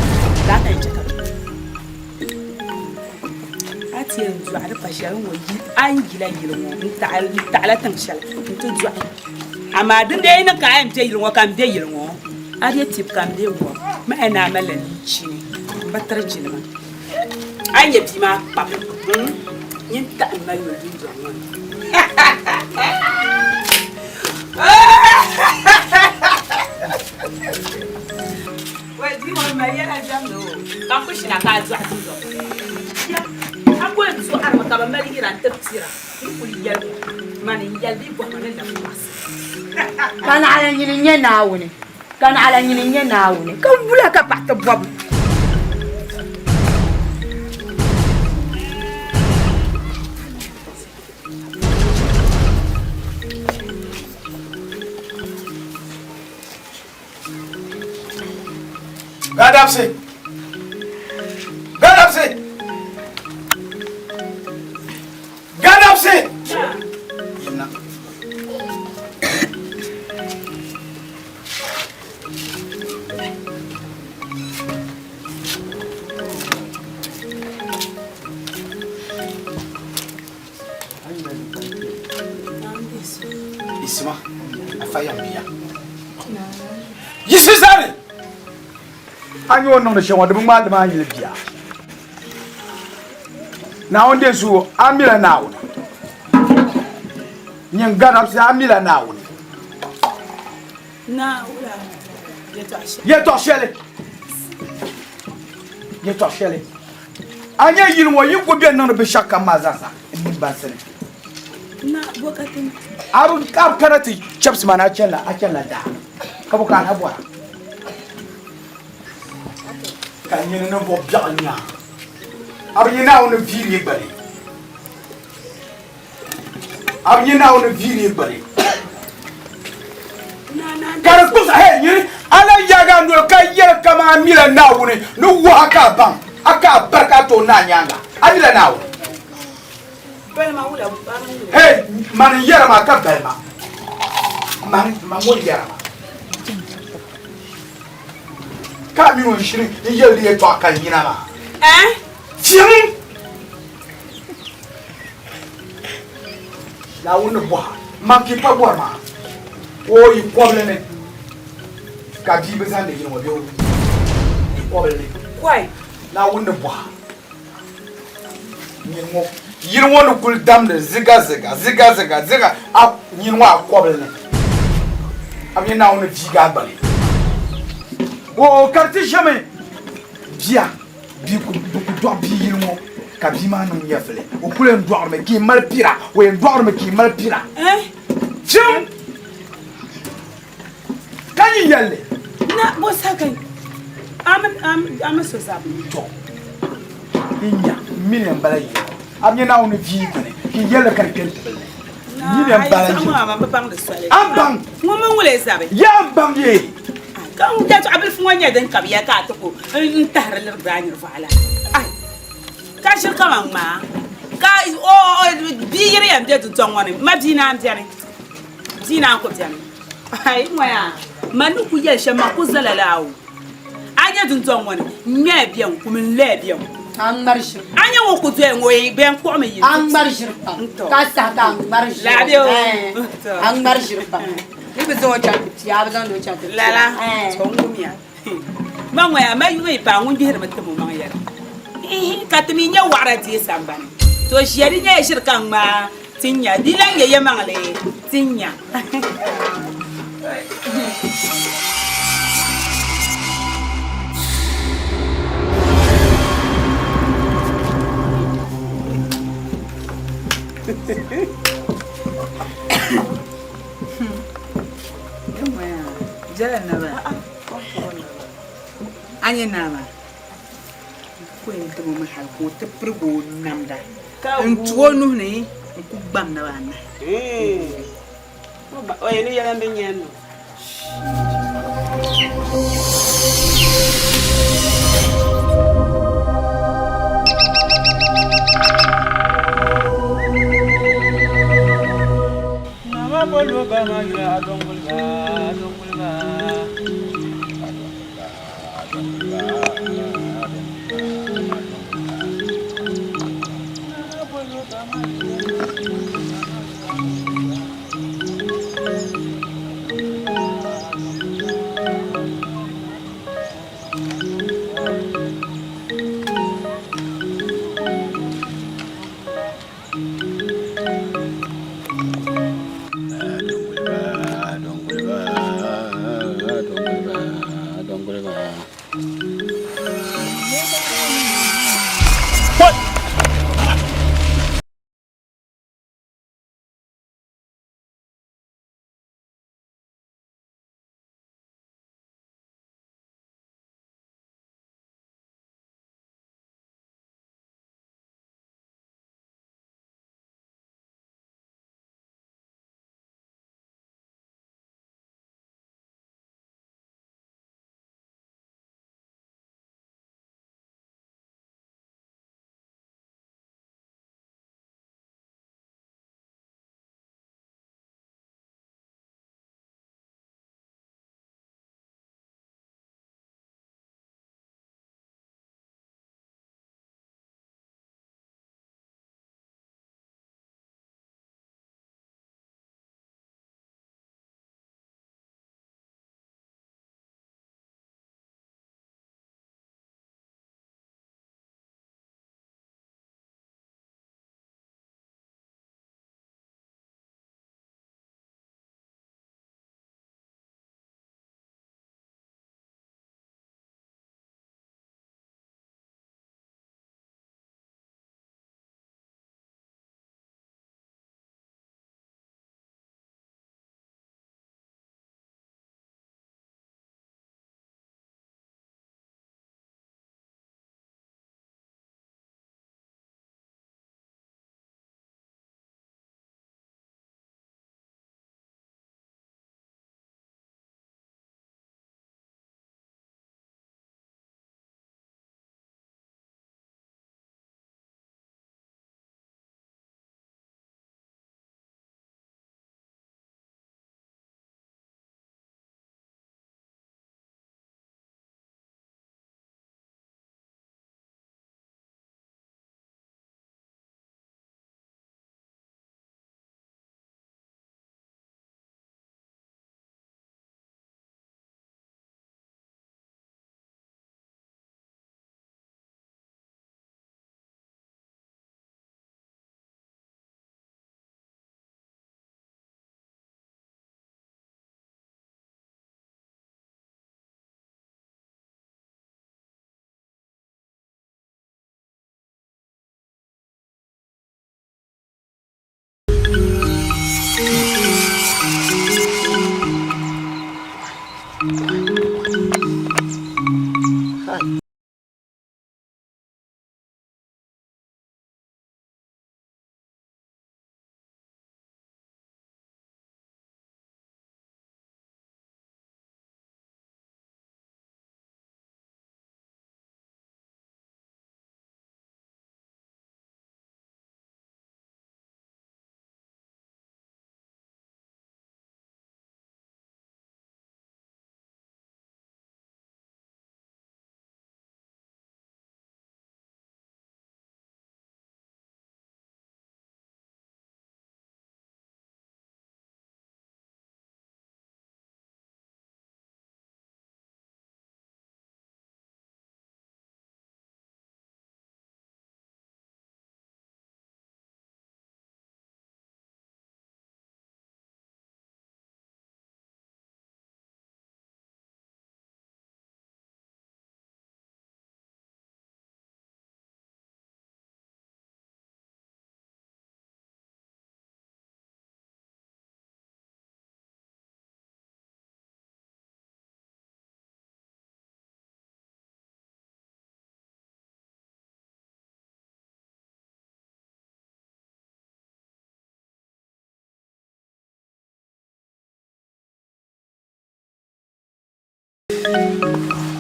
laa ka yɛn chɛ ka bɛ a ti yɛn dɔɣi di pa shɛli n ŋɔ yi a ni yila yili ŋɔ n taɣila tiŋ shɛli nti dɔɣi amaa din dee yi niŋ ka a yɛn be yili ŋɔ ka n be yili ŋɔ A be tibi ka m be ŋɔ, ma ya ni a malila liichini m-bi tiri jilima. A yi nya bia maa kpabi, nyin taɣi m-mali yuli dundɔŋ ŋɔ ni. Wai bia ŋɔ mali yɛla diɛmdi o, ka n ku ʒina ka a dɔɣi dundɔŋ. Bia, a ko n-dɔɣirimi ka bɛ mali yira n-ti pira, n kuli yɛli ŋɔ, mani n-yɛli bee bɔhima ni labi tɔɣisi. Ka naɣila nyini n-nyɛ Naawuni, ka naɣila nyini n-nyɛ Naawuni, ka wula ka paɣ ti bɔbu? Gadabsi! Gadabsi! Gadabsi! Yimna. Isima, afa yam biya. Yisi zani! A nyɛ o niŋdi shɛŋa di bi ŋmaai di maa yili bia. Naawuni deei suhu a mila Naawuni. Nyin garabsi a mila Naawuni. Yɛtɔɣ shɛli yɛtɔɣ shɛli a nyɛ yili ŋɔ yi ku bɛ niŋdi binshɛɣu kam maa zaa sa n nini bansi ni. A bi kana ti chɛbisi ma ni a chanila daa ka bɔ ka a na bɔra. Ka nyini ninvuɣ biɛɣu nya a bi nya Naawuni viiri yi gbali. A bi nya Naawuni viiri yi gbali. Ka di kpuɣis a nyini a lan yaagi a noli ka yɛli kaman a mila Naawuni ni wuhi a ka a baŋ a ka a bari ka a tooi naai nyaaŋa. A mila Naawuni. Hey, mani n-yɛra maa ka balima. Mani, mani ŋɔ n-yɛra maa. Ka a mini o n-shiri n-yɛli di yɛtɔɣa ka n yina maa. Fiɛm! Naawuni ni bɔha, man ki pa bɔri maa, o yi kɔbili ni. Ka bia bi zahindi yili ŋɔ bee o di kɔbili ni. Kɔi. Naawuni ni bɔha nyini ŋɔ yili ŋɔ ni kuli damdi ziga ziga ziga ziga ziga a nyini ŋɔ a kɔbili ni. A bi nya Naawuni ni viigi a gbali. O ka di ti ʒɛmi bia bia ku bi ku dɔɣi bia yili ŋɔ ka bia maa niŋ nyɛvili o kuli yɛn dɔɣirimi ka yi mali pira o yɛn dɔɣirimi ka yi mali pira. Fim! Ka nyin yɛli li. Na bo saha ka a mini so zabi? Tɔ! N nya, m mi ni n bala yili ŋɔ. A bi nya Naawuni vii gbini, ka yi yɛli li ka di kpe n tibili ni. M mi ni n bala yili ŋɔ. A ni baŋ. Ŋun mini ŋun lee zabi? Yaa n baŋ yee! Ka n yɛtɔɣa bilifu ŋɔ nyɛ din ka bɛ ya ka a ti ku n tahiri lirigiri a niriba la. Ai! Ka ʒiri kaman ŋmaa, ka bia yiri yɛn be dundɔŋ ŋɔ ni, m ma bia naan beni, bia naan ku beni. Ai ŋɔya, man ni ku yɛli shɛm man ku zala laa o. A nya dundɔŋ ŋɔ ni, n ŋmɛya biɛŋ, kum n lɛya biɛŋ. A ŋmari ʒiri. A nya ŋun ku doya ŋɔ, bɛn kpuɣimi yi. A ŋmari ʒiri pam, ka a saha ka a ŋmari ʒiri. Laabi o. A ŋmari ʒiri pam. Ni bi zaŋ o chaŋ ti pia, a bi zaŋdi o chaŋ ti pia. Lala, to n wumya. Ma ŋɔya, ma yuma yi paai ŋun gbihirimi tim o maŋ yɛla. Ihi, ka ti mi nya wɔɣira deei sambani. To ʒiya di nyɛla ʒiri ka n ŋmaai ti nya, di lan nyɛ yɛmaŋli ti nya. A nyɛ naa maa ko yɛn tim o mi hali ka o ti pirigi o namda n tu o nuhi ni n ku gbam naba anahi.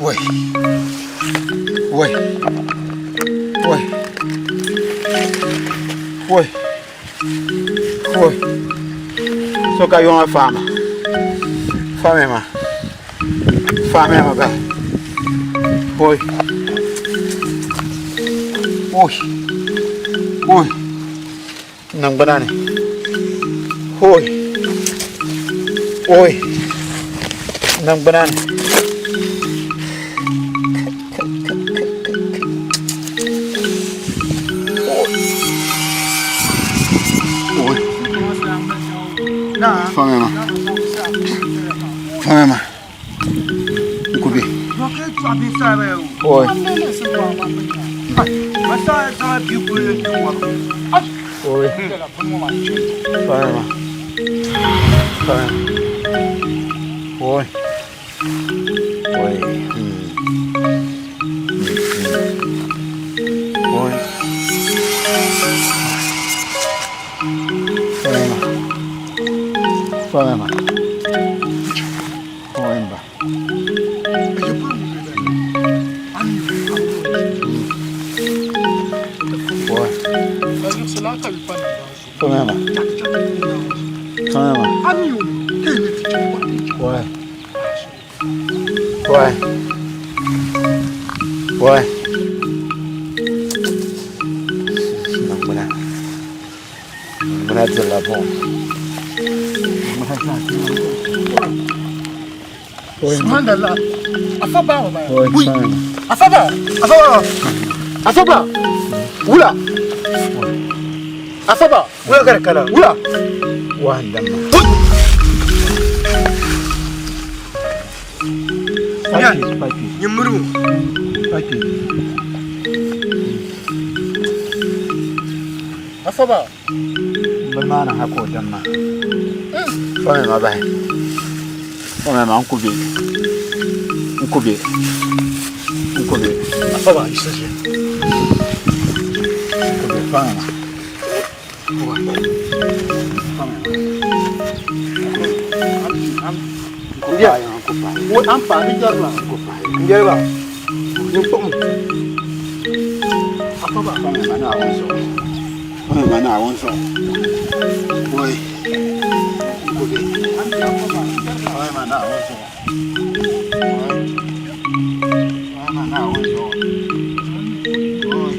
Wai. Wai. Wai. Wai. Wai. So ka yɔŋa faama. Faami ma. Faami ma bahi. Wai. Wai. Wai. Niŋgbuna ni. Wai. Wai. Niŋgbuna ni. Fami ma. Fami ma. N ku be. Oi. Oi. Fami ma. Fami. Oi. Oi. Oi. Fami ma. Fami ma. Oi ba. Oi. Fami ma. Fami ma. Oi. Oi. Oi. Niŋgbuna. Niŋgbuna dirila buɣim. Mandala. Afaba wa baya. Oui. Afaba. Afaba. Afaba. Wula. Afaba. Wula kare kala. Wula. Wanda ma. Nyimuru. Afaba. Bini maa ni ha ka o damma. Fami ma bahi. Fami ma n ku be. N ku be. N ku be. Afaba isije. N ku be. Fami ma. Ndiya. Wo an pa bi jarba. Njerba. Ni pom. Afaba. Fami ma Naawuni zuɣu. Fami ma Naawuni zuɣu. Oi. N ku be. Fami ma Naawuni zuɣu. Oi. Fami ma Naawuni zuɣu. Oi.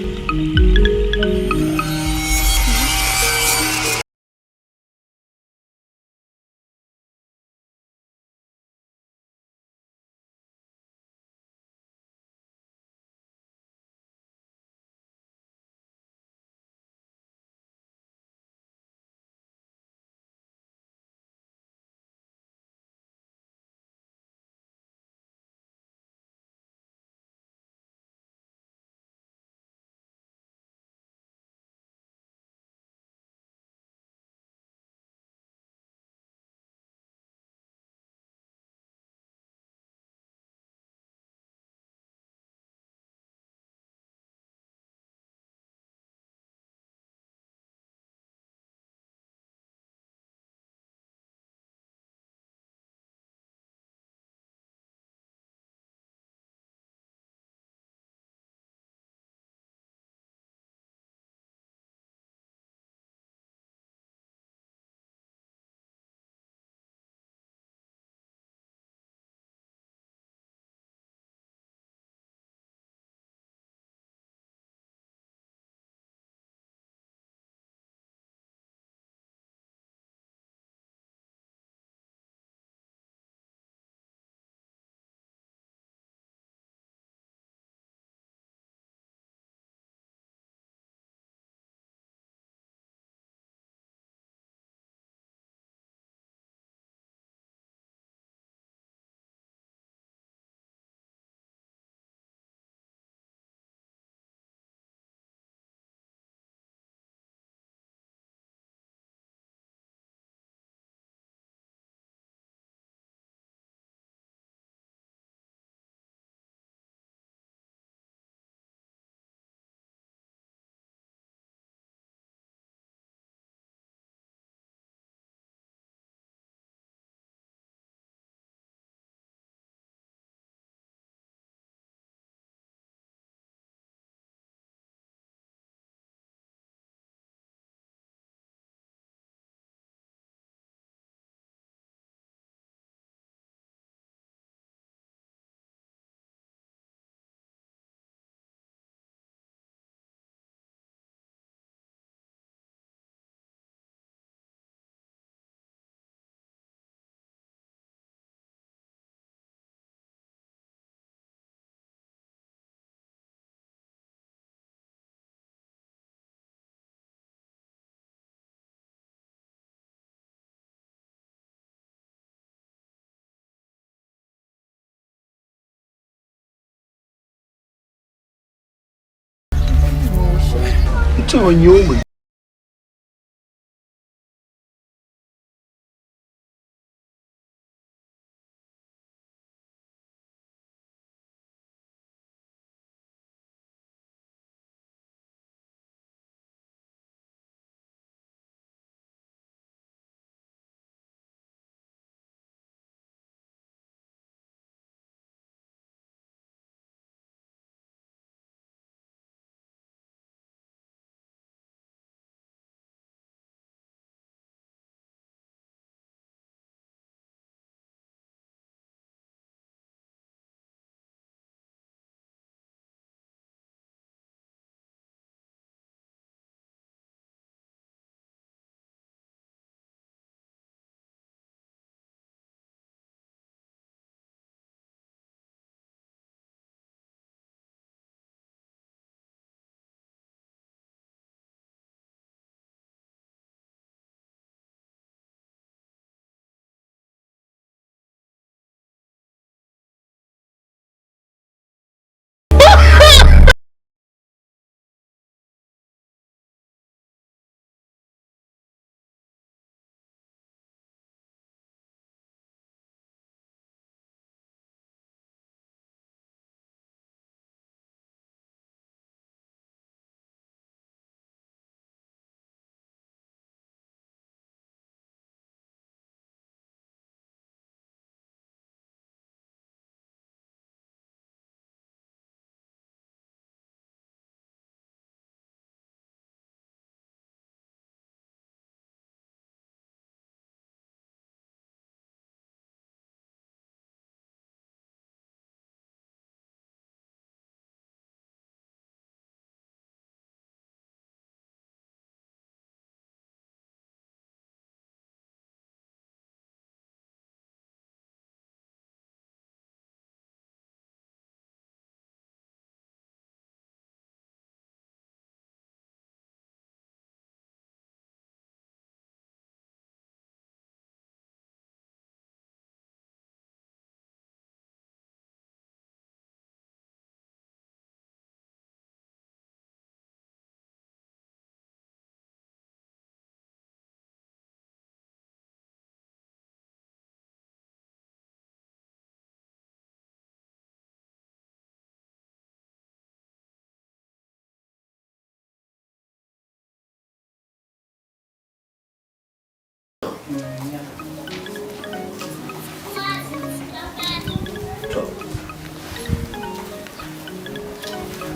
Ti o nyɛ o mi.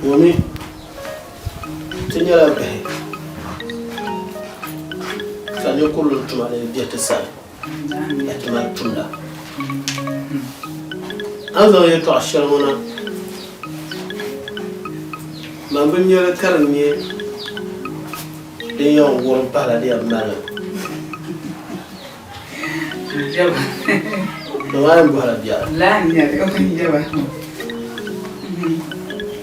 Ŋɔ ti nyɛla bihi ka ninkurili tuma ni bɛ ti sani ka ti mali tumda. A ni zaŋ yɛtɔɣ shɛli ŋɔ na, man bi nya li ka di nyɛ din yɛn wurim pahila di yɛn mali li maa yɛn bɔhila biɛla.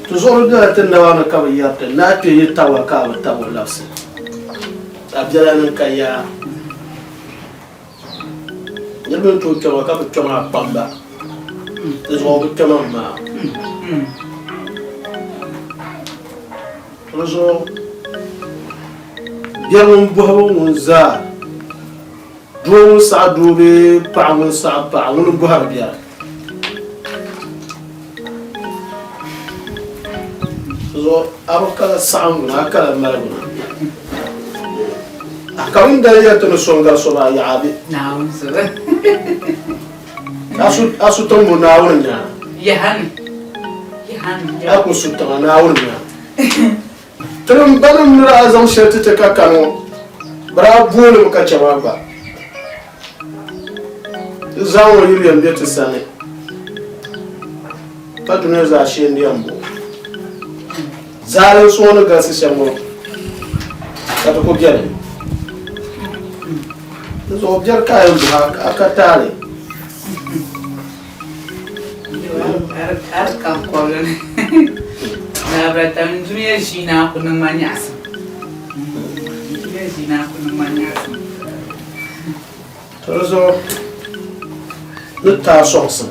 Ti zuɣuri bela ti naba ni ka bi yɛri ti ni a kpe yi tabi a ka a bi tabi o labisi. A biɛla ni ka yaa. Niriba ni tooi kpɛma ka bi kpɛma a kpamba. Di zuɣu bi kpɛma m-maa. Di zuɣu biɛri ŋun bɔhibu ŋun zaa doo ŋun saɣi doo bee paɣa ŋun saɣi paɣa ŋuni m-bɔhiri biɛri. Di zuɣu a bi kala saɣiŋgu ni a kala maligu ni. A ka ŋun dali yɛli ti ni so n-gari so maa yaɣa bɛ. Naawuni zuɣu. A su tiŋ ŋɔ Naawuni nyaa. Yahani. Yahani. A ku su tiŋa Naawuni nyaa. Tinim banim ni daa zaŋ shɛli ti ti ka kani ŋɔ, bɛ daa booli mi ka chɛ maa gba. Ti zaŋ ŋɔ yuli yɛn be ti sani, ka dunia zaa shee n-di yɛn bo. Zaalinsi ŋɔ ni galisi shɛm ŋɔ ka ti ku beni. Di zuɣu biɛri ka a yɛn buhi a ka taali. A di ka kɔbili ni. Laabira tam n dunia ʒii naa ku niŋ ma nyaɣisim. N dunia ʒii naa ku niŋ ma nyaɣisim. To di zuɣu ni taai sɔŋsim.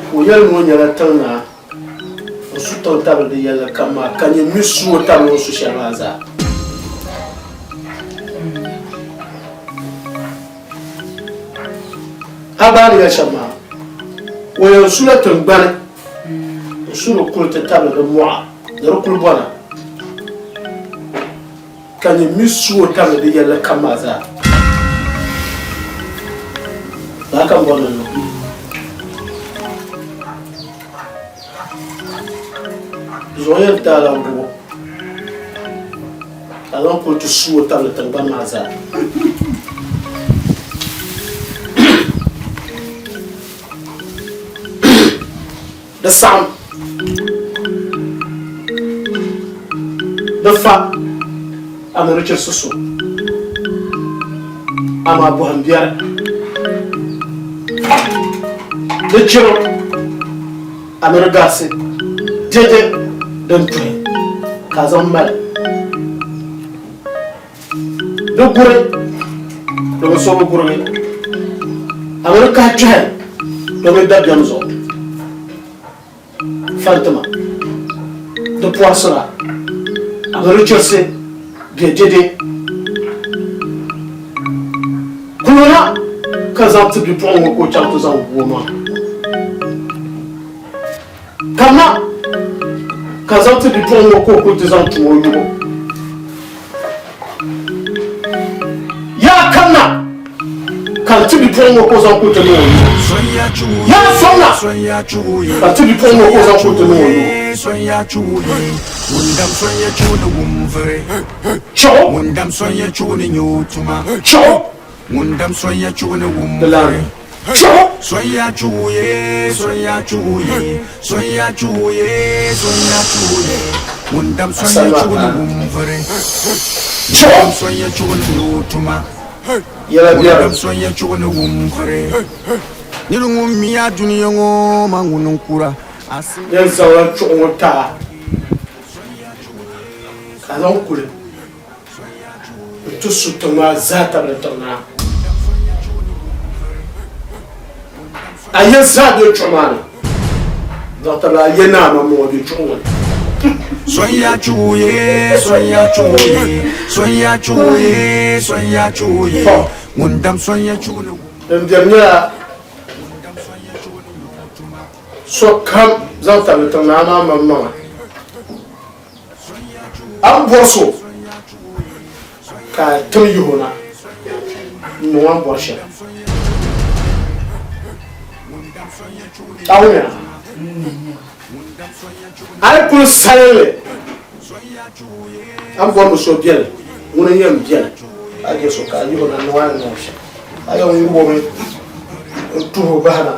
Ka o yɛli ni o nyɛla tiŋ naa. su tiŋ tabili di yɛlli kam maa, ka nyin mi su o tabili o ni su shɛli maa zaa. A gba ni yɛli shɛm maa, o yɛn sula tiŋgbani n-su di kuli ti tabili di mɔɣa ni di kulibɔna, ka nyin mi su o tabili di yɛlli kam maa zaa. Lala ka m bɔri ni n niŋ. Zuɣu yɛn ti a la gubu. Ka zaŋ kuli ti su o tabili tiŋgbani maa zaa. Di saɣim, di fa a ni di chirisi so, amaa bɔhim biɛri. Di chirim a ni di garisi dɛdɛ din tuhi ka a zaŋ mali di guri domin so bi gurigi a ni di kahi kpɛhi domin dabiɛm zuɣu fantima di pɔrisira a ni di chirisi bɛ dɛdɛ kuluna ka zaŋ ti bipuɣiŋ ŋɔ ka o chaŋ ti zaŋ gu o maŋa. Kamina ka zaŋ ti bipuɣiŋ ŋɔ ka o kuli ti zaŋ tum o yubu. Yaa kamina ka n ti bipuɣiŋ ŋɔ ka o zaŋ kuli ti niŋ o yubu. Yaa sɔŋna ka n ti bipuɣiŋ ŋɔ ka o zaŋ kuli ti niŋ o yubu. Chuɣu. Chuɣu. Di lahi chuɣu. Chuɣu. Yɛla biɛri. Yɛn zaŋla chuɣu ŋɔ taai ka zaŋ kuli. N-ti su tiŋ maa zaa tabili tiŋ naa. A ya zaa be chuɣu maa ni. Zaŋ tabili a ya naa maŋmaŋa be chuɣu ŋɔ ni. Sonya chuɣu ye, sonya chuɣu ye, sonya chuɣu ye, sonya chuɣu ye. Ŋun dam sonya chuɣu ni. Din biɛri nyɛla sokam zaŋ tabili tiŋ naa maa maŋmaŋa. A ni bɔri so ka a tim yihi o na n-niŋ o a ni bɔri shɛli. A wumya? A yi kuli salinli, a ni bɔri ni so beni, ŋuni n-yɛn beni ka a je so ka a yihi o na n-niŋ o a ni niŋ o shɛm. A yɛn ŋub o mi n-tuhi o bahi na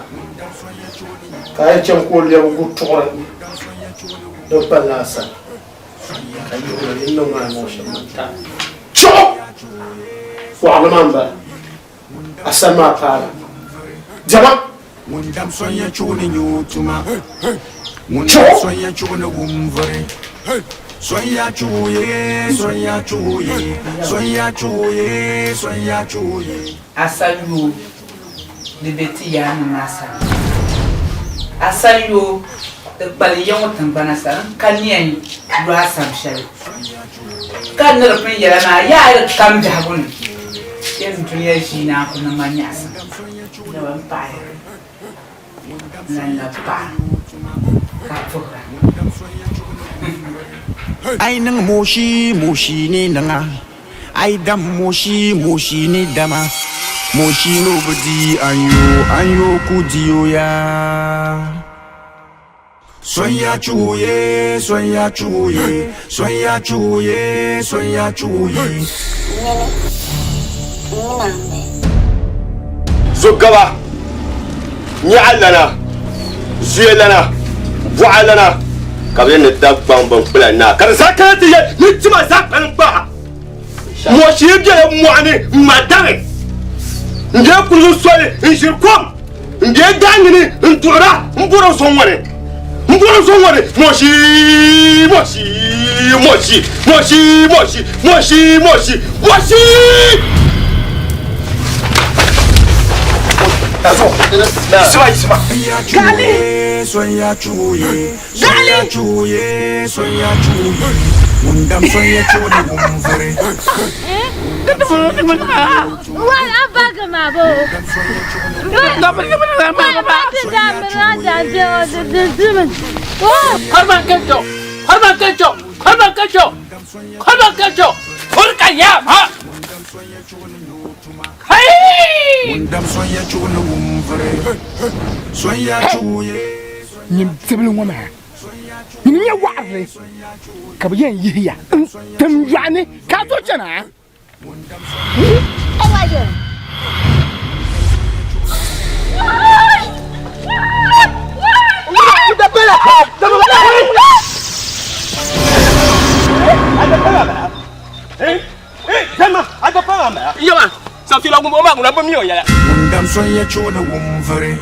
ka a yi chaŋ ka o lɛbi gu tuɣiri. Din kpali la a sani ka yihi o na ni niŋ maa niŋ shɛm maa ta chuɣu waɣili maa m-bala a sani maa paana diɛma. Ŋun dam sonya chuɣu ni nyɛ o tuma Ŋun dam sonya chuɣu ni wum vuri Sonya chuɣu ye, sonya chuɣu ye, sonya chuɣu ye, sonya chuɣu ye. Asayoo di be ti yaannim maa sani. Asayoo di kpalim ya ŋɔ tiŋgbana sani n-ka nia n-lu a sam shɛli. Ka n ni di pun yɛla maa, yaa di kam biɛhigu ni, bɛ dunia ʒii naan ku niŋ ma nyaɣisim. Dama m paɣiya n-lan labi paɣa ka puhira. A yi niŋ moshi, moshi ni niŋa. A yi dam moshi, moshi ni dama. Moshi ni o bi di anyo, anyo ku di o yaa. Sonya chuɣu ye, sonya chuɣu ye, sonya chuɣu ye, sonya chuɣu ye. Nyini, n mini a m-be. Zogaba, nyaɣa lana, zuya lana, bɔɣa lana, ka bɛ ni Dagbaŋ bin kpula naa ka di zaa kana ti yɛli ni tima zaa kpalim kpaha. Mɔshee bela mɔɣu ni m-ma dari, m-be kuligu soli n-ʒiri kom, m-be daangi ni n-duɣira m-bɔri o so ŋɔ ni, m-bɔri o so ŋɔ ni, mɔshee, mɔshee, mɔshee, mɔshee, mɔshee, mɔshee, mɔshee, mɔshee! Tazo. Yisima yisima. Gali. Sonya chuye, sonya chuye, sonya chuye. Ŋun dam sonya chuuni wum vuri. Wala abaga ma bo. Harman kancho, harman kancho, harman kancho, harman kancho, furka ya ma. Kai! Ŋun dam sonya chuuni wum vuri. Sonya chuye. Nyin tibili ŋɔ maa nyini nyɛ waɣirili ka bɛ yɛn yihi ya n-tim yɔɣu ni ka a tooi chana a. Yama, safila gumbo ma guna bami o yala. Ŋun dam sonya chuuni wum vuri.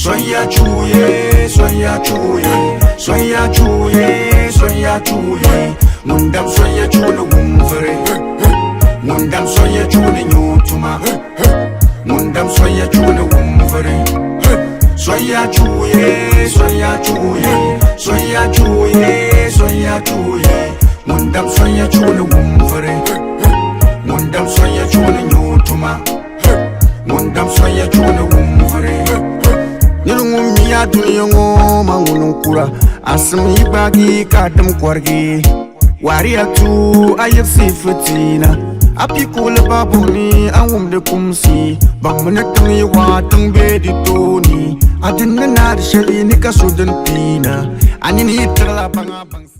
Sonya chuye, sonya chuye, sonya chuye, sonya chuye. Ŋun dam sonya chuuni wum vuri. Ŋun dam sonya chuuni nyo tuma. Ŋun dam sonya chuuni wum vuri. Sonya chuye, sonya chuye, sonya chuye, sonya chuye. Ŋun dam sonya chuuni wum vuri. Ŋun dam sonya chuuni nyo tuma. Ŋun dam sonya chuuni wum vuri. Nir ŋun mi a dunia ŋɔ ma ŋuni n-kura a sim yi gbaagi ka dim kɔrigi wariya tu a yiɣisi fitiina a pi kuɣili babu ni a wumdi kumsi baŋmi ni tiŋ yi waɣa tiŋ be di tooni a din ni naari shɛli ni ka so din piina a nini yi tiɣila baŋa baŋsi.